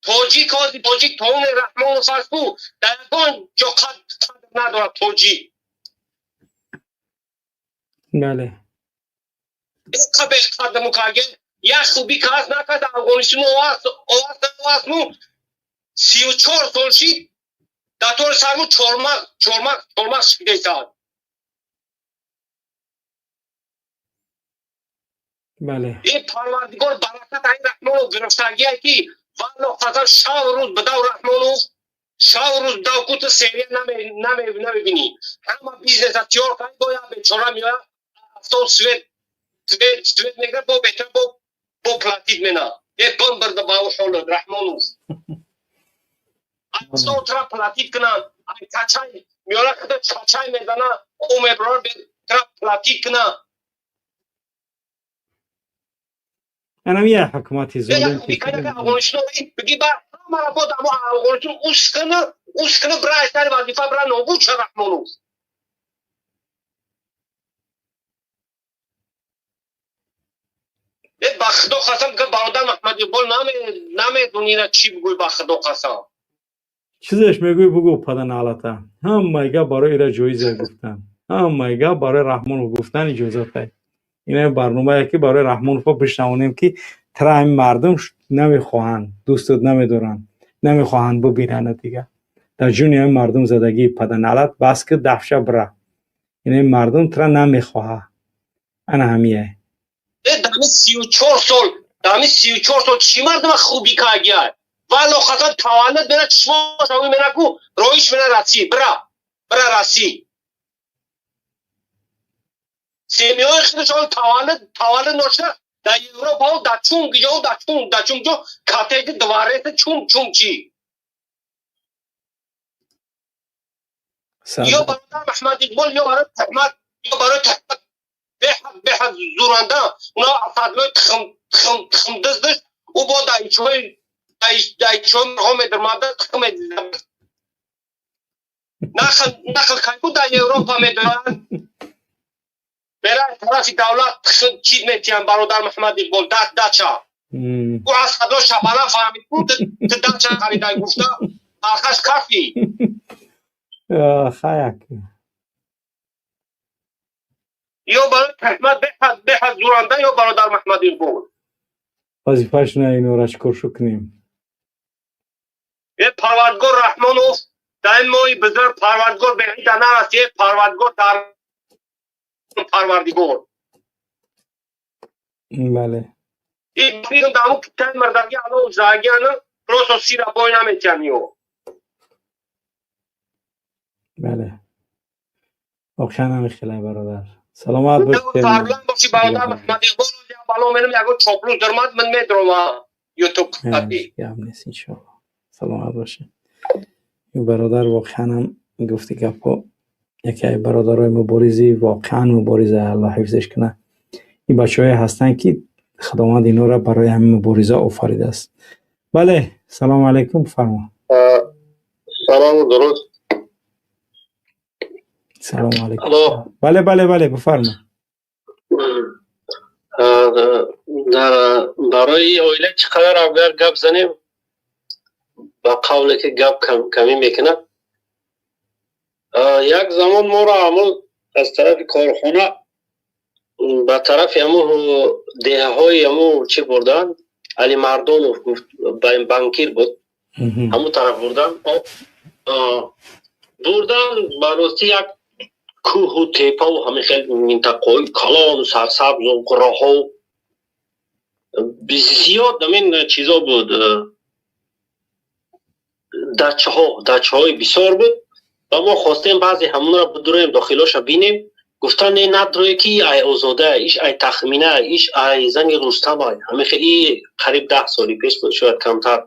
Тоҷик ҳозир тоҷик тоуни Раҳмонов аст ку, дар ягон ҷо қадр надорад тоҷик. Бале. Беқадр мукарге як хубӣ кас накард Афғонистон оваст ну 34 сол шид дар тори сарму чормағз шидесад. Бале. Ин Парвардигор баракат ай Раҳмонов гирифтагие ки валлоҳ қасам шав рӯз бидав Раҳмонов, шав рӯз бидав ку ту серия намебинӣ. Ҳама бизнеса тиёр кард, бо як бечора меояд, автобус свет мегирад, бо бечора бо платит мена. Е бон бирда ба ӯ ҳолат Раҳмонов. Автобус тра платит кунанд, ай качай меояд, худа чачай мезана, ӯ мебарад тра платит кунанд. Анам як ҳукумати золим ки биги ба ҳамара бод амо Афғонистон ускана бира сари вазифа бира нобуд ша Раҳмонов. Ба Худо қасам, бародар Маҳмад Иқбол, намедонӣ ина чӣ бигӯй, ба Худо қасам. Чизеш мегӯй, бугӯ, паданалата. Ҳамаи гап барои ира ҷоиза гуфтан, ҳамаи гап барои Раҳмонов гуфтан иҷозатай. Ина барномае ки барои Раҳмоновҳо бишнавонем, ки тра ҳамин мардум намехоҳанд, дӯстот намедоранд, намехоҳанд бубинанд дига. Дар ҷуни ҳамин мардум задагии, паданалат, бас ки дафша бира. Ина мардум тра намехоҳа, ана ҳамияй. Дами 34 сол, дами 34 сол чӣ мардума хубӣ кагиай? Валло қасам, таваллуд мена чишмош мена ку роиш мена расӣ, бира, бира, расӣ. Семьёи худашон таваллуд ношта дар Европау, дар чун гиҷо, дар чун ҷо коттеҷи, дворец, чун чун чӣ. Ё бародар Маҳмад Иқбол, ё барои таҳмат, ё барои таҳмат беҳад беҳад зуранда. Уна асадлои тухм тухм тухм диздиш, ӯ бо даичои даичои мирғо медирмада, тухм медизда. Нақл нақл кайку дар Европа медоянд, бера тарафи давлат тухм чиз метиҳанд. Бародар Маҳмад Иқбол, дача ӯ аз хадо шабана фаҳмид ку ту дача харидай, гуфта алхаш кафи. Хаяк. Ё барои таҳмат беҳад беҳад зуранда, ё бародар Маҳмад Иқбол. Вазифаш на инора чикор шу кунем? Е Парвардгор Раҳмонов, дар ин моҳи бузург Парвардгор беҳида нараси, е Парвардгор, дар Парвардигор. Бале. Даму китаи мирдаги ало загиана просто сира бой наметиҳам ё. Бале, воқеан ҳамин бародар, саломат бош. Сарбуланд бошӣ, бародар Маҳмад Иқбол. Бало менам, ягон чоплус дармад, ман медрома ютуб. Гап нест, иншоалло, саломат бошед. Ин бародар воқеан ҳам гуфти гапҳо, яке аз бародарои муборизи, воқеан мубориза, Аллоҳ ҳифзеш кунад. Ин бачаҳое ҳастанд, ки Худованд инора барои ҳамин мубориза офаридааст. Бале, салому алайкум, фармо. Салому дуруд. Салому алайкум. Бале, бале, бале, бифармо. Дар барои оила чӣ қадар агар гап занем, ба қавле ки гап камӣ мекунад. Як замон моро ҳамун аз тарафи корхона ба тарафи ҳамун деҳаҳои ҳамун чӣ бурданд, Алимардонов гуфт, банкир буд, ҳамун тараф бурдан, бурдан. Ба ростӣ, як кӯҳу тепаву ҳамин хел минтақаҳои калону сарсабзу роҳҳо зиёд, ҳамин чизо буд, дачаҳо, дачаҳои бисёр буд. Ва мо хостем баъзе ҳамонро бидуроем, дохилоша бинем. Гуфтан: не, надрое, ки ай Озода, иш ай Тахмина, иш ай зани Рустам, ай ҳамин хел. И қариб 10 соли пеш буд, шояд камтар.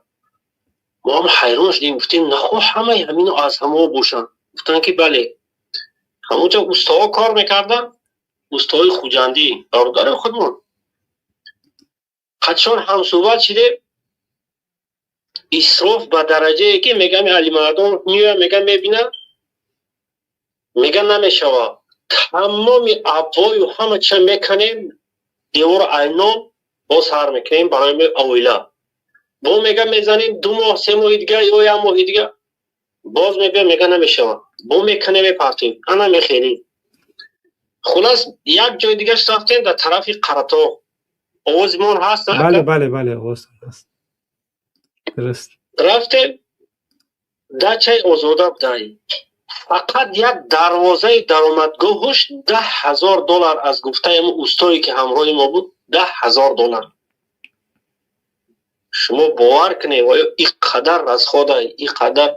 Мо ҳам ҳайрон шудем, гуфтем: нахо ҳамаи ҳамино аз ҳамо бошанд? Гуфтанд, ки бале. Ҳамонҷо устоҳо кор мекарданд, устоҳои хуҷандӣ, бародари худмон. Қадшон ҳамсӯҳбат шидем. Исроф ба дараҷае, ки мегам, Алимардон меоя, мега, мебина, мега: намешава, тамоми абвою ҳама чиза меканем, девору айнон боз ҳар мекунем барои оила. Бо мега, мезанем, 2 моҳ, 3 моҳи дига ё як моҳи дига боз мебия, мега: намешава, бо меканем, мепартем. Ана мехелӣ. Хулас, як ҷои дигаш рафтем, дар тарафи Қаратоғ. Овози мон ҳаст? Бале, бале, бале, овоз ҳаст, дуруст. Рафтем, дачаи Озода будай. Фақат як дарвозаи даромадгоҳуш 10 000 доллар, аз гуфтаи ҳамн устое, ки ҳамроҳи мо буд, 10 000 доллар. Шумо бовар кунед, оё ин қадар расхода, ин қадар?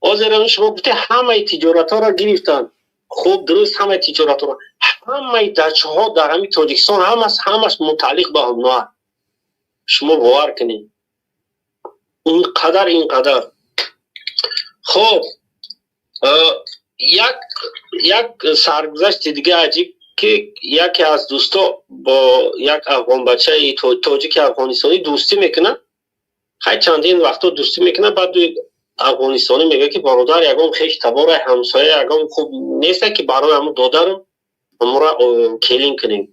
Ҳозир шумо гуфте, ҳамаи тиҷоратҳоро гирифтанд. Хуб, дуруст, ҳамаи тиҷоратҳоро, ҳамаи дачаҳо дар ҳамин Тоҷикистон ҳамаш, ҳамаш мутааллиқ ба ҳамноа. Шумо бовар кунед, ин қадар, ин қадар. Хуб, як саргузашти дига аҷиб, ки яке аз дӯсто бо як афғонбачаи тоҷики афғонистонӣ дӯстӣ мекунад. Хай, чандин вақто дӯстӣ мекунад. Баъд афғонистонӣ мегӯяд, ки бародар, ягон хеш табора, ҳамсоя ягон хуб неста, ки барои ҳамун додарам ҳамура келин кунем.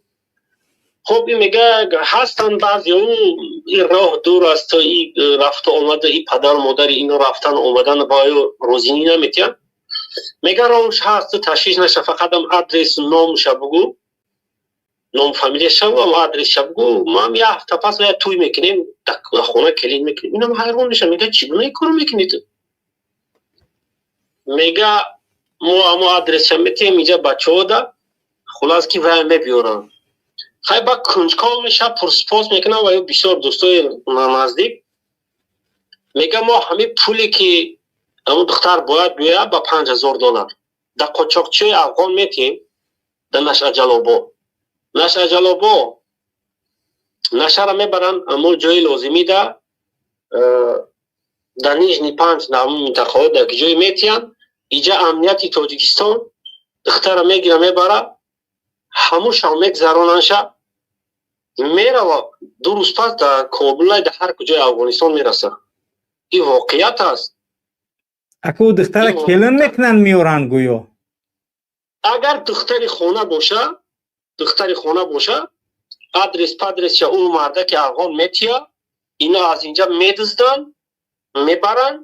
Хуб, ин мега, ҳастанд баъзеҳо, ин роҳ дур аст, и рафту омада, и падару модари ино рафтан омадан ба ё розинӣ наметиҳанд. Мега, роҳш ҳаст, ту ташвиш наша, фақатам адресу номша бугӯ, ном фамилияша ам адресша бугӯ, ман як ҳафта пас я тӯй мекунем, дар хона келин мекунем. Инам ҳайрон меша, мега, чӣ гуна ин корро мекунӣ ту? Мега, мо амо адресша метиҳем инҷа бачаҳода, хулас ки вая мебиёранд. Хай, ба кунҷков меша, пурсупос мекунам ва ё бисёр дӯстои наздик. Мега, мо ҳамин пуле ки ҳамун духтар бояд биёяд, ба 5000 доллар дар қочоқчиҳои афғон метиҳем, дар Нашаҷалобо. Нашаҷалобо нашара мебаранд амо ҷои лозимида, дар Нижний Панҷ, дар ҳамун минтақаҳо, дар ҷое метиҳанд. Иҷа амнияти Тоҷикистон духтара мегира, мебара, ҳамун шав мегзаронанша, мерава, 2 рӯз пас дар Кобулай, дар ҳар куҷои Афғонистон мераса. Ин воқеият аст. Аку духтара келин мекунанд, меоранд гӯё. Агар духтари хона боша, духтари хона боша, адрес падресша ӯ мардаки афғон метия, ино аз инҷа медузданд, мебаранд,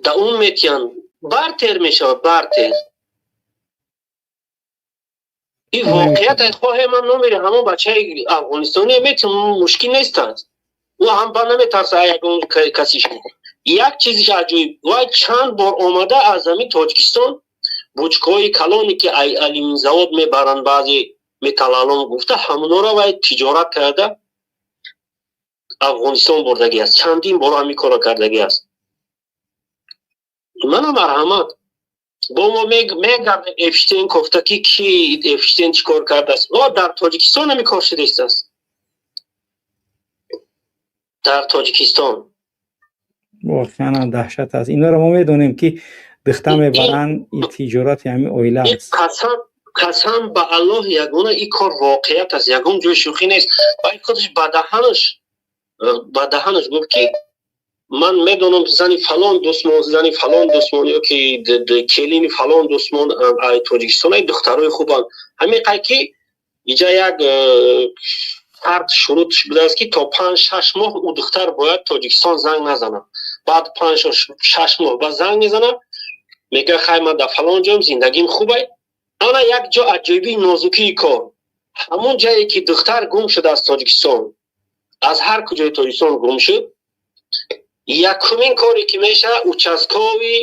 да он метиянд, бартер мешавад, бартер. Ин воқеият. Хоҳе ман номери ҳамон бачаи афғонистоние метиҳам, мушкил нест аст. Ӯ ҳам ба наметарса ягон касиш. Як чизиш аҷоиб: вай чанд бор омада аз ҳамин Тоҷикистон бучкаҳои калоне ки алюминзавод мебаранд, баъзе металлолом гуфта, ҳамонора вай тиҷорат карда Афғонистон бурдагӣ аст. Чандин бор ҳамин корро кардагӣ аст. Мана, марҳамат, бо мо мегардем Эпштейн кофта, ки ки Эпштейн чӣ кор кардааст. О, дар Тоҷикистон ҳамин кор шудааст, дар Тоҷикистон. Воқеан даҳшат аст. Инора мо медонем, ки духта мебаранд, и тиҷорати ҳамин оила аст. Қасам, қасам ба Аллоҳ ягона, ин кор воқеият аст, ягон ҷои шӯхӣ нест. Вай худаш ба даҳанаш гуфт, ки ман медонам, зани фалон дӯстмон, зани фалон дӯстмон ё ки келини фалон дӯстмон тоҷикистон ай духтарои хубанд. Ҳамин қай ки иҷа як шарт шурут будааст, ки то 5-6 моҳ ӯ духтар бояд Тоҷикистон занг назанад. Баъд 5-6 моҳ ба занг мезанад, мега, хай, ман дар фалон ҷоем, зиндагим хубай. Ана як ҷо аҷоибии нозукии кор: ҳамон ҷае ки духтар гум шуд аз Тоҷикистон, аз ҳар куҷои Тоҷикистон гум шуд, якумин коре ки мешавад, участковый,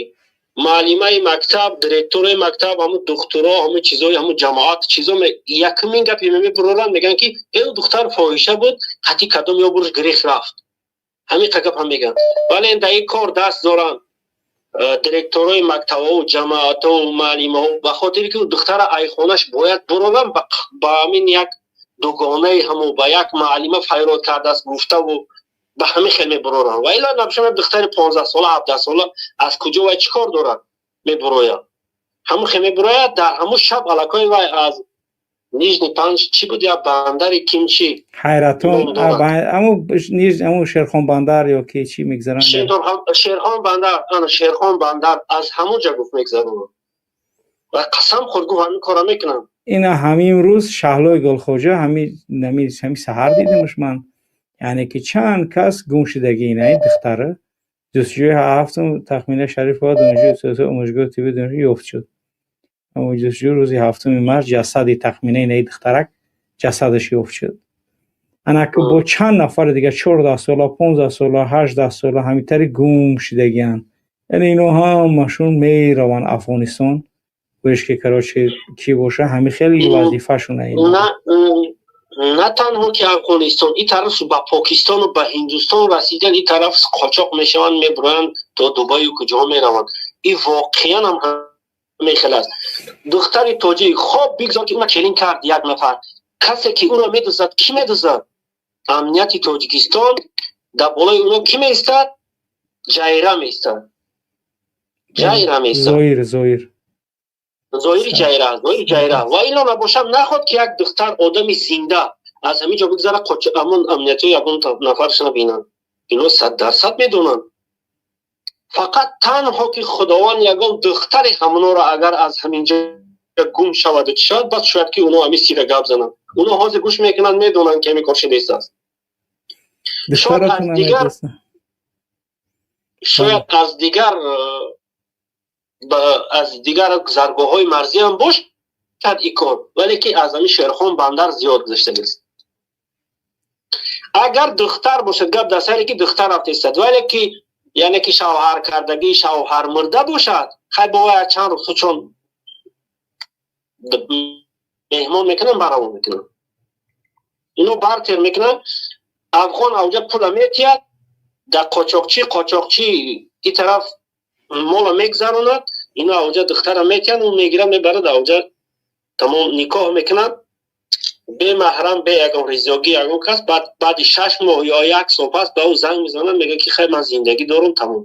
муаллимаи мактаб, директори мактаб, ҳамун духтуро, ҳамун чизои, ҳамун ҷамоат чизо, якумин гапе мебуроранд, мегӯянд, ки э, духтар фоҳиша буд, қати кадом ё буруш гирифт рафт. Ҳамин гап ҳам мегӯянд. Вале дар ин кор даст доранд директорои мактабҳо, ҷамоатҳо, муаллимаҳо, ба хотире ки духтара айхонаш бояд буроранд, ба ҳамин як дугонаи ҳамун, ба як муаллима файрод кардааст гуфтаву ба ҳамин хел мебуроранд. Ва илла набошам, духтари 15-сола, 17-сола аз куҷо вай чӣ кор дорад? Мебурояд, ҳамун хел мебурояд. Дар ҳамун шаб аллакай вай аз Нижний Панҷ чӣ буд, я бандари кимчи. Ҳайратон, аму Шерхон бандар ё ки чӣ мегзаранд. Шерхон бандар, ана Шерхон бандар, аз ҳамун ҷа гуфт мегзаронанд. Ва қасам хӯрд, гуфт, ҳамин кора мекунанд. Ина ҳамин рӯз Шаҳлои Гулхоҷа, ҳами саҳар дидимш ман, яъне ки чанд кас гум шудагӣ, инаи духтара ҷустуҷӯи ҳафтум Тахмина Шарифова, донишҷӯи омӯзгоҳи тибби донишҷӯ, ёфт шуд. Ҷустуҷӯ рӯзи 7 март ҷасади Тахмина, инаи духтарак, ҷасадаш ёфт шуд. Анаки бо чанд нафари дигар, 14 сола, 15 сола, 18 сола, ҳамитари гум шудагианд. Яъне ино ҳамашон мераванд Афғонистон, гӯеш ки, короче, кӣ боша, ҳами хеле вазифашона. На танҳо ки Афғонистон, ин тараф ба Покистону ба Ҳиндустон расидан, ин тараф қочоқ мешаванд, мебуроянд, то Дубаю куҷоҳо мераванд. Ин воқеан ҳам ҳамин хел аст. Духтари тоҷик, хоб, бигзор ки уна келин кард як нафар, касе ки ӯро медуздад, кӣ медуздад? Амнияти Тоҷикистон. Дар болои уно кӣ меистад? Ҷайра меистад, ҷайра меистад. Зоир, Зоир. Зоири ҷайра, зоири ҷайра. Ва ило набошам, наход ки як духтар, одами зинда аз ҳамин ҷо бигзара, амон амниятиҳо ягон нафарш набинанд. Ино 100% медонанд. Фақат танҳо ки Худованд ягон духтари ҳамоноро агар аз ҳамин ҷо Гум шаваду чӣ шавад, баъд шояд ки оно ҳамин сира гап зананд. Оно ҳозир гӯш мекунанд, медонанд, ки ҳамин кор шудааст. Шояд аз дигар, шояд аз дигар гузаргоҳҳои марзӣ ҳам бошад ин кор, вале ки аз ҳамин Шерхон бандар зиёд гузаштагист. Агар духтар бошад, гап дар саре ки духтар рафтаистад, вале ки яъне ки шавҳар кардагӣ, шавҳар мурда бошад, хай, бо вай чанд рӯз чон меҳмон мекунанд, баравон мекунанд, ино бартер мекунанд. Афғон авҷа пула метиҳад дар қочоқчӣ, қочоқчӣ ин тараф мола мегзаронад, ино авҷа духтара метиҳанд, ӯ мегирад, мебарад, авҷа тамом никоҳ мекунанд, бемаҳрам, бе ягон ризогӣ ягон кас. Баъд баъди 6 моҳ ё як сол пас ба ӯ занг мезананд, мегӯяд ки хай, ман зиндагӣ дорум, тамом.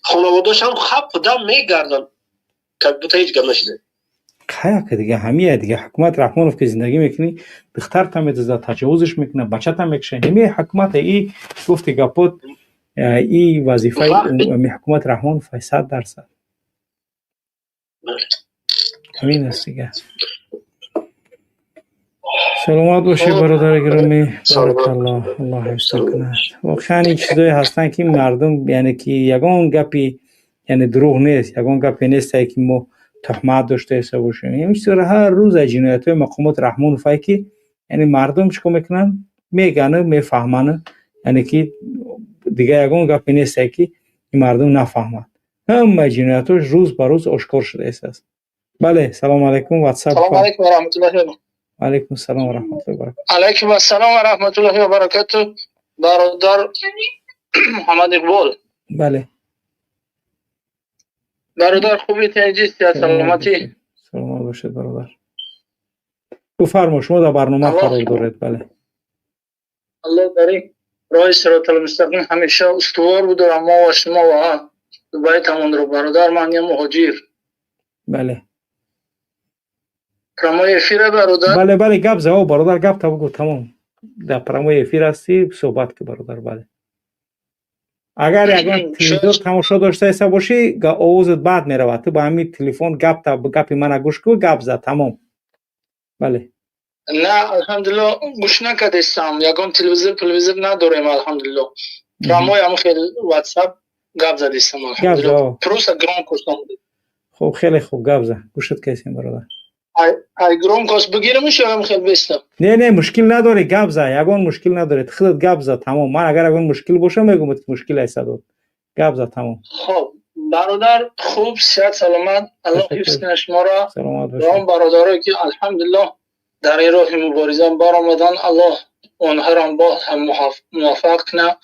Хонаводаашам хапда мегарданд, как будто ҳеҷ гап нашида. Хаяка дига ҳамия дига ҳукумат Раҳмонов ки зиндагӣ мекунӣ, духтарта медозад, таҷовузш мекунад, бачата мекушад. Ҳамин ҳукумата и гуфти гапот, и вазифаи ҳукумати Раҳмонов 100% ҳамин аст дига. Саломат бошед, бародари гиромӣ, баракаллоҳ, Аллоҳ ҳифзтон кунад. Воқеан ин чизое ҳастанд, ки мардум, яъне ки ягон гапи, яъне дурӯғ нест, ягон гапе нестае, ки мо туҳмат доштаеста бошем. Ҳамин чизро ҳар рӯз аз ҷиноятҳои мақомоти Раҳмоновае, ки яъне мардум чӣ кор мекунанд, мегану мефаҳману, яъне ки дига ягон гапе нестае, ки ин мардум нафаҳмад. Ҳамаи ҷиноятҳош рӯз ба рӯз ошкор шудаистааст. Бале, салому алайкум, Ватсап. Алайкум ва раҳматуллоҳи. Алайкум салом ва раҳматуллоҳи ва баракатуҳ. Алайкум ассалом ва раҳматуллоҳи ва баракатуҳ, бародар Муҳаммад Иқбол. Бале. Бародар, хуби, тинҷӣ, саломатӣ? Саломат бошед, бародар, бифармо, шумо дар барнома қарор доред, бале. Аллоҳ дар ин роҳи сиротулмустақим ҳамеша устувор будорам мо ва шумо ва байтамонро. Бародар, ман я муҳоҷир. Бале. Прямой эфир, бародар? Бале, гап за, бародар, гап та бугу, тамом, дар прямой эфир ҳастӣ, суҳбат ки, бародар, бале. Агар ягон телевизор тамошо доштаеста бошӣ, овозат бад меравад. Ту ба ҳамин телефон гапта, гапи мана гӯш ку, гап за, тамом, бале. На, алҳамдулилло, гӯш накардестам, ягон телевизор телевизор надорем, алҳамдулилло. Прямой ҳам хел Ватсап гап задистам, алҳамдулилло, просто громкость. Хуб, хеле хуб, гап за, гӯшат кесем, бародар. Ай громкость бигирамш ё ҳам хел бестам? Не, мушкил надорӣ, гап за, ягон мушкил надорӣ, худат гап за, тамом. Ман агар ягон мушкил боша, мегӯмад, ки мушкил ай садод, гап за, тамом. Хоб, бародар, хуб, сиҳат, саломат, Аллоҳ ҳифз кунад шуморо. Саломат. Ва он бародарое ки, алҳамдулиллоҳ, дар ин роҳи мубориза баромаданд, Аллоҳ онҳоро боз ҳам муваффақ кунад.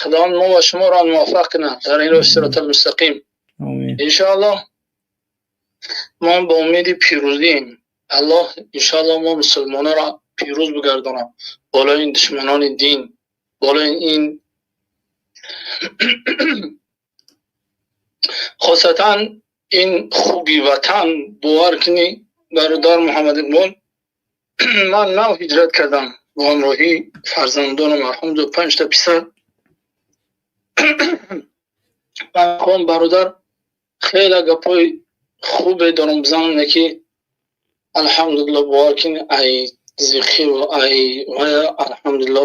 Худованд мо ва шуморо муваффақ кунад дар ин роҳи сиротулмустақим, иншоаллоҳ. Мо ба умеди пирӯзием. Аллоҳ, иншоаллоҳ, мо мусулмононро пирӯз бигардонад болои ин душманони дин, болои ин, хосатан ин хуби ватан. Бовар кунӣ, бародар Муҳаммад Иқбол, ман нав ҳиҷрат кардам бо ҳамроҳии фарзандонам, алҳамду, панҷта писар. Ман хоҳам, бародар, хеле гапҳои хубе дорам бизанам, ки алҳамдулилло, бовар кунӣ, ай зихиру ай вая, алҳамдулилло.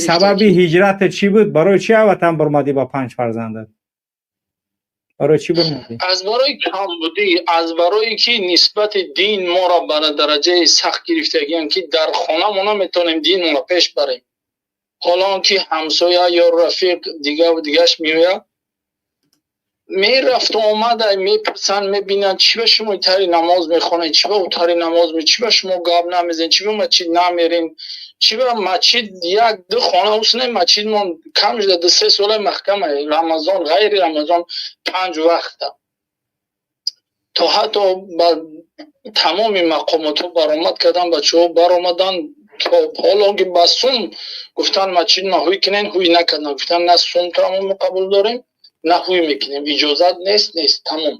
Сабаби ҳиҷрата чӣ буд? Барои чӣ ватан баромадӣ ба панҷ фарзандат? Барои чӣ баромадӣ? Аз барои камбудӣ, аз барое ки нисбати дин моро ба дараҷаи сахт гирифтагианд, ки дар хона мо наметавонем динро пеш барем. Ҳоло он ки ҳамсоя ё рафиқ дигаву дигаш меояд, мерафту омада мепурсанд, мебинанд, чӣ ба шумо тари намоз мехонед, чӣ ба тари намоз, чӣ ба шумо гап намезанед, чӣ ба масҷид намерем, чӣ ба масҷид як ду хона усне масҷидмон кам шуда, 2-3 сола маҳкама, Рамазон, ғайри Рамазон панҷ вақта. То ҳатто ба тамоми мақомотҳо баромад кардан, бачаҳо баромаданд, то ҳоло ки ба сум гуфтан масҷид ма ҳуй кунен, ҳуй накардан. Гуфтан, на сум тамомо қабул дорем, на ҳуй мекунем, иҷозат нест, нест, тамом.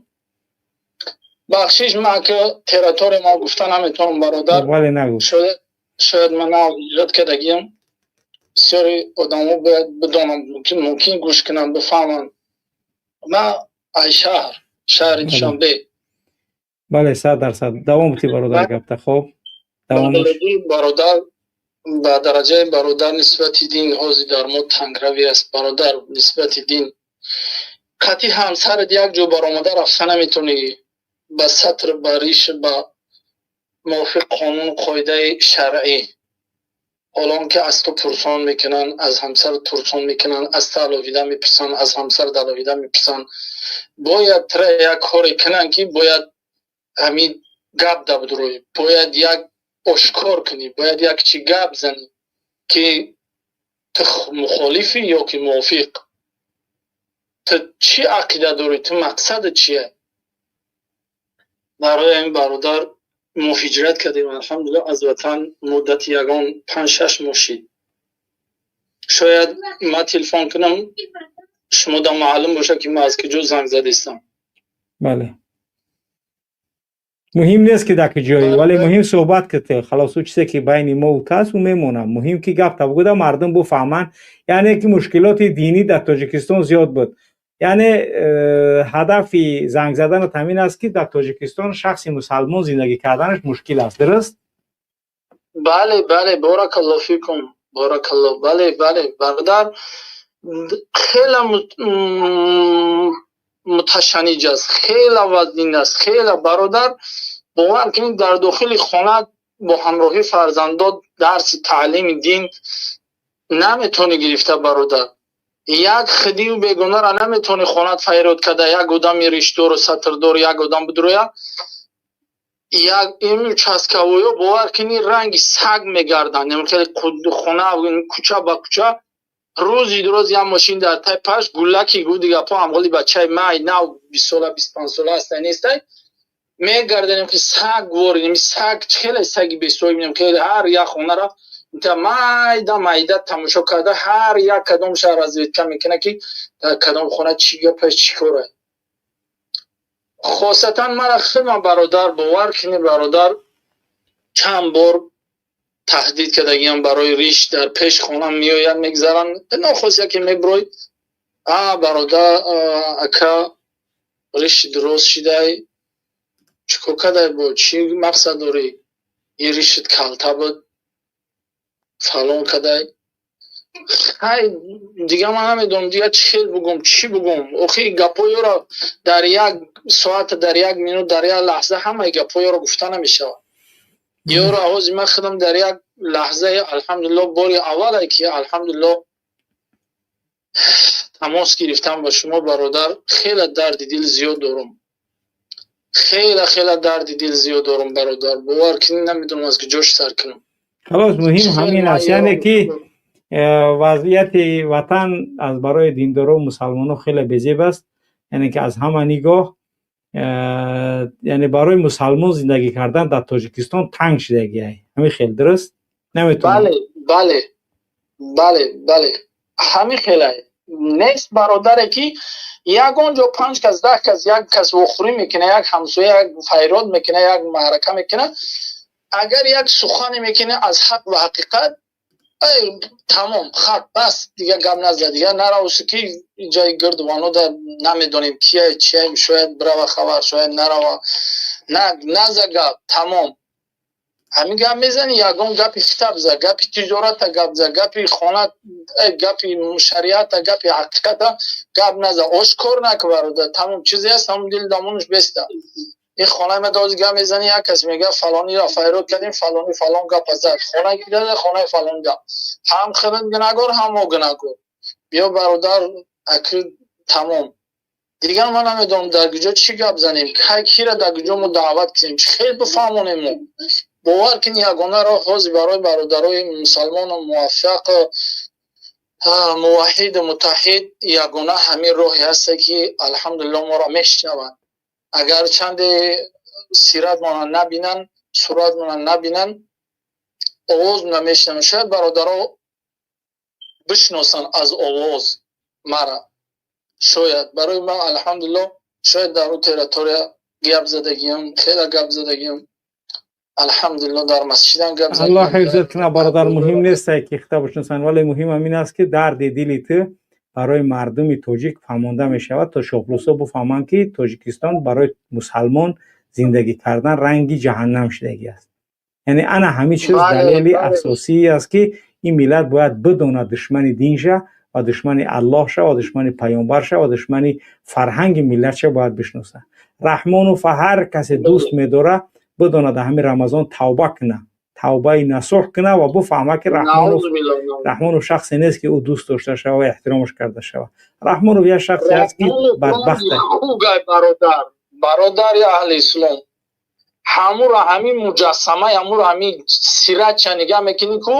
Бахшиш, ман ки территория ма гуфта наметавонам, бародар. Шояд ман ҳиҷрат кардагиам, бисёри одамо бояд бидонанд, мумкин гӯш кунанд, бифаҳманд. Ман ай шаҳр, шаҳри Душанбе. Бале, 100%. Давом бути, бародар, гапта. Хоб, бародар, ба дараҷаи бародар, нисбати дин ҳозир дар мо тангравӣ аст, бародар. Нисбати дин қатъи ҳамсарат як ҷо баромада рафта наметавонӣ, ба сатр, ба риш, ба мувофиқ қонуну қоидаи шаръӣ. Ҳолон ки аз ту пурсон мекунанд, аз ҳамсар пурсон мекунанд, аз ту алоҳида мепурсанд, аз ҳамсарат алоҳида мепурсанд. Бояд тра як коре кунанд, ки бояд ҳамин гап дабдурӯй, бояд як ошкор кунӣ, бояд як чи гап занӣ, ки ту мухолифӣ ё ки мувофиқ, ту чӣ ақида дорӣ, ту мақсадат чия. Барои ҳамин, бародар, мо ҳиҷрат кардем, алҳамдулилла, аз ватан. Муддати ягон 5-6 моҳ шид. Шояд ман телефон кунам, шумо да маълум бошад, ки ман аз куҷо занг задистам. Бале, муҳим нест, ки дар куҷоӣ, вале муҳим суҳбат ките. Халос, ӯ чизе ки байни мо ту аст, ӯ мемонад. Муҳим ки гап табгуда мардум буфаҳманд, яъне ки мушкилоти динӣ дар Тоҷикистон зиёд буд. Яъне ҳадафи занг заданат ҳамин аст, ки дар Тоҷикистон шахси мусалмон зиндагӣ карданаш мушкил аст, дуруст? Бале, боракалло фикум, боракалло. Бале, бародар, хеле муташанниҷ аст, хеле вазнин аст, хеле, бародар. Бовар кунед, дар дохили хона бо ҳамроҳи фарзандот дарси таълими дин наметавонӣ гирифта, бародар. Як хидию бегонара наметавонӣ хонат файрод карда, як одами ришдору сатрдор, як одам бидуроя. Як ин участковой ё, бовар кунӣ, ранги саг мегарданд хеле хона, кӯча ба кӯча. Рӯзи дуроз як мошин дар тай паш гуллаки гуди гапо, ҳамғоли бачаи май нав, 20 сола, 25 сола ҳастай, нестай, мегарданем, ки саг воринем. Саг хеле саги бесоҳиб, хеле ҳар як хонара та майда майда тамошо карда, ҳар як кадомша разведка мекунад, ки дар кадом хона чӣ гапа, чӣ кора. Хосатан мара хидма, бародар, бовар кунӣ, бародар, чанд бор таҳдид кардагиам барои риш. Дар пеш хона меоянд, мегзаранд, нохост яке мебурой: «А, бародар, ака, риши дуроз шидай, чӣ кор кардай, бо чӣ мақсад дорӣ? Ин ришит калта буд, фалон кадай». Хай, дига ман намедонам, дига чӣ хел бугум, чӣ бугум. Охи гапҳоёро дар як соат, дар як минут, дар як лаҳза ҳамаи гапҳоёро гуфта намешавад. Ёро овози ман худам дар як лаҳзаи, алҳамдулилло, бори аввале ки, алҳамдулилло, тамос гирифтам ба шумо, бародар. Хеле дарди дил зиёд дорум, хеле, хеле дарди дил зиёд дорум, бародар. Бовар кунӣ, намедонам, аз куҷош сар кунам. Халос, муҳим ҳамин аст, яъне ки вазъияти ватан аз барои диндоро, мусалмоно хеле безеб аст, яъне ки аз ҳама нигоҳ, яъне барои мусалмон зиндагӣ кардан дар Тоҷикистон танг шудагиай. Ҳамин хел, дуруст? Наметавонам. Бале, ҳамин хелай. Нест, бародаре, ки ягон ҷо панҷ кас, 10 кас, як кас вохӯрӣ мекунад, як ҳамсоя, як файрод мекунад, як маърака мекунад, агар як сухане мекунад аз ҳақ ва ҳақиқат, тамом, хат бас, дига гап наза, дига наравси, ки ҷои гирду ванода намедонем кия, чия, шояд бирава хабар, шояд нарава. Наза гап, тамом. Ҳамин гап мезани, ягон гапи хитаб за, гапи тиҷората гап за, гапи хона, гапи шариата, гапи ҳақиқата гап наза, ошкор нака, бародар. Тамом, чизе ҳаст, ҳамон дили дамонаш беста. Ин хонаи ма дози гап мезани, як кас мега: «Фалониро файрод кардем, фалони фалон гапа зад, хона гирада, хонаи фалони гап». Ҳам худат гунаҳгор, ҳам мо гунаҳгор. Биё, бародар, аки тамом. Дигар ман намедонам, дар куҷо чӣ гап занем, кай, кира, дар куҷо мо даъват кунем, чӣ хел бифаҳмонем мо. Бовар кунӣ, ягона роҳ ҳозир барои бародарои мусалмону муваффақ, муваҳҳиду муттаҳид, ягона ҳамин роҳе ҳасте, ки алҳамдулилло, моро мешунаванд. Агар чанде сиратмона набинанд, суратмона набинанд, овозмона мешунаванд. Шояд бародаро бишносанд аз овоз мара. Шояд барои ман, алҳамдулилло, шояд дар ӯ территория гап задагиам, хеле гап задагиам, алҳамдулилло, дар масҷидам гап. Аллоҳ ҳифзат кунад, бародар. Муҳим нест, ки хита бишносанд, вале муҳим ҳамин аст, ки дарди дили ту барои мардуми тоҷик фаҳмонда мешавад, то шоҳлусо буфаҳманд, ки Тоҷикистон барои мусалмон Зиндагӣ кардан ранги ҷаҳаннам шудагӣ аст. Яъне ана ҳамин чиз далели асосӣ аст, ки ин миллат бояд бидонад душмани динша ва душмани Аллоҳша ва душмани паёмбарша ва душмани фарҳанги миллатша бояд бишносад. Раҳмонов ҳар касе дӯст медорад, бидонад, дар ҳамин Рамазон тавба куна, тавбаи насӯҳ куна ва бифаҳма, ки Раҳмонов шахсе нест, ки ӯ дӯст дошта шава ва эҳтиромаш карда шава. Раҳмонов як шахсе аст, ки бадбахт. Бародар, бародари аҳли ислом, ҳамура ҳамин муҷассамаи ҳамура ҳамин сиратча нигаҳ мекунӣ ку,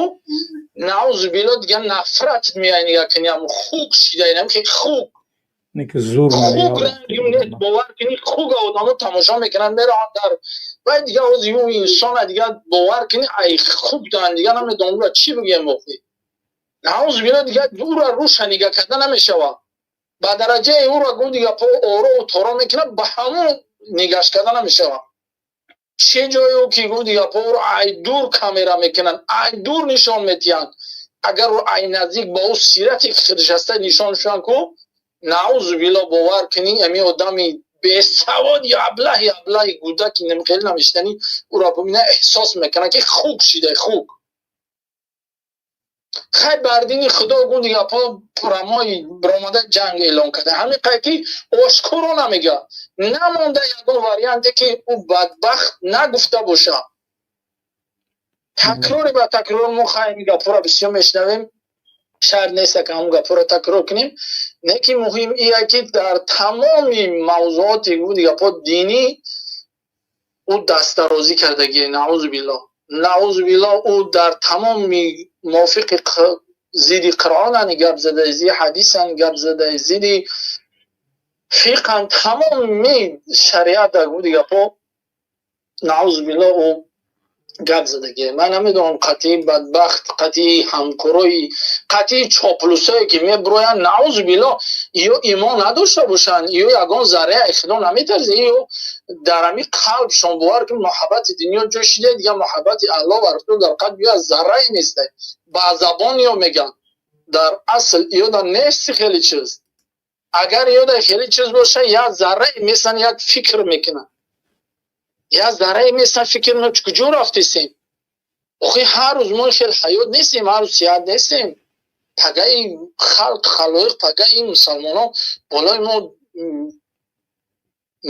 наузубилло, дига нафратат меяй. Нигаҳ кунӣ, ҳаму хук шида, ки хук зур. Хук ранги, бовар кунӣ, хук одамо тамошо мекунанд, мераванд дар вай. Дига ози ӯ инсона дига, бовар кунӣ, ай хук дан, дига намедонам ура чӣ бигӯем охи. Наузубилло, дига ура руша нигаҳ карда намешавад. Ба дараҷаи ӯра гу дига по оро торо мекунад, ба ҳамун нигаш карда намешавад. Чӣ ҷое ки гу дига по ӯро ай дур камера мекунанд, ай дур нишон метиҳанд. Агар ай наздик ба ӯ сирати худаш ҳаста нишон шаванд ку, наузубилло, бовар кунӣ, ами одами бесавод ё аблаҳи аблаҳи гудаки хеле намешитанӣ ӯро бибина, эҳсос мекунад, ки хук шида, хук. Хай, бар дини Худо гу дига по пурамои биромада ҷанг эълон карда. Ҳамин қай ки ошкоро намега, намонда ягон варианте, ки ӯ бадбахт нагуфта боша. Такрори ба такрор мо хай ин гапҳоро бисёр мешунавем, шарт нест, ки ҳамон гапҳоро такрор кунем. Не ки муҳим ия, ки дар тамоми мавзуоти гу гапҳо динӣ ӯ дастдарозӣ кардагӣ, наузу биллоҳ, наузу биллоҳ. Ӯ дар тамоми мувофиқи зидди Қуръонан гап зада, зидди ҳадисан гап зада, зидди фиқан, тамоми шариат дар гуди гапҳо, наузу биллоҳ, ӯ гап задагӣ. Ман намедонам, қатъи бадбахт, қатъи ҳамкорои, қатъи чоплусое, ки мебироянд, наузу биллоҳ, ё имон надошта бошанд, ё ягон зарраи Худо наметарзанд, ё дар ҳами қалбшон, бовар ки, муҳаббати дунё ҷой шида, дига муҳаббати Аллоҳ ва Расул дар қалб ё заррае нест. Ба забон ё мегӯянд, дар асл ё дар нести хеле чиз. Агар ё дар хеле чиз боша, як заррае месан, як фикр мекунанд, як заррае месан, фикр мекунанд, куҷо рафтесем охи. Ҳар рӯз мо хел ҳаёт нестем, ҳар рӯз сиҳат нестем. Пагаи халқ, халоиқ, пагаи мусалмонон болои мо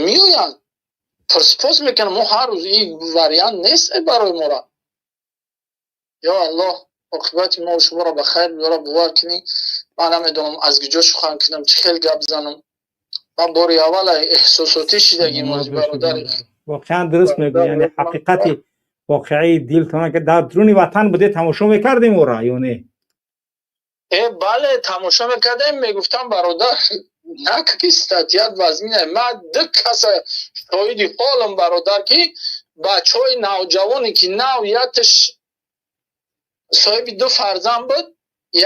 меоянд, пурспос мекунанд. Мо ҳар рӯз ин вариант нест барои мора. Ё Аллоҳ, оқибати мо шуморо ба хайр биёра. Бовар кунӣ, ман намедонам, аз куҷо сухан кунам, чӣ хел гап занам. Ман бори аввал эҳсосотӣ шидагим, бародари. Воқеан дуруст мегӯӣ, яъне ҳақиқати воқеаи дилтона, ки дар дуруни ватан буде, тамошо мекардем ӯра ё не? Э, бале, тамошо мекардем. Мегуфтам, бародар, на ки статья вазмина. Ман ду каса шоҳиди ҳолам, бародар, ки бачаҳои навҷавоне, ки нав якташ соҳиби ду фарзанд буд,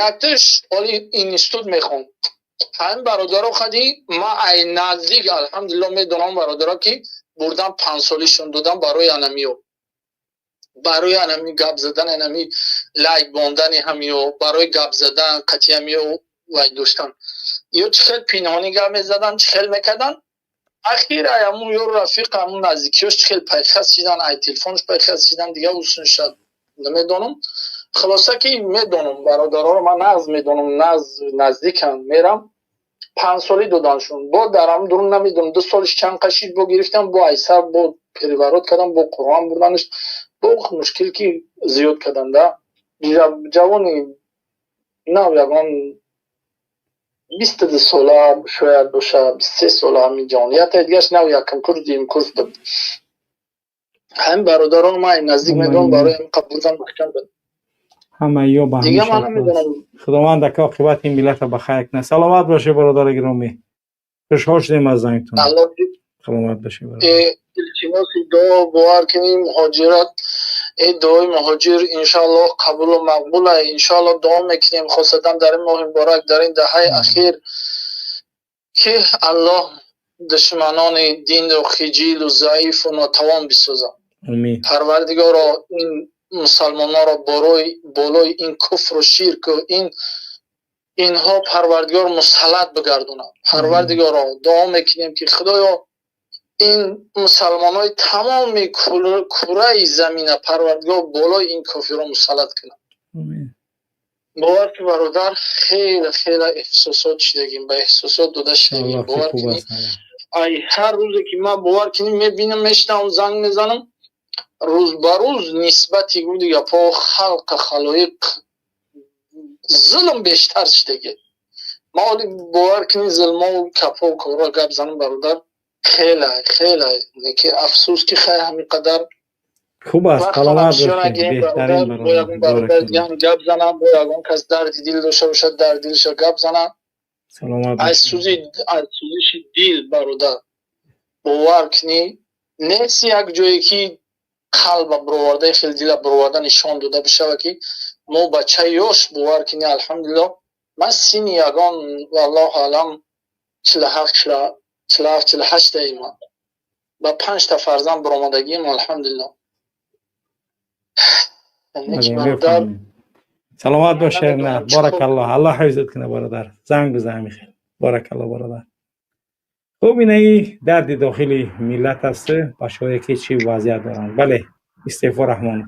якташ ҳоли институт мехонд. Ҳамин бародаро хади ма ай наздик, алҳамдулилло, медонам, бародаро, ки бурдан 5 солишон додам барои анамиё, барои анами гап задан, анами лайк бондани ҳамиё, барои гап задан қатъи ҳамиё вай доштан. Ё чӣ хел пинҳонӣ гап мезадан, чӣ хел мекардан. Ахир ай ҳамун ё рафиқ, ҳамун наздикиёш чӣ хел пайхас шидан, ай телефонш пайхас шидан, дига усунша намедонам. Хулоса, ки медонам бародароро, ман нағз медонам, нағз наздикам мерам. 5 солӣ доданшон бо дар ҳамун дурун, намедонам, 2 солиш чанд қашид, бо гирифтан, бо айсар, бо переворот кардан, бо Қуръон бурданаш, бо мушкил ки зиёд кардан да. Ҷавони нав, ягон 22 сола шояд боша, 23 сола, ҳамин ҷавон. Якта дигараш нав якум курс, дуюм курс буд. Ҳамин бародарон ман наздик медонам, барои ҳамин бурдан маҳкам буд. Ҳама ё ба Дига ман намедонам. Худованд ака оқибати ин миллата ба хайр кунад. Саломат бошед, бародари гиромӣ, хушҳол шудем аз зангтон. Саломат бошед. Илтимоси дуо, бовар кунӣ, муҳоҷират, э дуои муҳоҷир иншоаллоҳ қабулу мақбула. Иншоаллоҳ дуо мекунем, хосатан дар ин моҳи муборак, дар ин даҳаи ахир, ки Аллоҳ душманони динро хиҷилу заифу нотавон бисозад. Парвардигоро, ин мусалмононро болои ин куфру ширку ин инҳо, Парвардигор, мусаллат бигардонад. Парвардигоро, дуо мекунем, ки Худоё. Ин мусалмонҳои тамоми кураи замина Парвардигор болои ин кофирро мусаллат кунад. Бовар ки, бародар, хеле хеле эҳсосот шидагим, ба эҳсосот дода шидагим. Бовар кунӣ, ай ҳар рӯзе ки ман, бовар кунӣ, мебинам, мешинавам, занг мезанам, рӯз ба рӯз нисбати гуди гапҳо халқа халоиқ зулм бештар шидаги. Ма оли, бовар кунӣ, зулмову капҳо корро гап занам, бародар, хеле хеле ки афсӯс ки хай ҳамин қадар. Хуб аст, саломат. Бо ягон бародар дигам гап занам, бо ягон кас дарди дил дошта бошад, дар дилша гап занам. Саломат. Аз сӯзи, аз сӯзиши дил, бародар, бовар кунӣ, нест як ҷое ки қалба бироварда, хеле дила бироварда нишон дода бишава, ки мо бачаи ёш, бовар кунӣ, алҳамдулилло, ман синни ягон, валлоҳу алам, 47, 47, 48 даима, ба панҷта фарзанд баромадагием, алҳамдулилло. Саломат бош, Шернар, баракаллоҳ, Аллоҳ ҳифзат кунад, бародар. Занг бизан михел. Баракаллоҳ, бародар. Хуб, инаи дарди дохили миллат аст, бачаҳое ки чӣ вазъият доранд. Бале, Истеъфо Раҳмонов,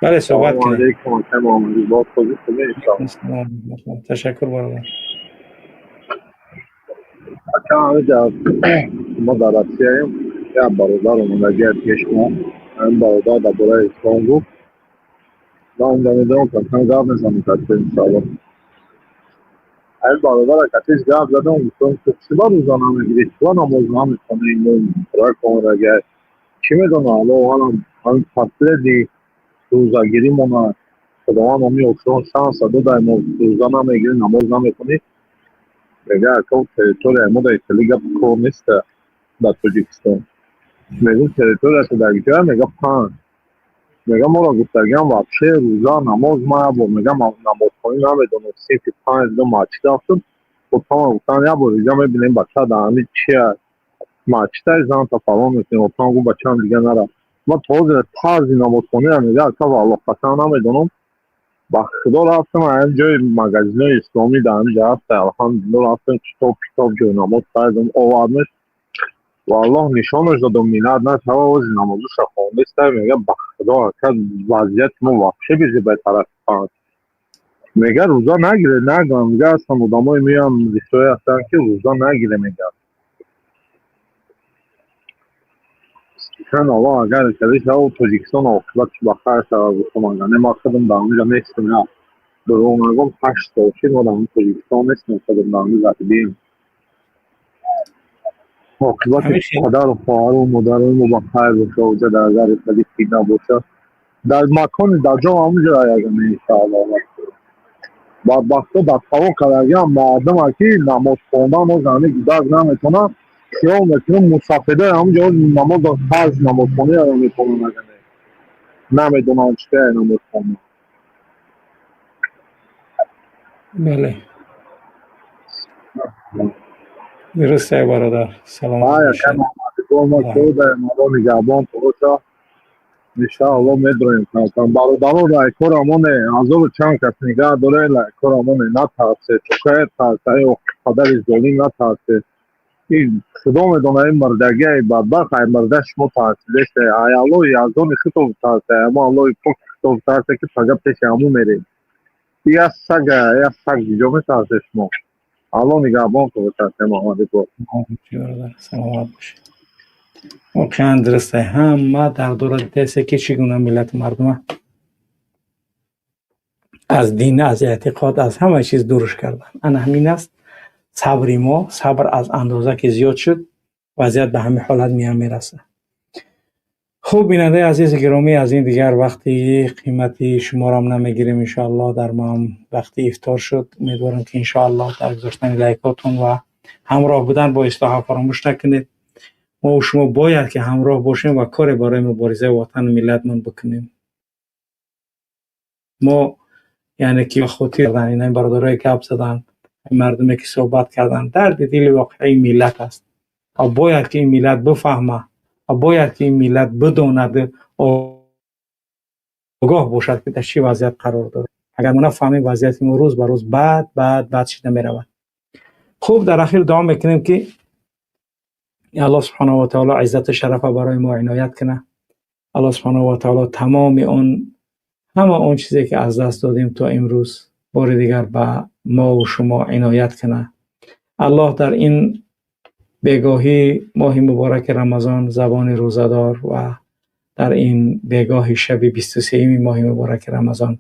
бале, суҳбат кунед. Ташаккур, бародар. Мо дар Россияем, як бародар омадагия пеш мо. Ҳамин бародар дар бораи ислом гуфт, ман унҷа медонам, кам гап мезанам катӣ, иншоалло. Ҳамин бародара катиш гап задам, гуфтам: ту чӣ ба рӯза намегирӣ, чӣ ба намоз намехонӣ? Мо омадагия, чӣ медонам, Аллоҳу алам, ҳамин последний рӯзагиримона Худованд ҳамин охирон шанса додай, мо рӯза намегирӣ, намоз намехонӣ. Мега: ака, территорияи мо дар хеле гап кор неста дар Тоҷикистон. Мегӯм: территорияшо дар ҷоя? Мега: панҷ. Мега: моро гуфтагиам, вообще рӯза, намоз, ма як бор, мега, намозхонӣ намедонам, синфи панҷ до масҷид рафтам, отама гуфтан: як бор дига мебинем, бача дар ҳамин чия масҷидай, занта фалон мекунем. Отам гуфт: бачаам дига нара. Ма то ҳозир тарзи намозхониро, мега, ака, валлоҳ, қасам, намедонам. Ба Худо, рафтам ҳамин ҷои магазинои исломӣ дар ҳамин ҷа рафта, алҳамдулилло, рафтам, китоб, китоб, ҷойнамоз кардам, овардмаш, валлоҳ, нишонаш додам, минат нашава, ози намозуша хондеста. Мега: ба Худо, ака, вазъияти мо вообще безе ба тарафи панҷ. Мега: рӯза нагире, нагам. Мега: ҳастан одамое меоян, рисое ҳастанд, ки рӯза нагире, мега. Аллоҳ, агар каде шава, Тоҷикистон оқибатш ба хайр шава, гуфтам. Агар не, ман худам дар онҷа нестам, я дурӯғ нагӯм, 8 сол шид, мо дар Тоҷикистон нестем, худам дар он ғарибием. Оқибати падару хоҳару модарои мо ба хайр боша, оҷа дар агар хеле фитна боша, дар макони дар ҷо ҳамонҷо ягона, иншоаллоҳ. Бадбахто дар таво кардагиам мардума, ки намоз хондан оз ҳами гудак наметонад. Хиёл мекунам, мусафедаи ҳамонҷо намоз, фарз намозхониро наметонанд, агане намедонанд чӣ кая намоз хондан. Бале, дуруст, бародар, саломат. Нигаҳбон боша, иншаалло, медроем камкам. Бародаро, лайкорамоне, ҳазору чанд кас нигаҳ дорем, лайкорамоне, натарсе, чукая тарса, падари золим, натарсе. Худо медона, ин мардагиай бадбахт, ай марда шумо тарсидесе, ай Аллоҳи азони хитоб тарсе, ай мо Аллоҳи пок хитоб тарсе, ки пага пеши ҳамун мерем. Я сага, я саг ҷо метарсе шумо. Аллоҳ нигаҳбон бошад, Муҳаммадибо. Саломат бошед. Воқеан дуруст, ҳама дар дора дидасе, ки чӣ гуна миллату мардума аз дин, аз эътиқод, аз ҳама чиз дурш кардан. Ана ҳамин аст сабри мо. Сабр аз андоза ки зиёд шуд, вазъият ба ҳамин ҳолат меам мерасад. Хуб, бинандаи азизи гиромӣ, аз ин дигар вақти қимати шуморам намегирем, иншоаллоҳ. Дар маам вақти ифтор шуд. Умедворам, ки иншоаллоҳ дар гузоштани лайкотон ва ҳамроҳ будан бо ислоҳа фаромӯш накунед. Мо шумо бояд ки ҳамроҳ бошем ва коре барои муборизаи ватану миллатмон бикунем. Мо, яъне ки хотир ина бародарое гап задан, мардуме ки суҳбат карданд, дарди дили воқеии миллат аст ва бояд ки ин миллат бифаҳма ва бояд ки ин миллат бидонад, огоҳ бошад, ки дар чӣ вазъият қарор дорад. Агар мо нафаҳмем, вазъияти мо рӯз ба рӯз бад, бад, бад шида меравад. Хуб, дар ахир дуо мекунем, ки Аллоҳ субҳонаҳу ва таоло иззату шарафа барои мо иноят кунад. Аллоҳ субҳонаҳу ва таоло тамоми он, ҳама он чизе ки аз даст додем то имрӯз, бори дигар ба мо ва шумо иноят кунад. Аллоҳ дар ин бегоҳӣ моҳи мубораки Рамазон забони рӯзадор ва дар ин бегоҳи шаби 23-юми моҳи мубораки Рамазон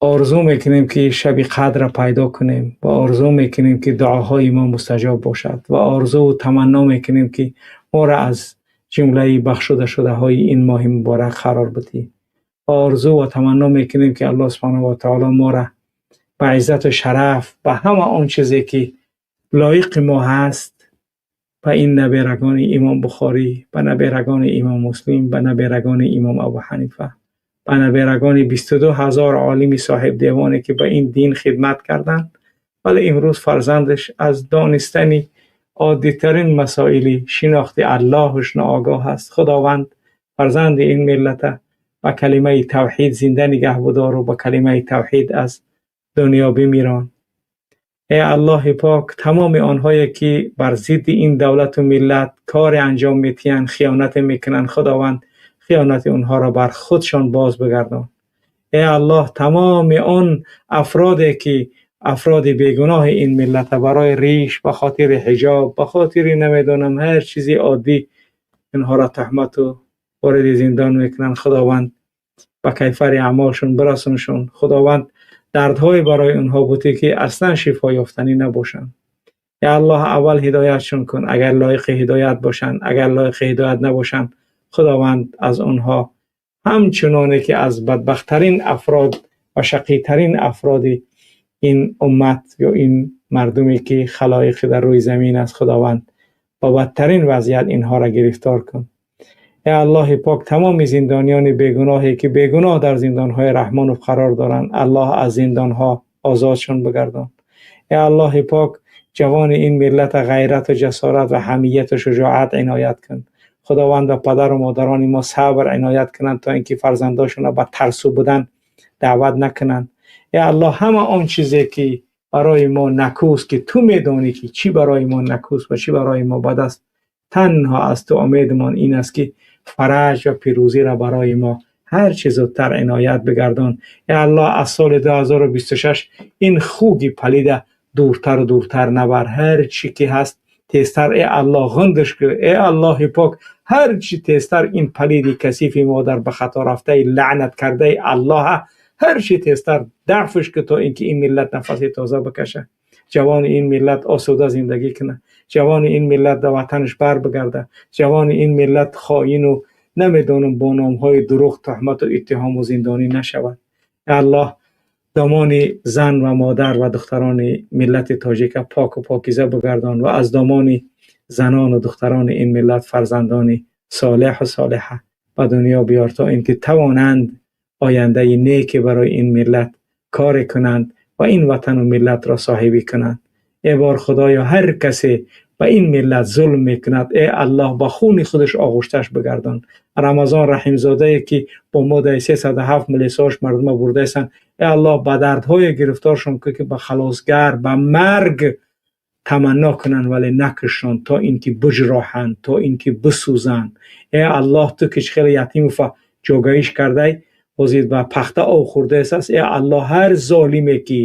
орзу мекунем, ки шаби қадрро пайдо кунем, ва орзу мекунем, ки дуоҳои мо мустаҷоб бошад, ва орзуву таманно мекунем, ки моро аз ҷумлаи бахшудашудаҳои ин моҳи муборак қарор бидиҳӣ, ва орзу ва таманно мекунем, ки Аллоҳ субҳонаҳу ва таоло моро ба иззату шараф, ба ҳама он чизе ки лоиқи мо ҳаст, ба ин наберагони Имом Бухорӣ, ба наберагони Имом Муслим, ба наберагони Имом Абу Ҳанифа, ба наберагони 22 000 олими соҳибдевоне ки ба ин дин хидмат карданд, вале имрӯз фарзандаш аз донистани оддитарин масоили шинохти Аллоҳаш ноогоҳ аст. Худованд, фарзанди ин миллата ба калимаи тавҳид зинда нигаҳ будору ба калимаи тавҳид аз дунё бимирон. Э Аллоҳи пок, тамоми онҳое ки бар зидди ин давлату миллат коре анҷом медиҳанд, хиёнате мекунанд, Худованд, хиёнати онҳоро бар худшон боз бигардон. Э Аллоҳ, тамоми он афроде ки афроди бегуноҳи ин миллата барои риш, ба хотири ҳиҷоб, ба хотири намедонам ҳар чизи оддӣ инҳоро туҳмату вориди зиндон мекунанд, Худованд, ба кайфари аъмолшон бирасоншон. Худованд, дардҳое барои онҳо буде, ки аслан шифо ёфтанӣ набошанд. Ё Аллоҳ, аввал ҳидоятшон кун, агар лоиқи ҳидоят бошанд. Агар лоиқи ҳидоят набошанд, Худованд, аз онҳо ҳамчуноне ки аз бадбахттарин афрод ва шақитарин афроди ин уммат ё ин мардуме ки халоиқи дар рӯи замин аст, Худованд, ба бадтарин вазъият инҳоро гирифтор кун. Э Аллоҳи пок, тамоми зиндониёни бегуноҳе ки бегуноҳ дар зиндонҳои Раҳмонов қарор доранд, Аллоҳ, аз зиндонҳо озодшон бигардон. Э Аллоҳи пок, ҷавони ин миллата ғайрату ҷасорат ва ҳамияту шуҷоат иноят кун. Худованд, ба падару модарони мо сабр иноят кунанд, то ин ки фарзандошонро ба тарсу будан даъват накунанд. Э Аллоҳ, ҳама он чизе ки барои мо накӯст, ки ту медонӣ, ки чӣ барои мо накӯст ва чӣ барои мо бад аст, танҳо аз ту умедамон ин аст, ки фараҷ ва пирӯзиро барои мо ҳар чӣ зудтар иноят бигардон. Э Аллоҳ, аз соли 2026 ин хуги палида дуртару дуртар набар, ҳар чӣ ки ҳаст тезтар, э Аллоҳ, ғундаш кӯ. Э Аллоҳи пок, ҳар чӣ тезтар ин палиди касифи модар ба хато рафтаи лаънат кардаи Аллоҳа ҳар чӣ тезтар дафш кӯ, то ин ки ин миллат нафаси тоза бикаша, ҷавони ин миллат осуда зиндагӣ кунад, ҷавони ин миллат ба ватанаш бар бигарда, ҷавони ин миллат хоину намедонам бо номҳои дурӯғ туҳмату иттиҳому зиндонӣ нашавад. Аллоҳ, домони зан ва модар ва духтарони миллати тоҷика поку покиза бигардон ва аз домони занону духтарони ин миллат фарзандони солеҳу солиҳа ба дунё биёр, то ин ки тавонанд ояндаи неке барои ин миллат коре кунанд ва ин ватану миллатро соҳибӣ кунанд. Э бор Худоё, ҳар касе ба ин миллат зулм мекунад, э Аллоҳ, ба хуни худаш оғӯшташ бигардон. Рамазон Раҳимзодае ки бо моддаи 307 милисош мардума бурдаистанд, э Аллоҳ, ба дардҳое гирифторшон кун, ки ба халосгар, ба марг таманно кунанд, вале накушанд, то ин ки биҷроҳанд, то ин ки бисӯзанд. Э Аллоҳ, ту ки хеле Ятимова ҷогаиш кардай, ҳозир ба пахта об хӯрдаистааст. Э Аллоҳ, ҳар золиме ки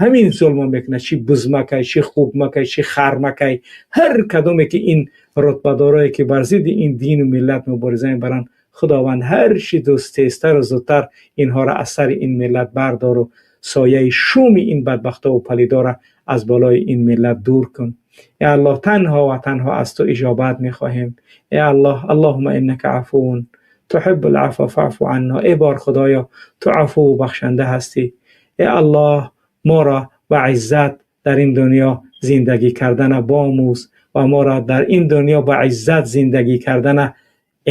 ҳамин зулмо мекунад, чӣ бузмакай, чӣ хукмакай, чӣ хармакай, ҳар кадоме ки ин рутбадорое ки бар зидди ин дину миллат мубориза мебаранд, Худованд, ҳар чӣ тезтару зудтар инҳоро аз сари ин миллат бардору сояи шуми ин бадбахтову палидора аз болои ин миллат дур кун. Э Аллоҳ, танҳо ва танҳо аз ту иҷобат мехоҳем. Э Аллоҳ, аллоҳума иннака афувун туҳиббул афва фаъфу анна. Э бор Худоё, ту афву бахшанда ҳастӣ. Э Аллоҳ, моро ба иззат дар ин дунё зиндагӣ кардана бомӯз ва моро дар ин дунё ба иззат зиндагӣ кардана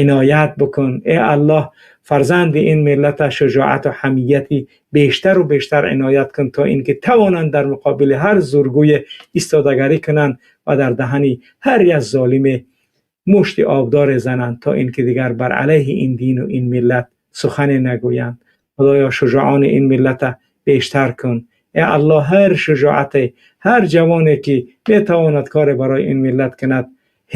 иноят бикун. Э Аллоҳ, фарзанди ин миллата шуҷоату ҳамияти бештару бештар иноят кун, то ин ки тавонанд дар муқобили ҳар зургӯе истодагарӣ кунанд ва дар даҳани ҳар як золиме мушти обдоре зананд, то ин ки дигар бар алайҳи ин дину ин миллат сухане нагӯянд. Худоё, шуҷоъони ин миллата бештар кун. Э Эй Аллоҳ, ҳар шуҷоате, ҳар ҷавоне ки метавонад коре барои ин миллат кунад,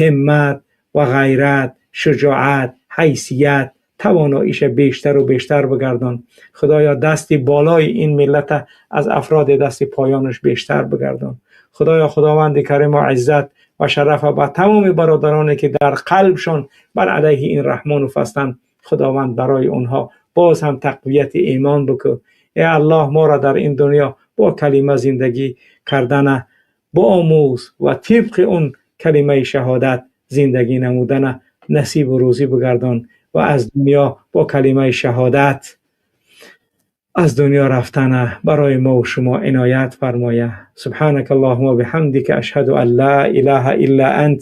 ҳиммат ва ғайрат, шуҷоат, ҳайсият, тавоноиша бештару бештар бигардон. Худоё, дасти болои ин миллата аз афроди дасти поёнаш бештар бигардон. Худоё, Худованди кариму иззат ва шарафа ба тамоми бародароне ки дар қалбшон бар алайҳи ин Раҳмонов ҳастанд, Худованд барои онҳо боз ҳам тақвияти имон бикун. Э Аллоҳ, моро дар ин дунё бо калима зиндагӣ кардана биомӯз ва тибқи он калимаи шаҳодат зиндагӣ намудана насибу рӯзӣ бигардон ва аз дунё бо калимаи шаҳодат аз дунё рафтана барои мо ва шумо иноят фармоя. Субҳанака Аллоҳума биҳамдика, ашҳаду ан ла илаҳа илла ант,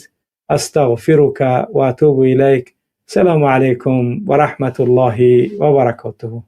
астағфирука ва атубу илайк. Салому алайкум ва раҳматуллоҳи ва баракотуҳу.